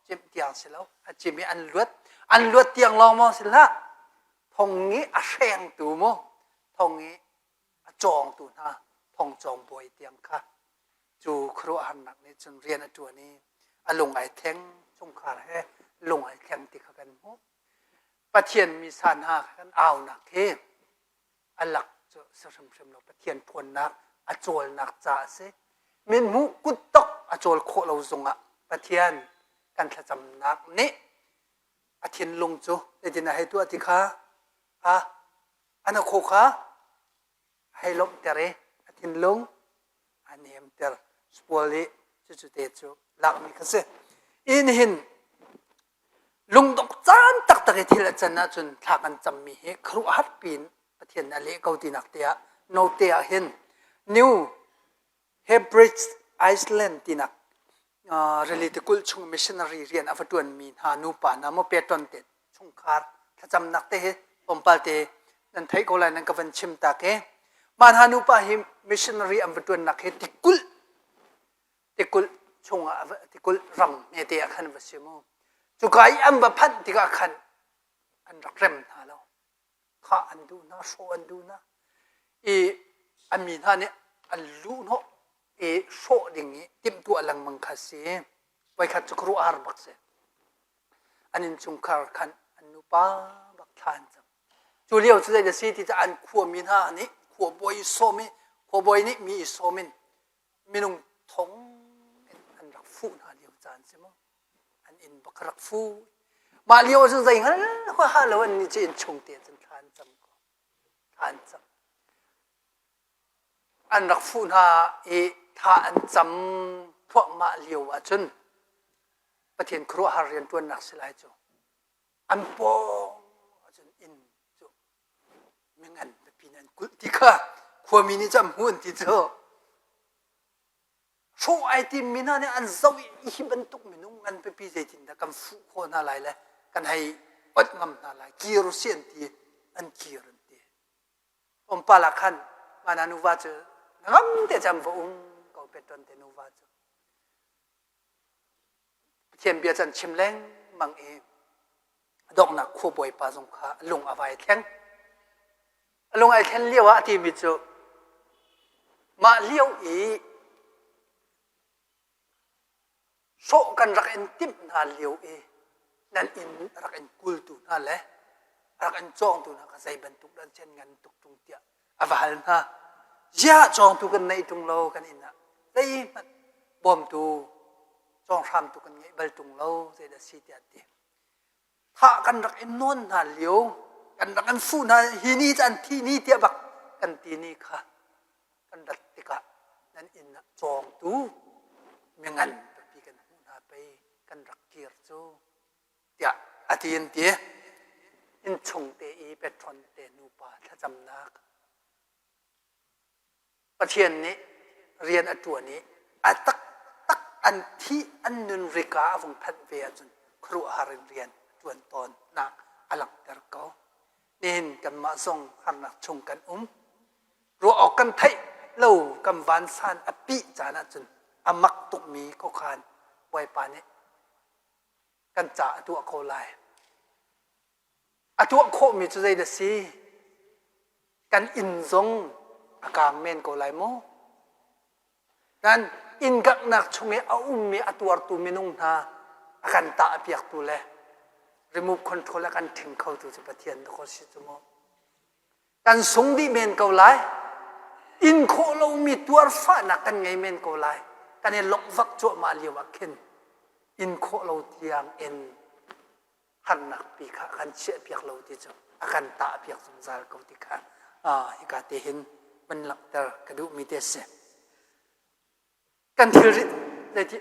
Cimh tiang si lo. A cim i an luat. An luat tiang lawng maw si hlah. Thong i a hrengtu maw? Thong i a cawngtu hna thong cawng bawi tiang kha cu khuaruahharnak nih cun rian a ṭuan i a lung ai thleng chungkhar he lung ai thleng ti kha kan hmuh. Pathian misa hna kan aunak hi a lak cu si hrimhrim lo Pathian ṭhawnnak a cawlnak ca a si. Mithmuh kuttok a cawl khawh lo zongah Pathian kan thlacamnak nih a thinlung cu zeitin a hei tuah ti kha a an a khaw kha a hei lawmhter i a thinlung a nemter. Paul nih cucu te cu lakmi kha si. In hin Lungdongh caan taktak i thil a can ahcun thla kan cammi hi khuaruahhar piin Pathian nih a leh ko tinak te ah note ah hin New Hebrides Iceland tinak rili tikulh chung missionary rian a va ṭuanmi hna nupa hna maw Patron te chungkhar thlacamnak te hi tlawmpal te nan theih ko lai nan ka van chim tak i mah hna nupa hi missionary an va ṭuannak hi tikulh tikulh chungah tikulh ram hmete ah khan va si mu cuka i an va phanh tikah khan an rak rem hna lo thah an duh hna hrawh an duh hna i an mi hna nih an luh hnawh i hrawh ding i timhtuah lengmang kha si voikhat cu khuaruahhar bak si an innchungkhar khan an nupa bak thla an cam cu lio cu zei a si ti cu an khuami hna nih khuabawi i sawm i khuabawi nih mi i sawm in minung thong in an rak fuh hna lio caan si mu an inn bak rak fu mah lio ahcun zei hngal huaha lo an nih cu inn chung te cun thla an cam ko thla an cam an rak fuh hna i thla an cam thluahmah lio ahcun Pathian khuaruahhar rianṭuannak si lai cu an pawng ahcun inn cu mingan pipi an kulh ti kha khuami nih cun hmu an ti cu hrawh ai timmi hna nih an zoh i hi bantuk minung ngan pipi zeitindah kan fuh khawh hna lai le kan hei. ot ngam hna lai kir usih an ti an kir an ti. Tlawmpal ah khan mana nuva cu ngam te cam va um ko Petron te nuva cu. Pathian bia can chim lengmang i donghnak khuabawi pa zong kha a lung a vai thleng. A lung ai thlen lio ah a timi cu mah lio i sawh kan rak in timh hna lio i nan inn rak in kultu hna le rak in cawngtu hna kha zei bantuk dah an sian ngan tuk ṭung tiah a va hal hna. Ziah cawngtu kan neih ṭung lo kan inn ah zeihmanh bawmtu cawnghramtu kan ngeih bal ṭung lo zeidah si tiah a ti. Thah kan rak in nawn hna lio kan rak in fuh hna hi ni cu an thi ni tiah bak kan ti ni kha kan rat tikah nan inn ah cawngtu mingan pipi kan hmuh hna pei kan rak kir cu tiah a ti an ti. Innchung te i Petron te nupa thlacamnak Pathian nih rian a ṭuan i a taktak an thih an nun rika a vung phanh ve ahcun khuaruahhar in rian a ṭuan tawnnak a langhter ko. Nihin kanmah zong harnak chung kan um. Ruah awk kan theih lo kan vansan a pih caan ahcun a mak tukmi khuakhan Bawipa nih kan ca a tuah ko lai. A tuah khawhmi cu zeidah si? Kan inn zong a kaang men ko lai maw? Nan inn kanghnak chung i a ummi a tuartu minung hna a kan tahpiaktu le remote control a kan ṭhing khotu cu Pathian dawh si cu mu. Kan sung dih men ko lai. Inn khawh lomi tuarfahnak kan ngei men ko lai. Kan i lawmh cuahmah lio ah khin inn khawh lo tiang in harnak pi kha a kan chiahpiak lo ti cu a kan tahpiak zungzal ko ti kha hika te hin van langhter ka duhmi te a si. Kan thilrit zeiti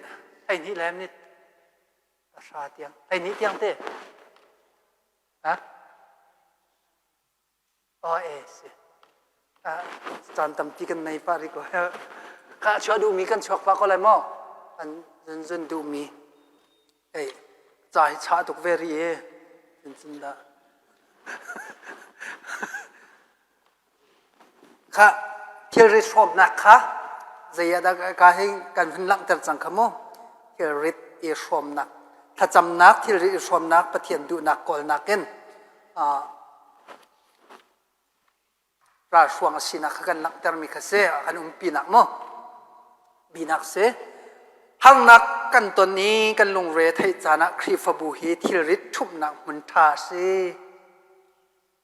12 le minute hra tiang 12 tiang te ha Oh e si. Caan tampi kan nei pah rih ko. Ka chuah duhmi kan chuak pah ko lai maw? An zun zun duhmi. Ei, ca hi chah tuk ve rih e. Zun zun dah. Kha thilrit hrawmnak kha zei ah dah ka hi kan hun langhter cang kha mu. Thilrit i hrawmnak, thlacamnak, thilrit i hrawmnak, Pathian duhnak kawlnak in ralhruang a sinak kha kan langhtermi kha si a kan umpinak mu binak si harnak kan ton i kan lungre theih caan ah Khrihfabu hi thilrit ṭhumhnak hmun ṭha a si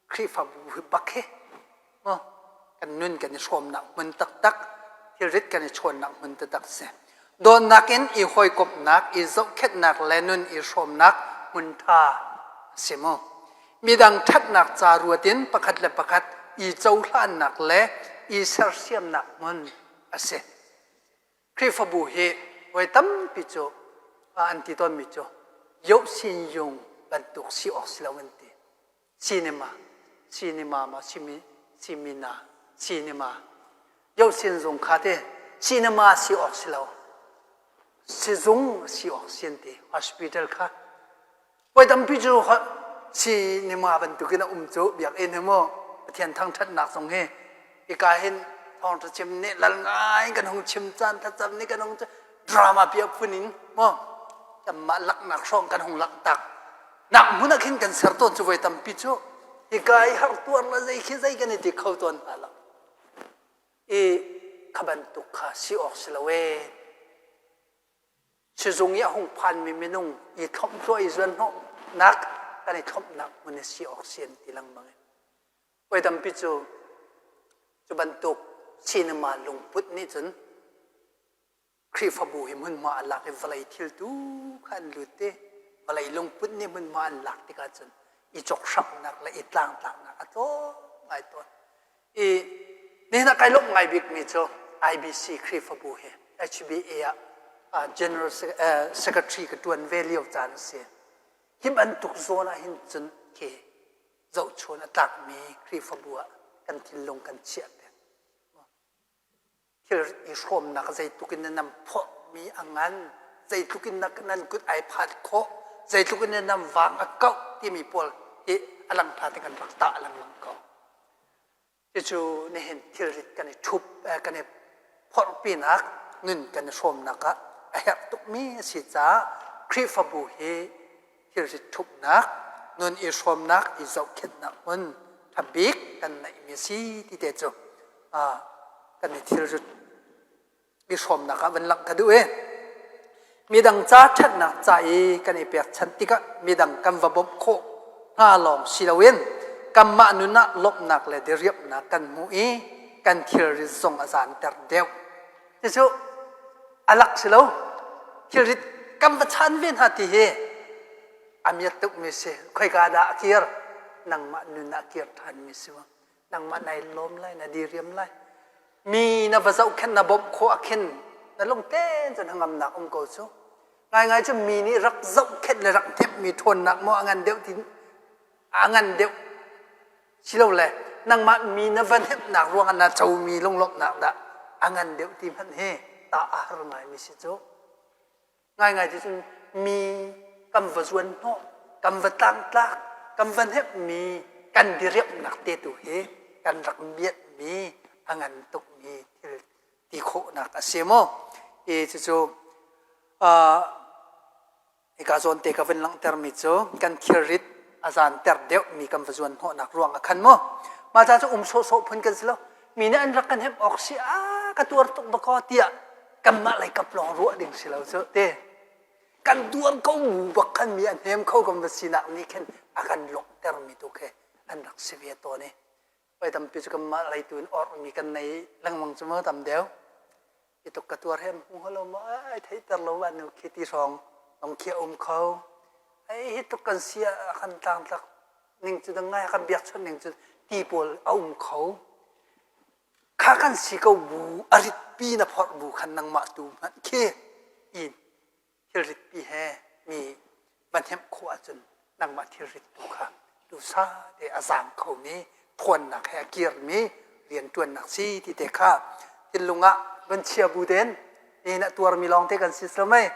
Khrihfabu hi bak hi mu kan nun kan i hrawmnak hmun taktak thilrit kan i chawnnak hmun taktak si dawtnak in i hawikomhnak i zohkhenhnak le nun i hrawmnak hmun ṭha a si mu midang ṭhatnak ca ruat in pakhat le pakhat i cohlannak le i sersiamnak hmun a si Khrihfabu hi voi tampi cu an ti tawnmi cu yoh sin yung bantuk si awk si lo an ti Cinema, cinema ma simi, simina, cinema. Yo sin zung kha te cinema si awk si lo. Sizung si awk si an ti. Hospital kha. Voi tampi cu cinema bantukin a um cu biakinn hi mu Pathian thangṭhatnak zong hi hika hin thawngṭha chim nih lal ngai kan hung chim caan thlacam nih kan hung drama pia phun in mu kanmah laknak hrawng kan hung laktak nak hmun ah khin kan ser tawn cu voi tampi cu hika i har tuar la zei khi zei kan i ti kho tawn hna lo i kha bantuk kha si awk si lo ee sizung i a hung phanmi minung i thlomh i zuan hnawhnak kan i thlomhnak hmun i si awk si an ti lengmang i voi tampi cu cu bantuk cinema lungput nih cun Khrihfabu hi hmunhma an lak i vawlei thil tu kha an lut i vawlei lungput nih hmunhma an lak tikah cun i cawkhramhnak le i tlangtlaknak a tlawm ngai tawn. I nihin ah kai lawmh ngai bikmi cu IBC Khrihfabu hi HBA ah General Secretary ka ṭuan ve lio caan a si. Hi bantuk zawn ah hin cun khi zohchun a tlakmi Khrihfabu ah kan thinlung kan chiah peng. Thil i hrawmnak zeitluk in nan phawhmi a ngan, zeitluk in nan kut ai phat khawh, zeitluk in nan vang a kauh. timi pawl hi a lang ṭha te kan rak tah lengmang ko. Cucu nihin thilrit kan i ṭhup, kan i phorhpinak, nun kan i hrawmnak ah a herh tukmi a si caah Khrihfabu hi thilrit ṭhupnak, nun i hrawmnak, i zohkhenhnak hmun ṭha bik kan neihmi a si ti te cu kan i thilrit i hrawmnak ah van langh ka duh i midang ca ṭhatnak ca i kan i pekchanh tikah midang kan va bawmh khawh hna lawng si loin kanmah nun ah lawmhnak le diriamhnak kan hmu i kan thilrit zong a zaanter deuh. Cucu a lak si lo. Thilrit kan va chan ve hna ti hi a miat tukmi si. Khoika dah a kir? Nangmah nun ah kir ṭhanmi si. Nangmah nai lawm lai, na diriam lai. Mi na va zohkhenh na bawmh khawh ah khin na lungten cun hnangamnak um ko cu. Ngaingai cu mi nih rak zohkhenh le rak hnemhmi ṭhawnnak maw a ngan deuh ti a ngan deuh silole nangmah mi na va hnemhnak ruangah na comi lunglawmhnak dah a ngan deuh ti hmanh hi tah a har ngaimi si cu. Ngaingai ti cun mi kan va zuan hnawh, kan va tlangtlak, kan va hnemhmi, kan diriamhnak te tu hi kan rak miatmi a ngan tukmi thil ti khawhnak a si maw? I cucu hika zawn te ka vun langhtermi cu kan thilrit a zaanter deuhmi kan va zuan hnawhnak ruang ah khan maw? Mah ca cu um sawhsawh phun kan si lo. Mi nih an rak kan hemh awk si a ka tuar tuk dakaw tiah kanmah lei kap lawng ruah ding si lo cu te kan tuar ko bak khan mi a hnem kho kan va sinak nih khin a kan lawmhter mi tu khi an rak si ve tawn i voi tampi cu kanmah lei tu in orh mi kan nei lengmang cu mu tam deuh i tuk ka tuar hem hmu halo ma ai theiter lo wa nu khi ti hrawng nong khi um kho ai hi tuk kan si a kan tlang tlak ning cu dang ngai kan biak chon ning cu ti pawl a um kho Kha kan si ko bu a ritpi na phorh bu khan nangmah tu hmanh khi in thilritpi he mi va hnemh khawh ahcun nangmah thilrit tu kha duhsah te a zaang khomi thawnnak he a kirmi rianṭuannak si ti te kha thinlung ah van chia bu tein nihin a tuarmi lawng te kan si lo mei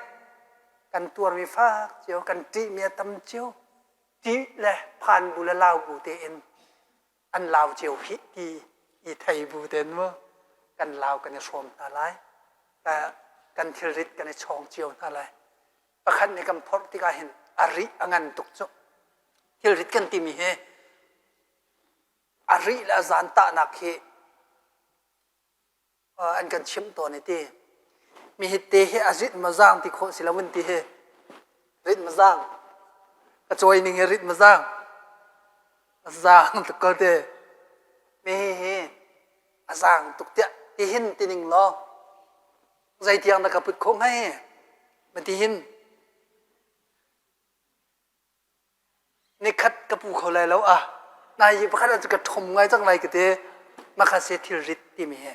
kan tuarmi fak cio kan ṭihmi a tam cio ṭih le phan bu le lau bu tein an lau cio hih ti i thei bu ten mu kan lau kan i hrawm hna lai kan thilrit kan i chawng cio hna lai pakhat nih kan phorh tikah hin a rih a ngan tuk cu thilrit kan timi hi a rih le a zan tahnak hi an kan chimh tawn i ti mi hi te hi a rit ma zaang ti khawh si lo an ti hi rit ma zaang ka cawi ning hi rit ma zaang a zaang tuk ko te mi hi hi a zaang tuk tiah ti hin ti ning law zeitiang na ka put khawh hngai ma ti hin Nikhat ka pu kho lai lo ah nai hi pakhat ah cu ka ṭhom ngai cang lai ka ti. Makha se thilrit timi hi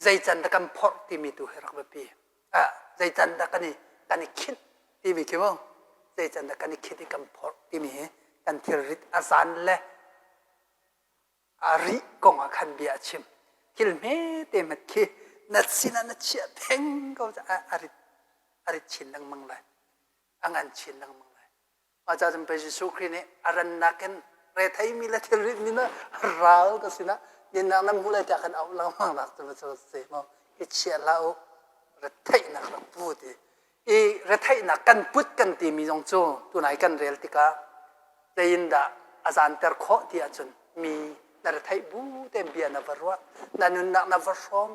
zei can dah kan phorh timi tu hi rak biapi. Ah, zei can dah kan i kan i khinh timi khi mu. Zei can dah kan i khinh i kan phorh timi hi kan thilrit a zan le a rih kong ah khan bia a chim. Thil hmete hmet khi na sinah na chiah theng ko caah a rit a rit chin lengmang lai. A ngan chin lengmang lai. Mah ca cun pei Jesuh Khrih nih a rannak in retheimi le thilritmi na ral ka sinah dinnak nan hmu lai tiah khan auh lengmang nak cu va si maw i chia hlah u retheihnak rak pu ti i retheihnak kan put kan timi zong cu tunai kan rel tikah zeiin dah a zanter khawh ti ahcun mi na retheih bu tein bia na va ruah na nunnak na va hrawm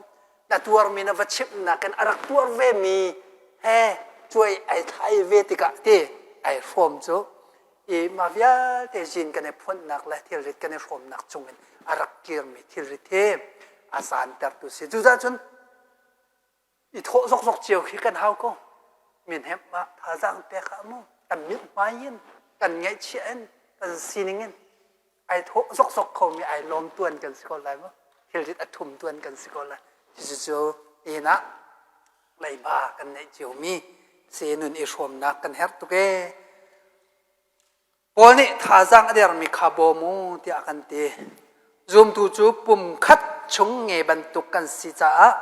na tuarmi na va chimhnak in a rak tuar vemi he cuai ai thlai ve tikah ti ai hrawm cu i mah vialte zin kan i phunnak le thilrit kan i hrawmnak chungin a rak kirmi thilrit hi a zantertu si cucaah cun i thawh zokzok cio khi kan hau ko min hemh ah thazaang pek ah mu kan mithmai in kan ngaihchiah in kan sining in ai thawh zokzok khomi ai lawm tuan kan si ko lai mu thilrit a thum tuan kan si ko lai cucu inn ah leiba kan neih ciomi se nun i hrawmnak kan herh tuk ee Paul nih thazaang a dermi kha bawm u tiah a kan ti. Zumtu cu pum khat chung nge bantuk kan si caah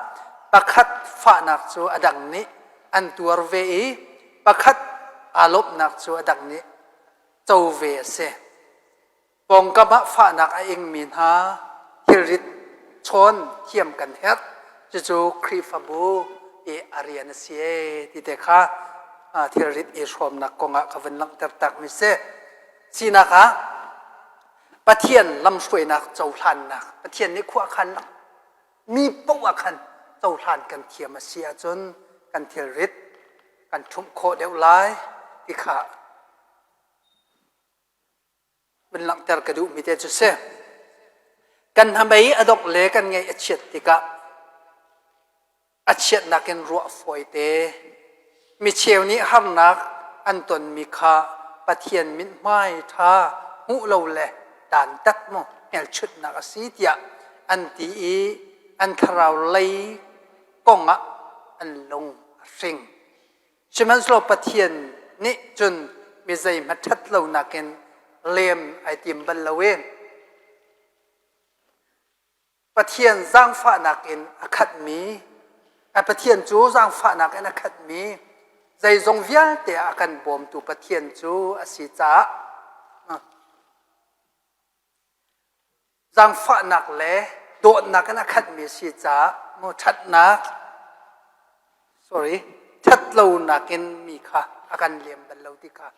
pakhat fahnak cu a dang nih an tuar ve i pakhat aa lawmhnak cu a dang nih. co ve a si. Pawngkam ah fahnak a ingmi hna thilrit chawn thiam kan herh. Cucu Khrihfabu i a rian a si ee ti te kha thilrit i hrawmnak kongah ka vun langhter takmi si. Sinak ah Pathian lamhruainak cohlannak, Pathian nih khua a khan mi paoh ah khan cohlan kan thiam a si ahcun kan thilrit kan ṭhumh khawh deuh lai ti kha vun langhter ka duhmi te cu si. Kan hnamei a dongh le kan ngaih a chiat tikah a chiatnak in ruah fawite. Micheu nih harnak an tonmi kha Pathian mithmai ṭha hmuh lo le dantat maw hmelchunhnak a si tiah an ti i an thlarau lei kong ah an lung a hring. Sihmanhsehlaw Pathian nih cun mi zeihmanh ṭhat lonak in lem ai tim bal lo i Pathian zaangfahnak in a khatmi, Pathian cu zaangfahnak in a khatmi, zeizong vialte ah a kan bawmtu Pathian cu a si caah zaangfahnak le dawtnak in a khatmi a si caah maw ṭhatnak sorry ṭhatlonak in mi kha a kan lem bal lo ti kha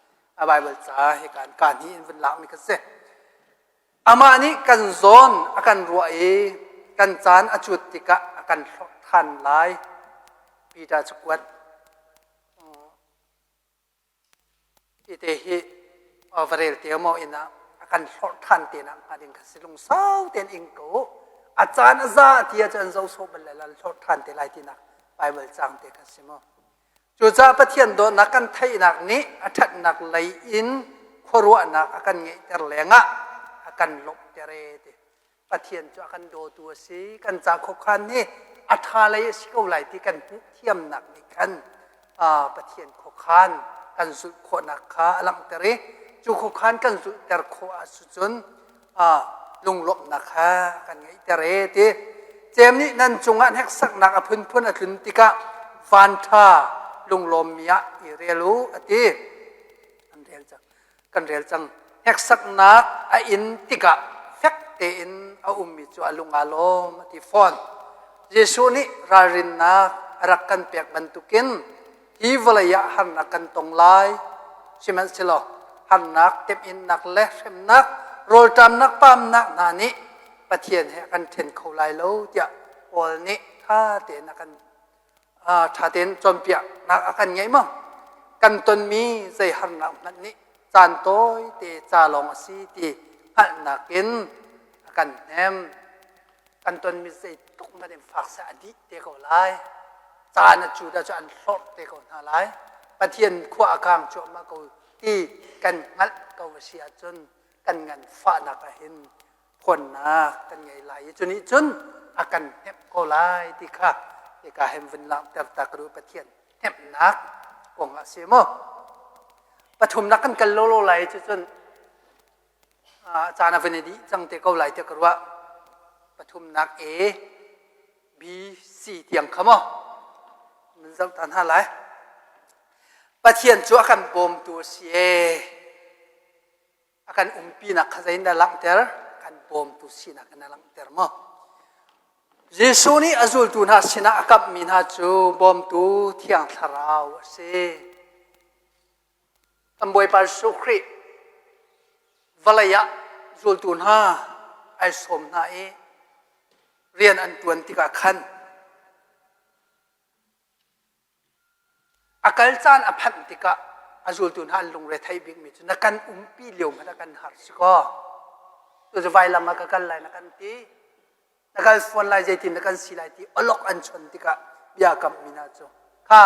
a Baibal ca hika in kaa hnih in vun lakmi kha si. Amah nih kan zawn a kan ruah i kan caan a cut tikah a kan hlorh ṭhan lai. Peter cakuat Hi te hi va rel te maw inn ah a kan hlorh ṭhan te nak hnga ding kha si lungsau tein ing ko. A caan a za ti ahcun an zoh sawh bal lai lo, hlorh ṭhan te lai tinak Bible caang te kha si maw. Cucaah Pathian dawtnak kan theihnak nih a ṭhatnak lei in khuaruahnak a kan ngeihter lengah a kan lawmhter ee ti. Pathian cu a kan dawtu a si. Kan ca khuakhan hi a ṭha lei a si ko lai ti kan hmuh thiamnak nih khan Pathian khuakhan kan zulh khawhnak kha a langhter i cu khuakhan kan zulhter khawh ahcun lunglawmhnak kha kan ngeihter e ti. Cem nih nan cungah hneksaknak a phunphun a tlun tikah vanṭha lunglawmmi ah i rel u a ti. An rel cang. Kan rel cang. Hneksaknak a in tikah fek tein a ummi cu a lung aa lawm a ti fawn. Jesuh nih ralrinnak a rak kan pek bantukin hi vawlei ah harnak kan tong lai. Sihmanhsehlaw harnak, temhinnak le hremnak, rawlṭamnak, pamnak hna nih Pathian he a kan ṭhen kho lai lo tiah Paul nih ṭha tein a kan ṭha tein cawnpiaknak a kan ngeih maw? Kan tonmi zei harnak hmanh nih caan tawite ca lawng a si ti hngalhnak in a kan hnem. Kan tonmi zeitluk hmanh in fak seh a dih te ko lai. Caan a cu dah cu an hlorh te ko hna lai. Pathian khua a kang cuahmah ko ti kan hngalh ko a si ahcun kan nganfahnak ah hin phuannak kan ngei lai i cu nih cun a kan hnemh ko lai ti kha hika hin vun langhter ta ka duh Pathian hnemhnak kong ah si maw pathumnak kan kal lolo lai cu cun caan a vun i dih cang te ko lai tiah ka ruah pathumnak A B C tiang kha maw mun zoh ta hna lai Pathian cu a kan bawmtu a si ee A kan umpinak kha zei in dah langhter? Kan bawmtu sinak in a langhter maw? Jesuh nih a zultu hna sinah a kamhmi hna cu bawmtu Thiang Thlarau a si. Kan Bawipa Jesuh Khrih vawlei ah zultu hna ai sawm hna i rian an ṭuan tikah khan A kal caan a phanh tikah a zultu hna an lungre theih bikmi cu na kan umpi lio hmanh ah kan har si kaw tu vailam ah ka kal lai na kan ti na kal fawn lai zeitin na kan si lai ti awlok an chon tikah bia kammi hna cu kha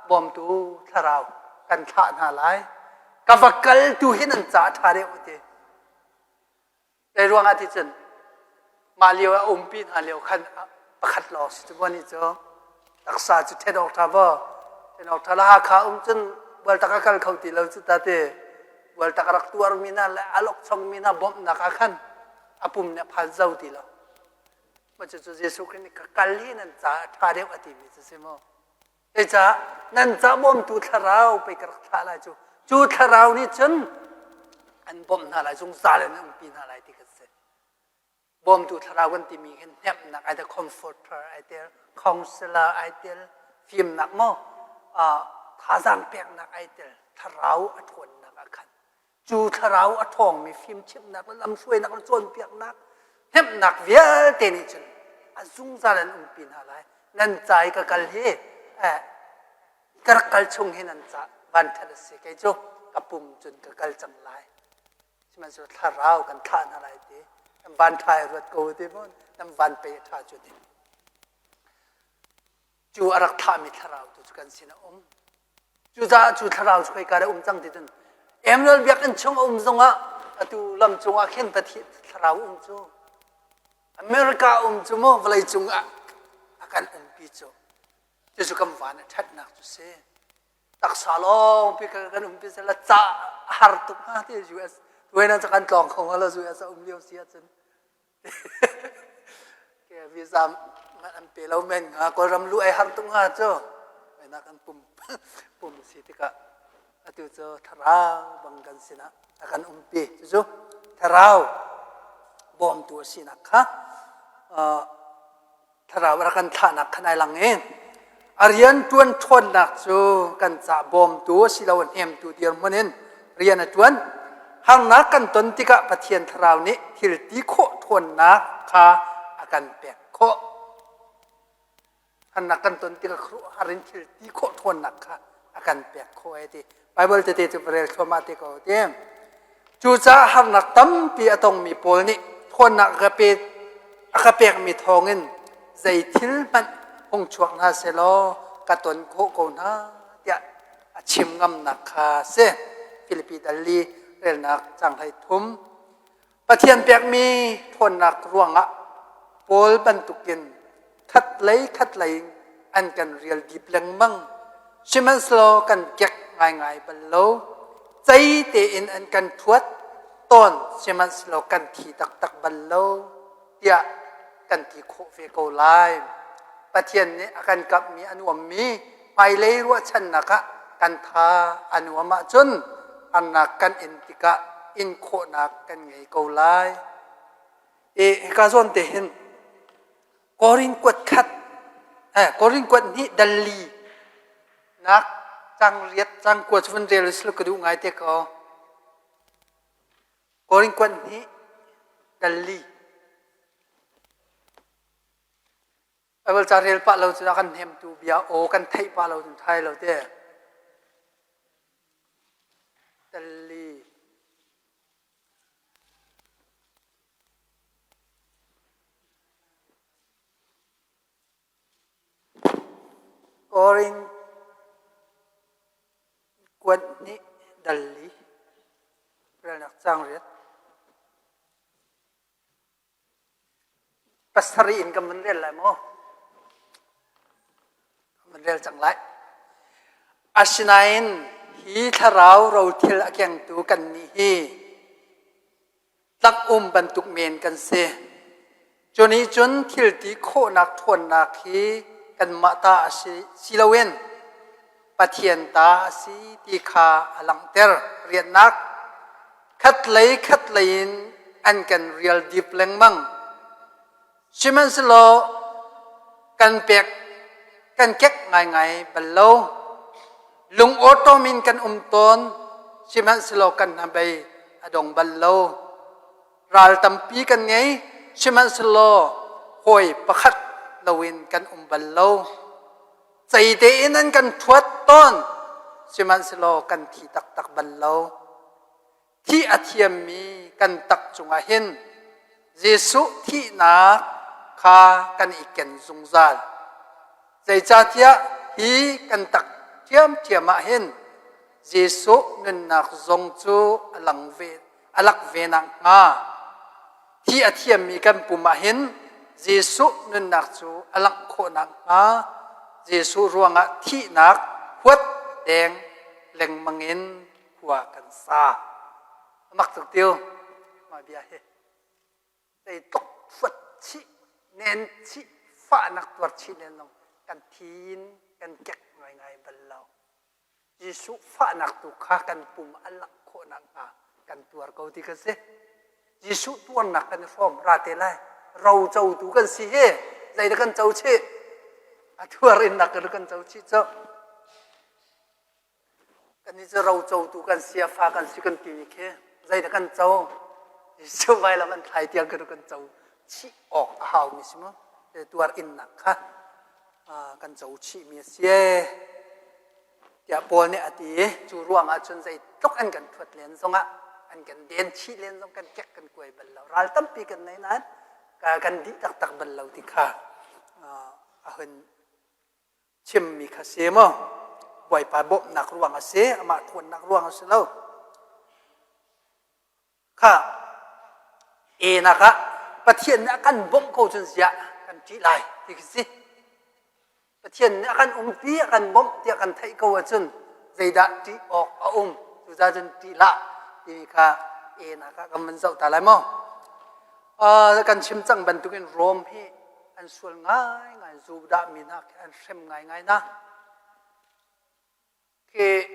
bawmtu thlarau kan thlah hna lai ka va kal tu hin an ca ṭha deuh ti Zei ruangah ti cun mah lio a umpi hna lio khan pakhat lawng si cu nih cu taksa cu ṭhen awk ṭha maw ṭhen awk ṭha la Hakha um cun Bualtak a kal kho ti lo cu ta ti Bualtak a rak tuarmi hna le a lok chongmi hna bawmhnak ah khan a pum nih a phan zo ti lo mah cucu Jesuh Khrih nih ka kal hi nan caah a ṭha deuh a timi cu si mu Zeicah nan ca bawmtu thlarau pei ka rak thlah lai cu. Cu thlarau nih cun An bawmh hna lai, zungzal in an umpi hna lai ti kan si. Bawmtu thlarau kan timi hin hnemhnak ai tel, comforter ai tel, counselor ai tel, fimnak maw thazaang peknak ai tel, thlarau a ṭhawnnak ah khan. Cu thlarau a ṭhawngmi fimchimhnak le lamhruainak le cawnpiaknak, hnemhnak vialte nih cun a zungzal an umpi hna lai. Nan ca i ka kal hi eh, ka rak kal chung hi nan ca vanṭhat a si. Kei cu ka pum cun ka kal cang lai. Sihmanhsehlaw thlarau kan thlah hna lai ti nan van ṭha i ruat ko ti maw nan van pei a ṭha cu ti. Cu a rak thlahmi thlarau tu cu kan sin a um. Cucaah cu thlarau cu khoika dah um cang ti cun Emmanuel biakinn chung a um zongah atu lam cungah khin Pathian thlarau um cu America um cu maw vawlei cungah a kan umpi cu cucu kan van a ṭhatnak cu si. Taksa lawngpi kan umpi sela ca a har tuk hnga ti US tuai cu kan tlawng kho hnga lo US a um lio si ahcun ke visa an pe lo men hnga Kawlram lu ai har tuk hnga cu na kan pum pum si tikah atu cu thlarau bang kan sinah a kan umpi cucu thlarau bawmtu a sinak kha Thlarau a rak kan thlahnak khan ai lang i a rian ṭuan ṭhawnnak cu kan ca bawmtu asiloah hnemtu dirhmun in rian a ṭuan. Harnak kan ton tikah Pathian Thlarau nih thil ti khawh ṭhawnnak kha a kan pek khawh. Harnak kan ton tikah khuaruahhar in thil ti khawh ṭhawnnak kha a kan pek khawh ai ti. Baibal tete cu va rel thluahmah te ko ti. Cucaah harnak tampi a tongmi pawl nih ṭhawnnak a ka pe a ka pekmi thawngin zei thil hmanh hung chuak hna sehlaw ka ton khawh ko hna tiah a chim ngamnak kha a si. Filipi dal li relnak cang 13. Pathian pekmi ṭhawnnak ruangah Paul bantukin khatlei khatlei an kan rial dip lengmang. Sihmanhsehlaw kan kek ngaingai bal lo. Cei tein an kan ṭhuat tawn, sihmanhsehlaw kan thi taktak bal lo tiah kan ti khawh ve ko lai. Pathian nih a kan kamhmi a nuammi hmailei ruahchannak ah kan tha a nuam ahcun harnak kan in tikah in khawhnak kan ngei ko lai. E hika zawn te hin Korin kuat khat eh Korin kuat hnih dal li nak cang riat cang kua cu vun rel usih ka duh ngai te ko. Korin kuat hnih dal li Baibal ca rel pah lo cu a kan hnemtu bia aw kan theih pah lo cun thai lo te. Dal li Korin kuat nih dal li relnak caang riat pasarih in kan vun rel lai maw? Kan vun rel cang lai. Asinain hi thlarau rothil a kengtu kannih hi tlak-um bantuk men kan si. Cu nih cun thil ti khawhnak ṭhawnnak hi kanmah ta a si, si loin Pathian ta a si ti kha a langhter. Riannak khatlei khatlei in an kan rial dip lengmang. Sihmanhsehlaw kan pek kan kek ngaingai bal lo. Lung awṭawm in kan um tawn, sihmanhsehlaw kan hnabei a dong bal lo. Ral tampi kan ngei, sihmanhsehlaw hawi pakhat loin kan um bal lo. Cei tein an kan ṭhuat tawn, sihmanhsehlaw kan thi taktak bal lo. Thih a thiammi kan tak cungah hin Jesuh thihnak kha kan i ken zungzal. Zeicahtiah hi kan tak ṭhiamṭhiam ah hin Jesuh nunnak zong cu a lang ve a lak ve nakhnga thi a thiammi kan pum ah hin Jesuh nunnak cu a langh khawh nakhnga Jesuh ruangah thihnak huat deng lengmang in khua kan sa. Mak tuk tiu mah bia hi. Zeitluk fuat chih nen chih fahnak tuar chih nen zong kan thin kan kek ngaingai bal lo. Jesuh fahnak tu kha kan pum a langh khawh nakhnga Kan tuar ko ti kha si. Jesuh tuarnak kan i hrawm ra te lai. Ro cotu kan si hi zeidah kan co chih? A tuar innak kan co chih cu. Kannih cu ro cotu kan si, a fa kan si kan timi khi zeidah kan co? Jesuh vailam an thlai tiang kan kan co chih awk a haumi si mu. Tuar innak kha kan co chihmi a si ee. Tiah Paul nih a ti i cu ruang ah cun zeitluk an kan thuat len zongah an kan den chih len zong kan kek kan kuai bal lo. Ral tampi kan nei nain kan dih taktak bal lo ti kha a hun chimmi kha si maw? Bawipa bawmhnak ruang a si, amah ṭhawnnak ruang a si lo. Kha enak ah Pathian nih a kan bawmh ko cun ziah kan ṭih lai ti khi si. Pathian nih a kan umpi, a kan bawmh tiah kan theih ko ahcun zeidah ṭih awk a um? Cucaah cun ṭih hlah timi kha enak ah kan van zoh ta lai maw? Kan chim cang bantukin Rom hi an sual ngaingai, Judah mi hna khi an hrem ngaingai hna. Khi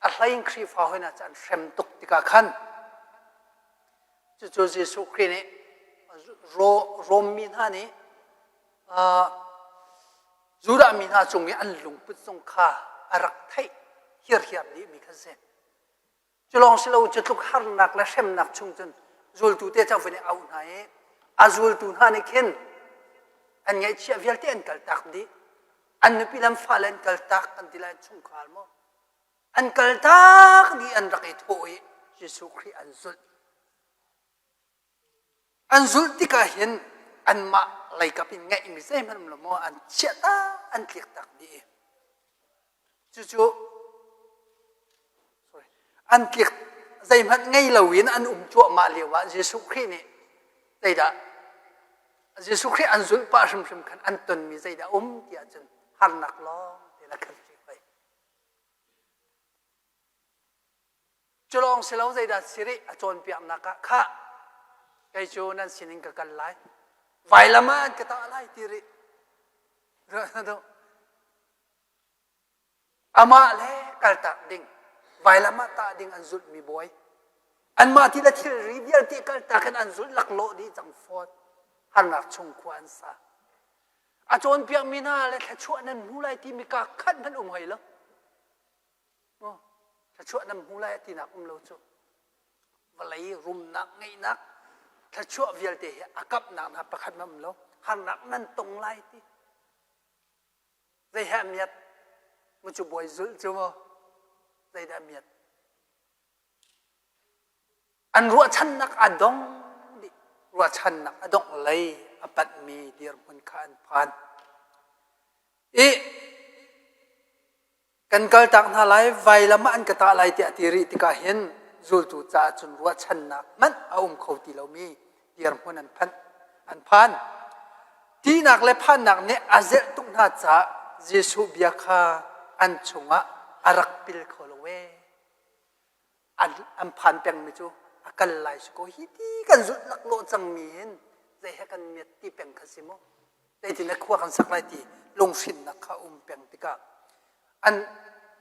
a hlei in Khrihfa hoi hna cu an hrem tuk tikah khan cucu Jesuh Khrih nih Rom mi hna nih Judah mi hna cung i an lungput zong kha a rak theih hirhiar dihmi kha si. Cu lawng si lo cu tluk harnak le hremnak chung cun zultu te cu vun i auh hna i a zultu hna nih khin an ngaihchiah vialte an kaltak dih. An nupi le an fale an kaltak kan ti lai chungkhar maw? An kaltak dih an rak i thawh i Jesuh Khrih an zulh. An zulh tikah hin anmah leikap in ngeihmi zeihmanh um lo maw an chiah tak an tlik tak dih i Cucu an tlik zeihmanh ngei loin an um cuahmah lioah Jesuh Khrih nih zeidah Jesuh Khrih an zulh pah hrimhrim khan an tonmi zeidah um ti ahcun harnak lawng te la khan si hoi. Cu lawng si lo zeidah si rih a cawnpiaknak ah khah kei cu nan sinin ka kal lai vailam ah an ka tah lai ti rih. Amah le kaltak ding, vailam ah tah ding an zulhmi bawi. Anmah ti le thilri vialte kaltak in an zulh laklawh dih cang fawn. Harnak chung khua an sa. A cawnpiakmi hna le thluachuah nan hmu lai timi ka khat hmanh um hoi lo. Thluachuah nan hmu lai tinak um lo cu. Vawlei rumnak ngeihnak thluachuah vialte hi a kamhnak hna pakhat hmanh um lo. Harnak nan tong lai ti. Zei he a miat? Mucu bawi zulh cu maw? Zeidah a miat? An ruahchannak a dong dih. Ruahchannak a dongh lei a panhmi dirhmun kha an phan. I kan kaltak hna lai, vailam ah an ka tah lai tiah ti rih tikah hin zultu caah cun ruahchannak hmanh a um kho ti lomi dirhmun an phanh. An phan. Tihnak le phannak nih a zelh tuk hna caah Jesuh bia kha an chungah a rak pil kho lo ee. An, an phan pengmi cu a kal lai si ko hi ti kan zulh laklawh cangmi hin zei he kan miat ti peng kha si mu. Zeitin khua kan sak lai ti lunghrinnak kha um peng tikah an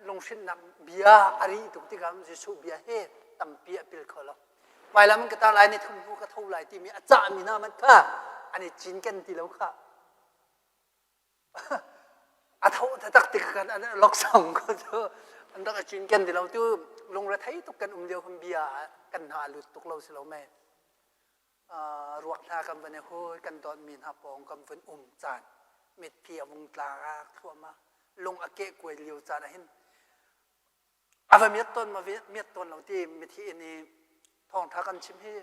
lunghrinnak bia a ri tuk tikah Jesuh bia he tampi a pil kho lo. Vailam in ka tar lai ni thum hnu ka tho lai timi a cahmi hna man kha an i cinken ti lo kha. A tho taktak tik kan an loksong ko cu an rak i cinken ti lo tu lungrethei tuk kan um lio kan bia kan hna lut tuk lo si lo men. Ruak hna kan van i hui kan dawtmi hna pawng kan vun um caan mitthli a vung tla thluahmah lung a keh kuai lio caan ah hin a va miat tawn ma miat tawn lo ti mithi inn i thawngṭha kan chim hi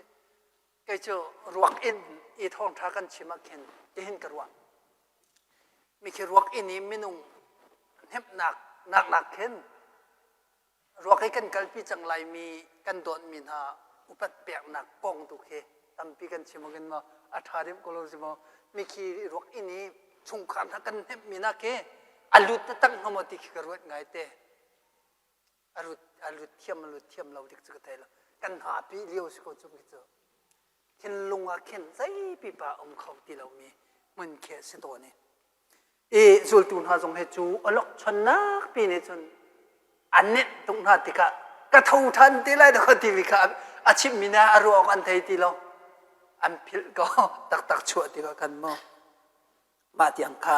kei cu ruak inn i thawngṭha kan chim ah khin tihin ka ruah mikhi ruak inn i minung hnemhnak nak nak khin ruak i kan kalpi cang laimi kan dawtmi hna upat peknak kong tu khi tampi kan chim awkin maw a ṭha deuh ko lo si maw mikhi ruak inn i chungkhar hna kan hnemhmi nak khi a lut taktak hnga maw ti khi ka ruat ngai te a lut a lut thiam a lut thiam lo dik cu ka thei lo kan hna pi lio si ko cu khi cu thinlung ah khin zei pipa um kho ti lomi hmun khi a si tawn i i zultu hna zong he cu awlok chonnak pi nih cun an nenh tuk hna tikah Ka tho ṭhan te lai lo timi kha a chimmi nih a ruah awk an thei ti lo. An philh ko taktak chuah tikah khan maw. Mah tiang kha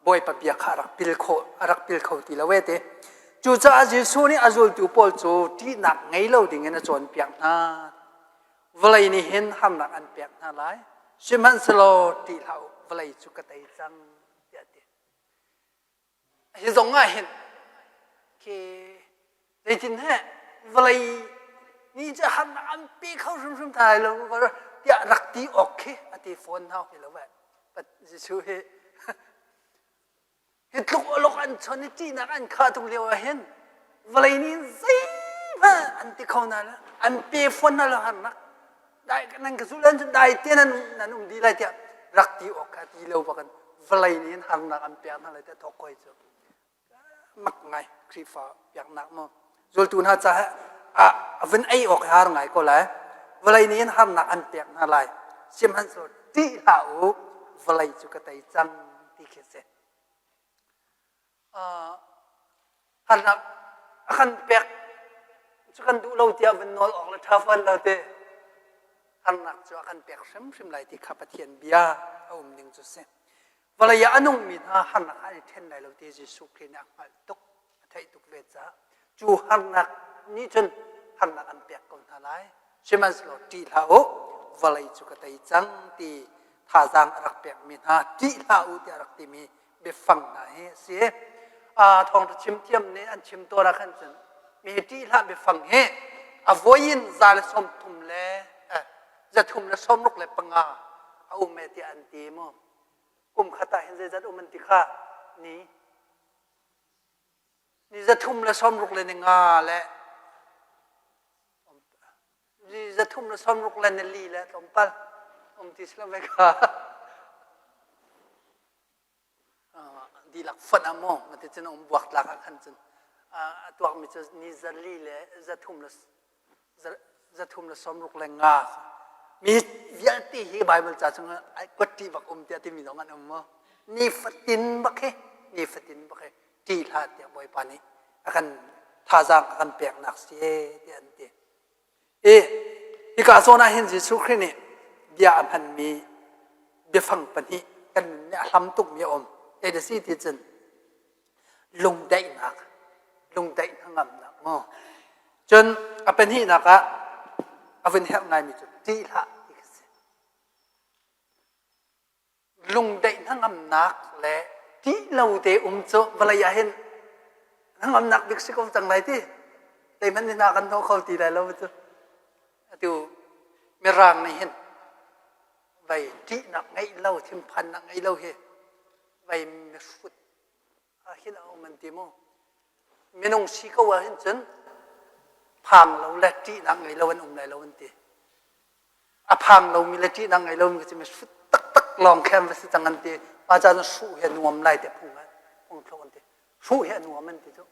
Bawipa bia kha a rak pil khawh a rak pil kho ti lo e ti. Cucaah Jesuh nih a zultu pawl cu ṭihnak ngei lo dingin a cawnpiak hna. Vawlei nih hin harnak an pek hna lai. Sihmanhsehlaw ṭih hlah u, vawlei cu ka tei cang, tiah a ti. Hi zong ah hin khi zeitin he vawlei ni cu harnak an pe kho hrimhrim hna lai lo tiah rak ti awk khi a ti fawn hna hi lo ve. Jesuh hi hi tluk awlok an chon i ṭihnak an khah tuk lio ah hin vawlei nih zeihmanh an ti kho hna lo an pe fawn hna lo harnak dai nan ka zulh ahcun dai te nan nan um dih lai tiah rak ti awk kha ti lo bakin vawlei nih hin harnak an pek hna lai tiah thawk koi cu mak ngai Khrihfa biaknak mu zultu hna caah a vun ei awk har ngai ko lai vawlei nih hin harnak an pek hna lai sihmanhsehlaw ṭih hlah u vawlei cu ka tei cang ti khi si harnak a kan pek cu kan duh lo tiah vun nawl awk le ṭha fawn lo te harnak cu a kan pek hrimhrim lai ti kha Pathian bia a um ning cu si vawlei ah a nungmi hna harnak an i ṭhen lai lo ti Jesuh Khrih nih a hngalh tuk a theih tuk ve caah cu harnak nih cun harnak an pek ko hna lai sihmanhsehlaw ṭih hlah u vawlei cu ka tei cang ti thazaang a rak pekmi hna ṭih hlah u tiah a rak timi biafang hna hi a si. Thawngṭha chim thiam nih an chim tawn ah khan cun mi ṭih hlah biafang hi a voi in 130 le 365 a um e tiah an ti mu. Kum khat ah hin zeizat um an ti kha ni ni 365 le ni nga le ni 360 le ni li le tlawmpal um ti si lo ve kha. Dihlak fonh ah maw mati cun a um buaktlak ah khan cun a tuakmi cu ni zali le 365 le nga mi vialte hi Bible ca chungah kuat ṭih bak um tiah timi zong an um maw nifatin bak hi nifatin bak hi ṭih hlah tiah Bawipa nih a kan thazaang a kan peknak si tiah an ti. I hika zawn ah hin Jesuh Khrih nih bia a hmanmi biafang pahnih kan nun nih a hlam tukmi a um. Zei da si ti cun lungdaihnak, lungdaih hnangamnak maw. Cun a pahnihnak ah a vun herh ngaimi cu ṭih hlah ti khi si. Lungdaih hnangamnak le ṭih lo te um cu vawlei ah hin hnangamnak bik si ko cang lai ti. Zeihmanh nih hna kan hnawh kho ti lai lo cu. Atu Mirang nih hin vei ṭihnak ngeih lo, thinphannak ngeih lo hi vei mihrut ah hin a um an ti mu. Minung si ko ah hin cun phang lo le ṭihnak ngei lo an um lai lo an ti. A phang lomi le ṭihnak ngei lomi cu mihrut taktak lawng khi an va si cang an ti. Mah ca cun hruh hi a nuam lai tiah phung phung thluk an ti. Hruh hi a nuam an ti cu.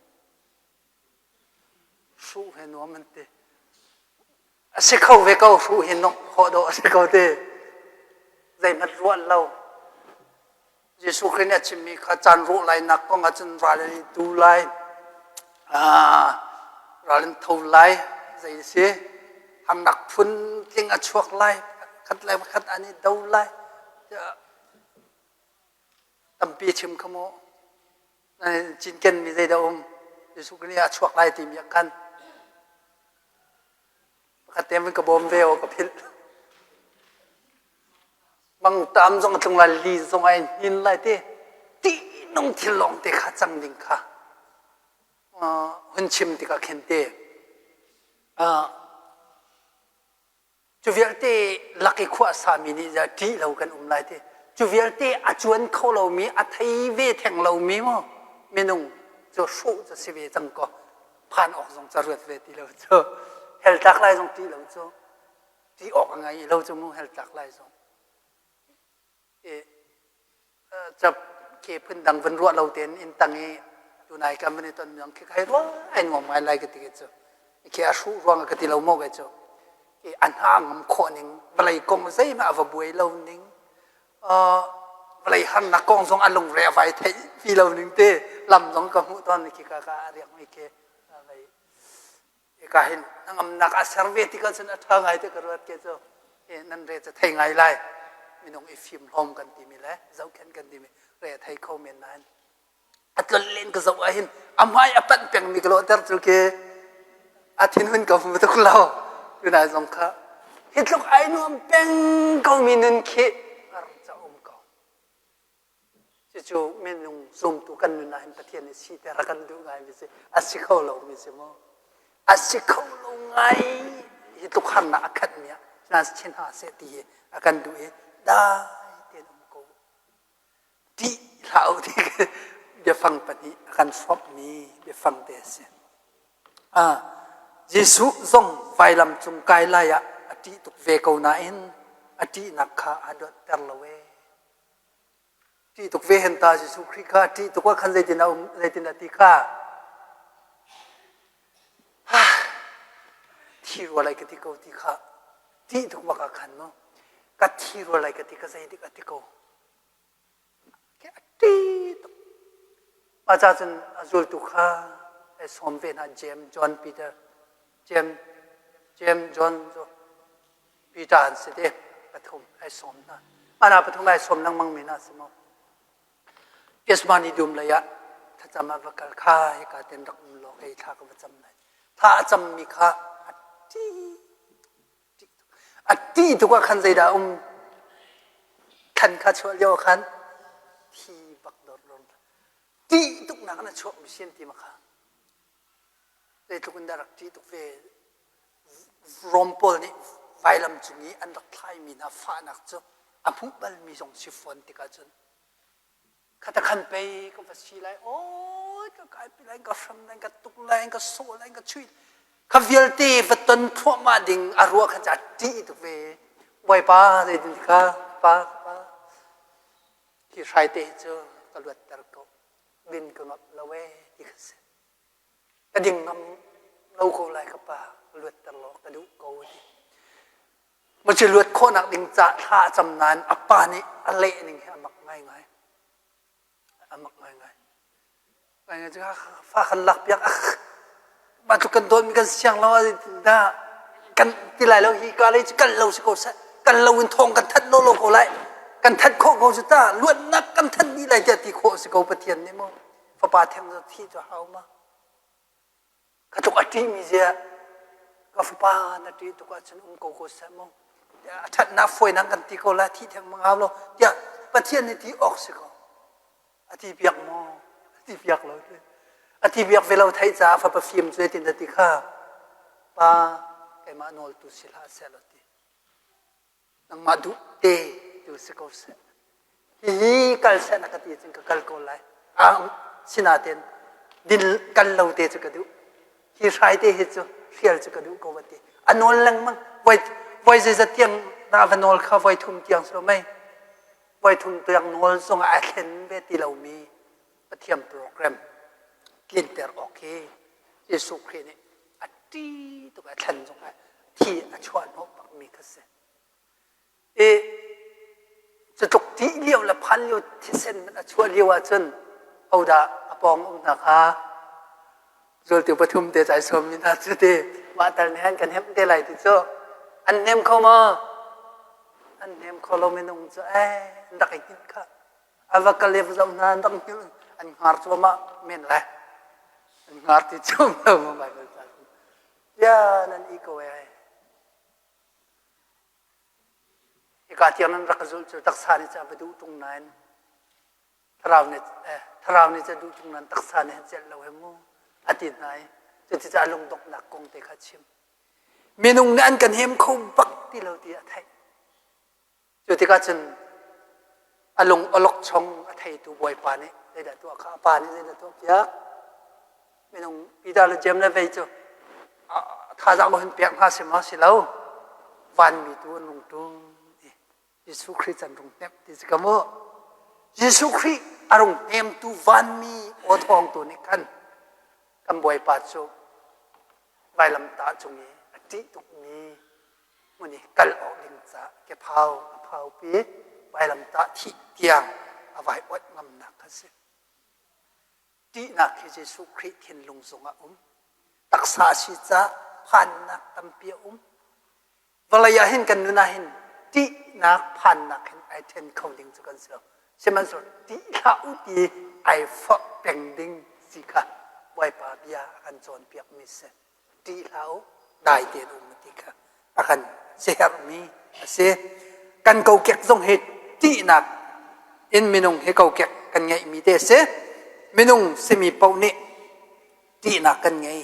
Hruh hi a nuam an ti. A si kho ve ko hruh hi nomh khawh dawh a si ko ti. Zeihmanh ruah lo. Jesuh Khrih nih a chimmi kha caan rawh lainak kong ah cun ral an i tu lai, ral an tho lai, zei a si, harnak phun tling a chuak lai, khat le khat an i do lai. Tampi chim kha mu. Cinkenmi zeidah um? Jesuh Khrih nih a chuak lai timi ah khan pakhat te ka bawm ve aw ka philh. Mangṭam zong a tlung lai, li zong ai hnin lai ti ṭihnung thil lawng te kha cang ding kha hun chim tikah khin te cu vialte lak i khua a sami nih ṭih lo kan um lai ti cu vialte a cuan kho lomi a thei ve theng lomi maw minung cu hruh cu si ve cang ko phan awk zong ca ruat ve ti lo cu hell tlak lai zong ṭih lo cu Ti awk a ngei lo cu mu hell tlak lai zong. I cap ke phun dang van ruah lo tein inn tang i tunai kan van i ton mi khi kai ruah ai nuam ngai lai ka ti ke cu. Khi a hruh ruang ka ti lo mo ke cu. I a hna ngam khawh ning vawlei kong zeihmah a va buai lo ning vawlei harnak kong zong a lungre a vai theih ti lo ning te lam zong ka hmuh tawn khi ka ka a riak mi khi. Hika hin hnangamnak a ser ve tikah cun a ṭha ngai ti ka ruat ke cu nan re cu thei ngai lai. Minung i fim hlawm kan timi le zohkhenh kan timi re a thei kho men nain a tlollen ka zoh ahhin a hmai a panh pengmi ka lawhter cu khi a thinhun ka hmu tuk lo. Tunai zong kha hi tluk ai nuam peng komi nun khi a rak ca um ko. Cucu minung zumtu kan nun ahhin Pathian nih siter a kan duh ngaimi si. A si kho lomi si mu. A si kho lo ngai hi tluk harnak a khatmi ah na chin hna seh ti hi a kan duh i dai tein um ko. Ṭih hlah u ti biafang pahnih a kan hrawmhmi biafang te a si. Jesuh zong vailam cung kai lai ah a ṭih tuk ve ko nain a ṭihnak kha aa luatter lo ee. Ṭih tuk ve hen ta Jesuh Khrih kha ṭih tuk ah khan zeitin a um zeitin a ti kha thi rua lai ka ti ko ti kha ṭih tuk bak ah khan mu ka thi rua lai ka ti ka zeidik a ti ko a ṭih tuk mah ca cun a zultu kha ai sawm ve hna James John Peter James James John cu Peter an si te pathum ai sawm hna. Mah pathum ai sawm lengmang mi hna si maw? Gethsemane dum lei ah thlacam ah va kal kha hika ten rak um law kei thla ka va cam lai. Thla a cam mi kha a ṭih a ṭih tuk ah khan zeidah um thlan kha chuah lio khan thi bak dor dor ṭih tuknak na chuak mi sin ti ma kha Zeitluk in dah rak ṭih tuk ve. Rom pawl nih vailam cung i an rak thlaimi hna fahnak cu a hmuh balmi zong si fawn tikah cun khata khan pei ka va si lai aw ka kaipi lai ka hram lai ka tuk lai ka sawh lai ka chuih kha vialte va ton thluahmah ding a ruah khan cu a ṭih tuk ve bawipa zeitin kha pa pa hi hrai te hi cu ka luatter ko din ka ngap lo ee ti kha si Ka ding ngam lo ko lai ka pa, luatter law ka duh ko a ti. Maci luat khawhnak ding ca thla a cam nain a pa nih a leh ning hi a mak ngaingai. A mak ngaingai. Ngaingai cu fa kan lak piak mah tluk kan dawtmi kan siang lo dah kan ti lai lo hi ka lei cu kal lo si ko seh kal lo in thawng kan thanh lo lo ko lai kan thanh khawh ko cu ta luatnak kan thanh dih lai tiah ti khawh si ko Pathian nih mu fapa theng cu thi cu hau ma ka tluk a ṭihmi zia ka fapa na ṭih tuk ahcun um ko ko seh mu a ṭhatnak fawinak kan ti ko lai thi theng ma ngau lo tiah Pathian nih ti awk si ko a ti piak maw a ti piak lo a ti piak ve lo theih caah fapa fim cu zeitin a ti kha pa keimah nawltu si hlah seh lo ti Nangmah duh te tu si ko seh. Hihi kal seh na ka ti cun ka kal ko lai. Sinain din kal lo te cu ka duh. Hi hrai te hi cu hrial cu ka duh ko va ti. A nawl lengmang. Voi voi zeizat tiang dah va nawl kha voi thum tiang si lo mei. Voi thum tiang nawl zong ah a thlen ve ti lomi Pathian program tlinter awk hi Jesuh Khrih nih a ṭi tuk a thlen zong ah thi a chuah hnawh bakmi kha si. I cutluk ṭih lio le phan lio thisen a chuah lio ahcun hodah a pawng um hna kha zultu pathum te cai sawmmi hna cu ti mah tal nih an kan hemh te lai ti cu an hnem kho maw? An hnem kho lo minung cu eh an rak i hngilh kha. A va kal i va zoh hna an rak hngilh an hngar cuahmah men lai. An hngar ti cu lo maw Bible ca Ya nan i ko ee. Hika tiang nan rak zulh cu taksa nih ca va duh ṭung nain thlarau nih eh, thlarau nih ca duh ṭung nain taksa nih celh lo he mu a ti hna i cuticah lungdonghnak kong te kha chim. Minung nih an kan hem kho bak ti lo ti a theih. Cu tikah cun a lung awlokchong a theitu bawipa nih zeidah tuah kha a pa nih zeidah tuah piak minung Peter le Jeim le vei cu thazaang hun pek hna si maw si lo vanmi tu an rung ṭum i Jesuh Khrih can rung hnemh ti si ka mu Jesuh Khrih a rung hnemtu vanmi aw thawng tu nih khan kan bawipa cu vailamtah cung i a ṭih tukmi hmun i kal awk ding caah kephau a phaupi vailamtah thih tiang a vai oih ngamnak kha si. Ṭihnak hi Jesuh Khrih thinlung zongah um. Taksa a si caah phannak tampi a um. Vawlei ah hin kan nun ah hin ṭihnak phannak hin ai ṭhen kho ding cu kan si lo. Sihmanhsehlaw ṭih hlah u ti ai forh peng ding si kha Bawipa bia a kan cawnpiakmi si. Ṭih hlah u, dai tein um ti kha a kan siaherhmi a si. Kan kokek zong hi ṭihnak in minung hi kokek kan ngeihmi te a si. Minung simi paoh nih ṭihnak kan ngei.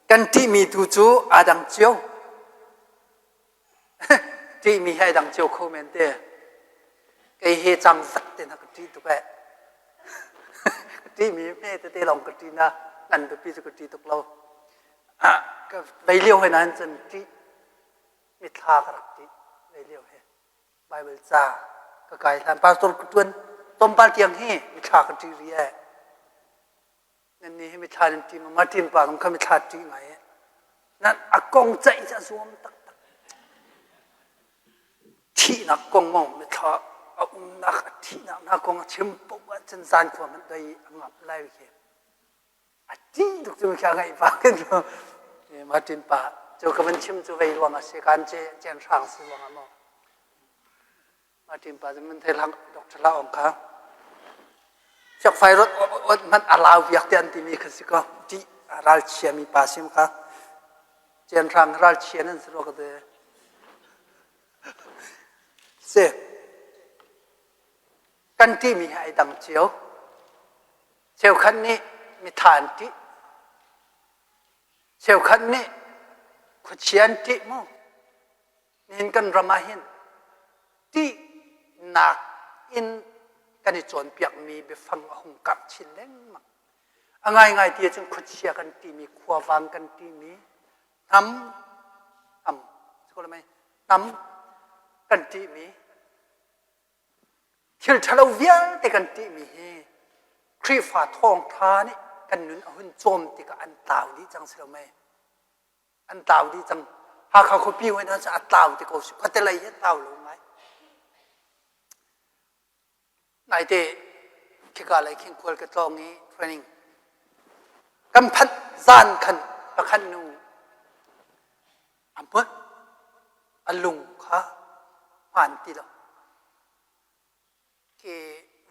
Kan ṭihmi tu cu aa dang cio. Ṭihmi hi ai dang cio kho men te. Kei he cang zat te na ka ṭih tuk eh. Ka ṭihmi hme tete lawng ka ṭih na ngan pipi cu ka ṭih tuk lo. Ka vei lio he nain cun ṭih mithla ka rak ṭih vei lio he. Bible ca ka kai hlan pastor ka ṭuan tlawmpal tiang hi mithla ka ṭih rih eh. Nannih hi mithla nan ṭih ma Martin pa zong kha mithla ṭih ngai eh. Nan a kong ceih cu a zuam taktak. Thihnak kong maw mithla a umnak a thihnak hna kong a chim paoh ahcun zan khua hmanh doi a ngap lai khi. A ṭih tuk cu mithla ngaih pa kan Martin pa cu ka van chim cu vei ruang a si kan ce cen hrang si ruang ah maw. Martin pa cu mun thei hlang Dr. La Ong kha Fiakfai rot ot hmanh a lau biak te an timi kha si ko ṭih ralchia mi pa sim kha cen hrang ralchia nan si rua ka te si kan ṭihmi hi ai dang cio cheukhat nih mitha an ṭih cheukhat nih khuachia an ṭih mu Nihin kan ram ah hin ṭihnak in kan i cawnpiakmi biafang a hung karh chin lengmang. A ngaingai ti ahcun khuachia kan ṭihmi, khuavang kan ṭihmi, hnam, hnam, hnam kan ṭihmi, thil ṭhalo vialte kan ṭihmi hi Khrihfa thawngṭha nih kan nun a hun cawm tikah an tlau dih cang si lo mei? An tlau dih cang. Hakha khuapi hoi hna cu a tlau ti ko si. Khuate lei hi a tlau lo ngai. Naite khika lei khin khual ka tlawng i training kan phanh zan khan pakhat nu a hmuh a lung kha hmaan ti lo. Ke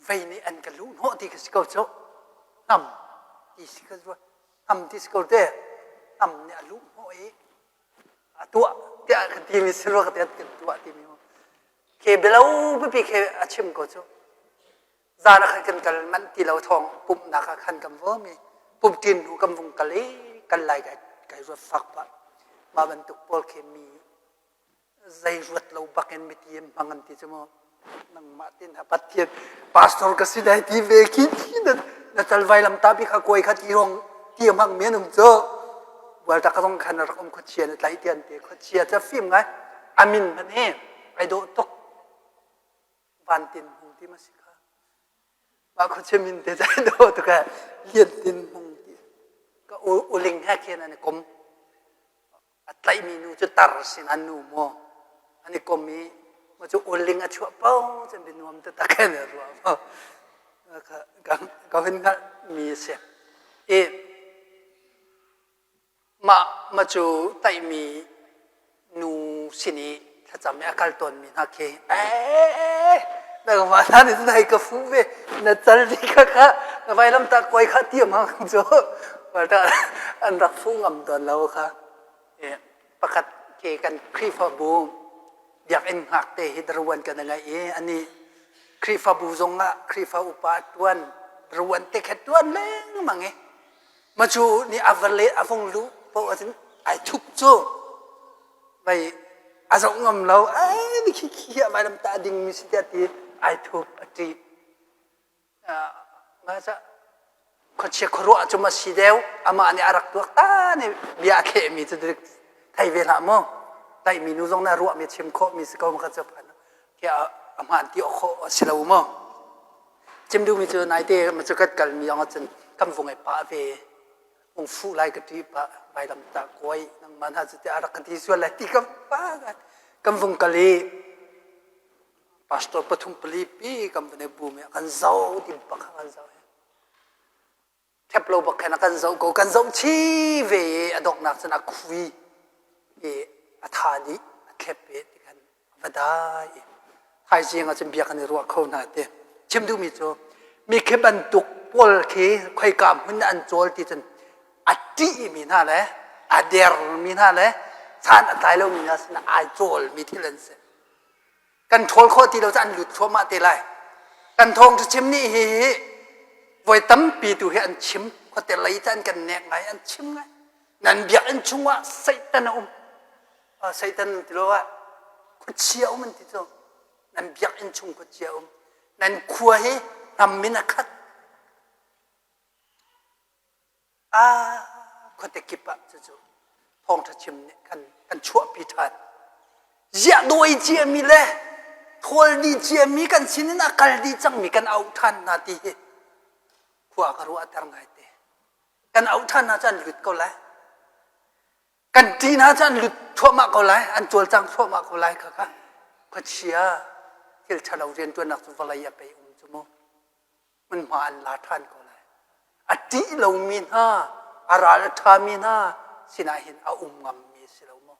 vei nih an ka luh hnawh ti ka si ko cu. Hnam ti si ka ruat. Hnam ti si ko te. Hnam nih a luh hnawh i a tuah tiah ka timi si rua ka ti kan tuah timi mu. Ke bialo pipi ke a chim ko cu. Zan ah khan kan kal manh ti lo thawng pumhnak ah khan kan vom i pumṭin hnu kan vung kal i kal lai kai kai ruat fak pah. Mah bantuk pawl khi mi zei ruat lo bak in miti in hmang an ti cu mu nangmah tin ha Pathian pastor ka si dai ti ve khi thi na na cal vailam ta bi kha koi kha ti rong ti hmang mi an um cu bual ta ka zong khan rak um khuachia na tlai ti an ti khuachia ca fim ngai amin man he ai dawh tuk van tin hung ti ma si kha mah khuachia min te cai dawh tuk eh lian tin hung ti ka uling he khin an i kom A tlaihmi nu cu tar sin an nu maw an i kom i maw cu uling a chuah po cun bianuam taktak in a ruah maw ka hun hngalhmi a si. I mah ma cu taihmi nu sin i thlacam i a kal tawnmi hna khi ee nangmah hna nih cun hei ka fuh ve na cal ti kha kha na vailamtah kuai kha ti amang cu an rak fuh ngam tawn lo kha pakhat ke kan Khrihfabu biakinn hngak te hi daruan kan ngai i ani Khrihfabu zong ah Khrihfa upa tuan ruan te kha tuan lengmang i macu nih a va le a vung lu po ahcun ai thup cu vai a zoh ngam lo ai mi khi khi ah vailam tah ding mi si tiah ti ai thup a ṭih masa khuachia khuaruah cu ma si deuh amah nih a rak tuak ta nih bia a thleh mi cu thei ve hlah mu taih mi nu zong na ruah mi chim khawh mi si ko ma kha cu phan khi a hmaan ti khawh a si lo mu chim duh mi cu naite ma cu kat kal mi ong cun kan vung ai pah ve ung fuh lai ka ṭih pah vailam tah kawi nangmah hna cu tiah a rak ka ti sual lai ti ka pa kan vung kal i pastor pathum pali pi kan van i bum i kan zoh ti bak kan zoh thep lo bak khan a kan zoh ko kan zoh chi ve i a donghnak cun a khui. I a tha dih a thlep i ti khan a va dai i thaizing ah cun bia kan i ruah kho hna ti. Chim duhmi cu mi khi bantuk pawl khi khoika hmun an cawl ti cun a ṭihmi hna le a dermi hna le san a tlai lomi hna sinah ai cawlmi thil an si. Kan ṭhawl khawh ti lo cu an lut thluahmah te lai. Kan thawngṭha chim nih hi hi voi tampi tu hi an chim khuate lei cu an kan nek ngai an chim ngai. Nan biakinn chungah Satan a um. Satan ti lo ah khuachia um an ti cu. Nan biakinn chung khuachia um. Nan khua hi hnam in a khat. Ah, khuate kip ah cucu thawngṭha chim nih kan kan chuahpi ṭhan. Ziah dawi ciami le thawl dih ciami kan sinin a kal dih cangmi kan auh ṭhan hna ti hi khua ka ruahter ngaite. Kan auh ṭhan hna cu an lut ko lai. Kan ṭih hna cu an lut thluahmah ko lai, an cawlcang thluahmah ko lai kha kha khuachia thil ṭhalo rianṭuannak cu vawlei a pei um cu mu. Hmunhma an la ṭhan ko lai. A ṭih lomi hna, a ral a ṭhami hna sinah hin a um ngammi a si lo maw?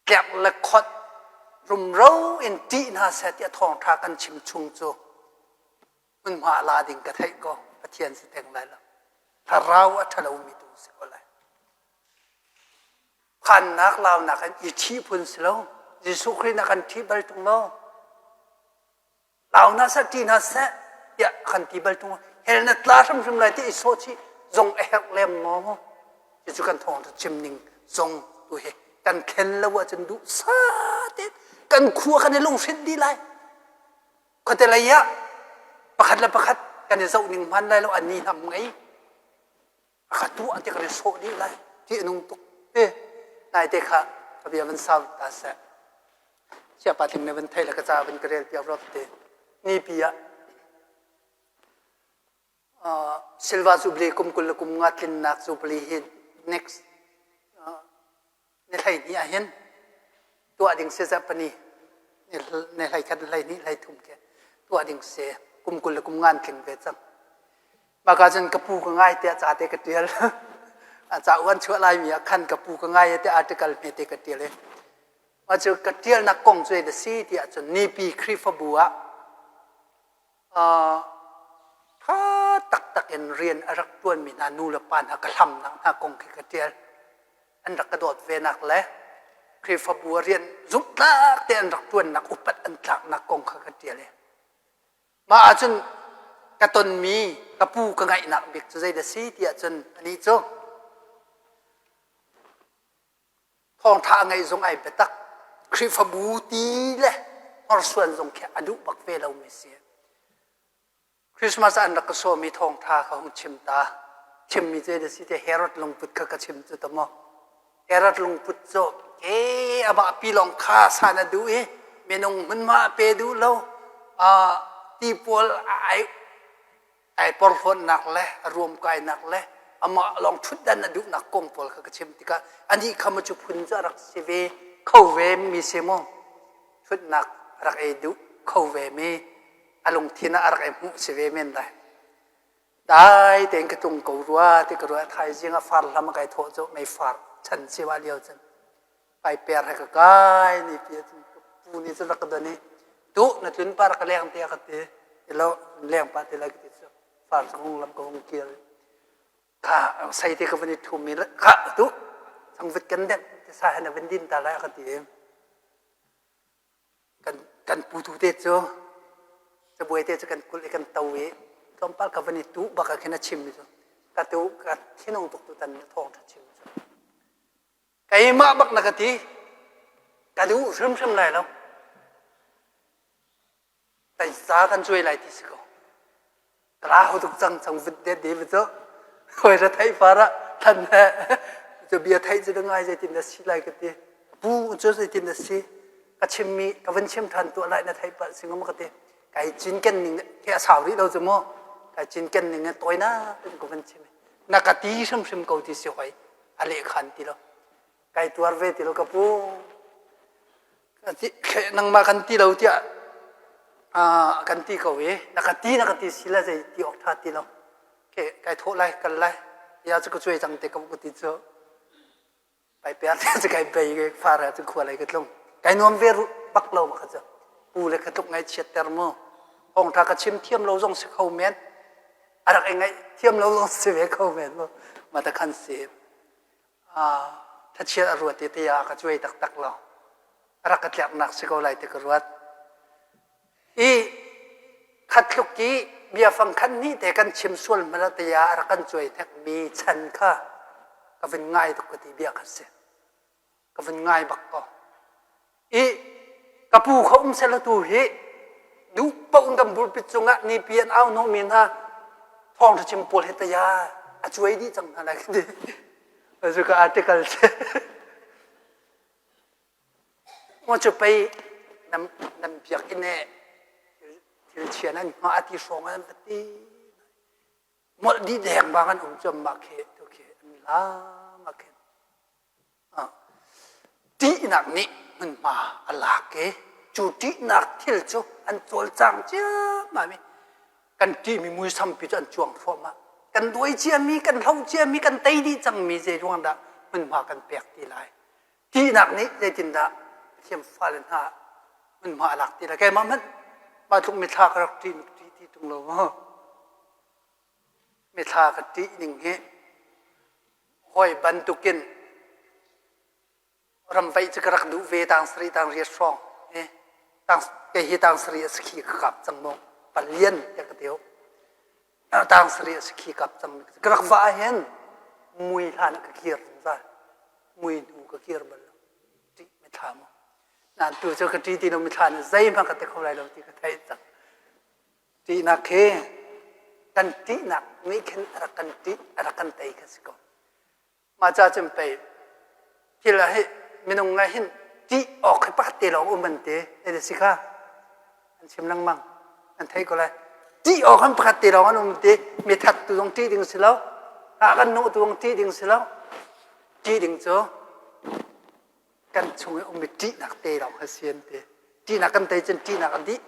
Tlerh le khonh rumro in ṭih hna seh tiah thawngṭha kan chim chung cu hmunhma a la ding ka theih ko. Pathian si theng lai lo. Thlarau a ṭhalomi tu si ko lai. Phannak launak in i ṭhi phun si lo. Jesuh Khrih na kan ṭhi bal ṭung lo. Lau hna seh, ṭi hna seh tiah a kan ti bal ṭung. Hell na tla hrimhrim lai ti i sawh chih zong a herh lem maw? Cucu kan thawngṭha chim ning zong tu hi kan thlen lo ahcun duhsah tein kan khua kan i lunghrinh dih lai. Khuate lei ah pakhat le pakhat kan i zoh ning hman lai lo, an ni hnam ngei. A ka tuah ti kan i sawh dih lai. Ti a nung tuk. Te naite kha ka bia van sau ta seh. Siapa tling na van thei le ka ca van ka rel piak rop te. Nipi ah Silva Jubilee kum 20 le kum nga tlinnak Jubilee hi next ni 12 ah hin tuah ding si zarhpini ni 21 ni 12 13 khi tuah ding si kum 20 le kum nga an tling ve cang. Maka cun ka pu ka ngai tiah ca te ka tial. Ca an chuah laimi ah khan ka pu ka ngai tiah article hmete ka tial i mah cu ka tialnak kong cu a si tiah cun nipi Khrihfabu ah ṭha taktak in rian a rak ṭuanmi hna nu le pa hna ka hlamnak hna kong khi ka ṭial. An rak ka dawt venak le Khrihfabu ah rian zumhtlak te an rak ṭuannak upat an tlaknak kong kha ka ṭial i mah ahcun ka tonmi ka pu ka ngaihnak bik cu zeidah si tiah cun anih cu Thawngṭha a ngeih zong ai biatak. Khrihfabu ti le hnorsuan zong khi a duh bak ve lomi si. Christmas an rak ka sawmi thawngṭha ka hung chim ta. Chimmi cu da si te Herod lungput kha ka chim cu ta maw. Herod lungput cu e amah pi lawng kha san a duh i minung hmunhma a pe duh lo. Ti pawl ai ai porhlawtnak le a ruamkainak le amah lawng ṭhutdan a duhnak kong pawl kha ka chim tikah anih kha maw cu phun cu a rak si ve kho ve mi si maw ṭhutnak a rak ei duh kho ve mi a lungthin ah a rak ei hmuh si ve men lai dai tein ka tung ko rua ti ka ruah thaizing a far hlam a kai thawh cu mei far chan si wa lio cun paiper he ka kai ni pi cun pu nih cun rak ka don i tu na tlun pa rak ka leng tiah ka ti ilo leng pa ti lai ka ti cu far ka hung lam ka hung kir kha sei te ka van i thum i kha tu changvut kan denh ti sa he na van din ta lai ka ti kan kan putu te cu cabuai te cu kan kulh i kan to i tlawmpal ka van i tu bak ah khin a chim mi cu ka tu ka thinung tuk tu tan thawng tha chim cu Keimah bak na ka ti. Ka duh hrimhrim lai lo. Taisa kan cuai lai ti si ko. Ka tuk cang cang vut de de cu. Hoi ra thei fara than he. Cu bia thei cu ka ngai zeitin na si lai ka ti. Pu cu zeitin na si. Ka chimmi ka van chim than tuah lai na thei palh singam ka ti. Kai cinken ning he a sau rih lo cu mu. Kai cinken ning tawi na ka van chim. Na ka ti hrimhrim ko ti si hoi. A leh khan ti lo kai tuar ve ti lo ka pu nangmah kan ti lo tiah kan ti ko i na ka ti na ka ti si la zei ti awk ṭha ti lo ke kai thawh lai kal lai ya cu ka cuai cang te ka ti cu. Paiper te cu kai bei ke far ah cun khua lei ka tlung. Kai nuam ve bak lo ma kha cu. Pu le ka tluk ngaihchiat ter mu. Thawngtha ka chim thiam lo zong si kho men. A rak i ngaih thiam lo zong si ve kho men mu. Ma ta khan si. Thachiat a ruat te te ah ka cuai taktak lo. A rak ka tlerhnak si ko lai ti ka ruat. I khatluk i biafang khat hnih te kan chim sual hmanh ah tiah a rak kan cuai hnek mi chan kha ka vun ngai tuk ka ti bia kha si. Ka vun ngai bak ko. I ka pu kha um selaw tu hi duh paoh in kan pulpit cungah nipi an au hnawhmi hna thawngṭha chim pawl he taya a cuai dih cang hna lai ka ti. Cu ka article si. Maw cu pei nan, nan biakinn he thil chia nan hngah a ti hrawng an va ti. Molh dih deng bang an um cuam mah khi tu khi an lam ah khin. Ṭihnak nih hmunhma a lak i cu ṭihnak thil cu an cawlcang ciammam i kan ṭihmi muisampi cu an cuang thluahmah. Kan duai ciami, kan hloh ciami, kan tei dih cangmi zei ruang dah hmunhma kan pek ti lai. Ṭihnak nih zeitindah Pathian fale hna hmunhma a lak ti lai. Keimah hmanh mah tluk mithla ka rak ṭih ṭih ti ṭung lo maw? Mithla ka ṭih ning hi hawi bantukin ramvaih cu ka rak duh ve tang sarih tang riat hrawng eh tang kei hi tang sarih a sakhi ka kap cang maw palian tiah ka ti tang sarih a sakhi kap cang ka rak va ah hin mui hlan ah ka kir zungzal mui hnu ka kir bal lo ṭih mithla mu nan tu cu ka ṭi ti lo mithla nih zeihmanh ka ti kho lai lo ti ka theih cang Ṭihnak hi kan ṭihnak nih khin a rak kan ṭih, a rak kan tei kha si ko. Mah ca cun pei thil ah hi minung ah hin ṭih awk hi pakhat te lawng um an ti. Zei si kha? An chim lengmang. An theih ko lai. Ṭih awk han pakhat te lawng an um ti. Mi thattu zong ṭih ding si lo. Hngah kan hnawhtu zong ṭih ding si lo. Ṭih ding cu kan chung i ummi ṭihnak te lawng kha si an ti. Ṭihnak kan tei cun ṭihnak a dih.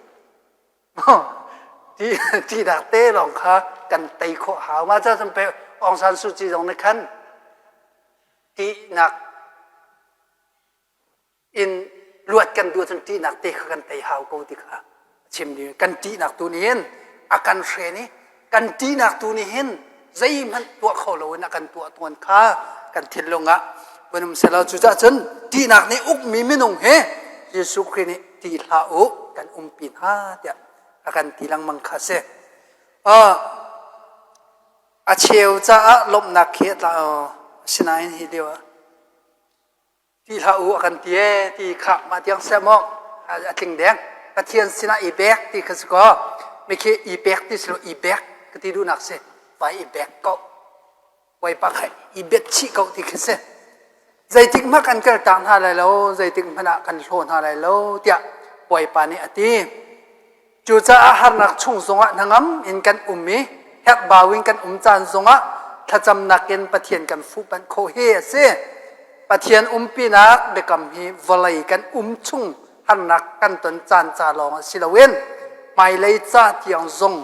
Ṭihnak te lawng kha kan tei khawh hau. Mah ca cun pei Aung San Suu Kyi zong nih khan ṭihnak in luat kan duh cun ṭihnak te kha kan tei hau ko ti kha a chim ding. Kan ṭihnak tu nih hin a kan hren i kan ṭihnak tu nih hin zeihmanh tuah kho loin a kan tuah tawn kha kan thinlung ah vun um selaw cucaah cun ṭihnak nih ukmi minung he Jesuh Khrih nih ṭih hlah u kan umpi hna tiah a kan ti lengmang kha a si. A cheu caah lawmhnak khi a tla asinain hi lio ah Ti hlah u a kan ti ee ti kha mah tiang seh maw a tling deng. Pathian sinah i bek ti kha si kaw mikhi i pek ti si lo i bek ka ti duhnak si vai i bek ko. Bawipa kha i bet chih ko ti khi si. Zeitik hmanh kan kaltak hna lai lo, zeitik hmanh ah kan hlaw hna lai lo tiah Bawipa nih a ti. Cucaah harnak chung zongah hnangam in kan um i herhbau in kan um caan zongah thlacamnak in Pathian kan fuhpanh khawh hi a si. Pathian umpinak biakam hi vawlei kan um chung harnak kan ton caan ca lawng ah si loin hmailei ca tiang zong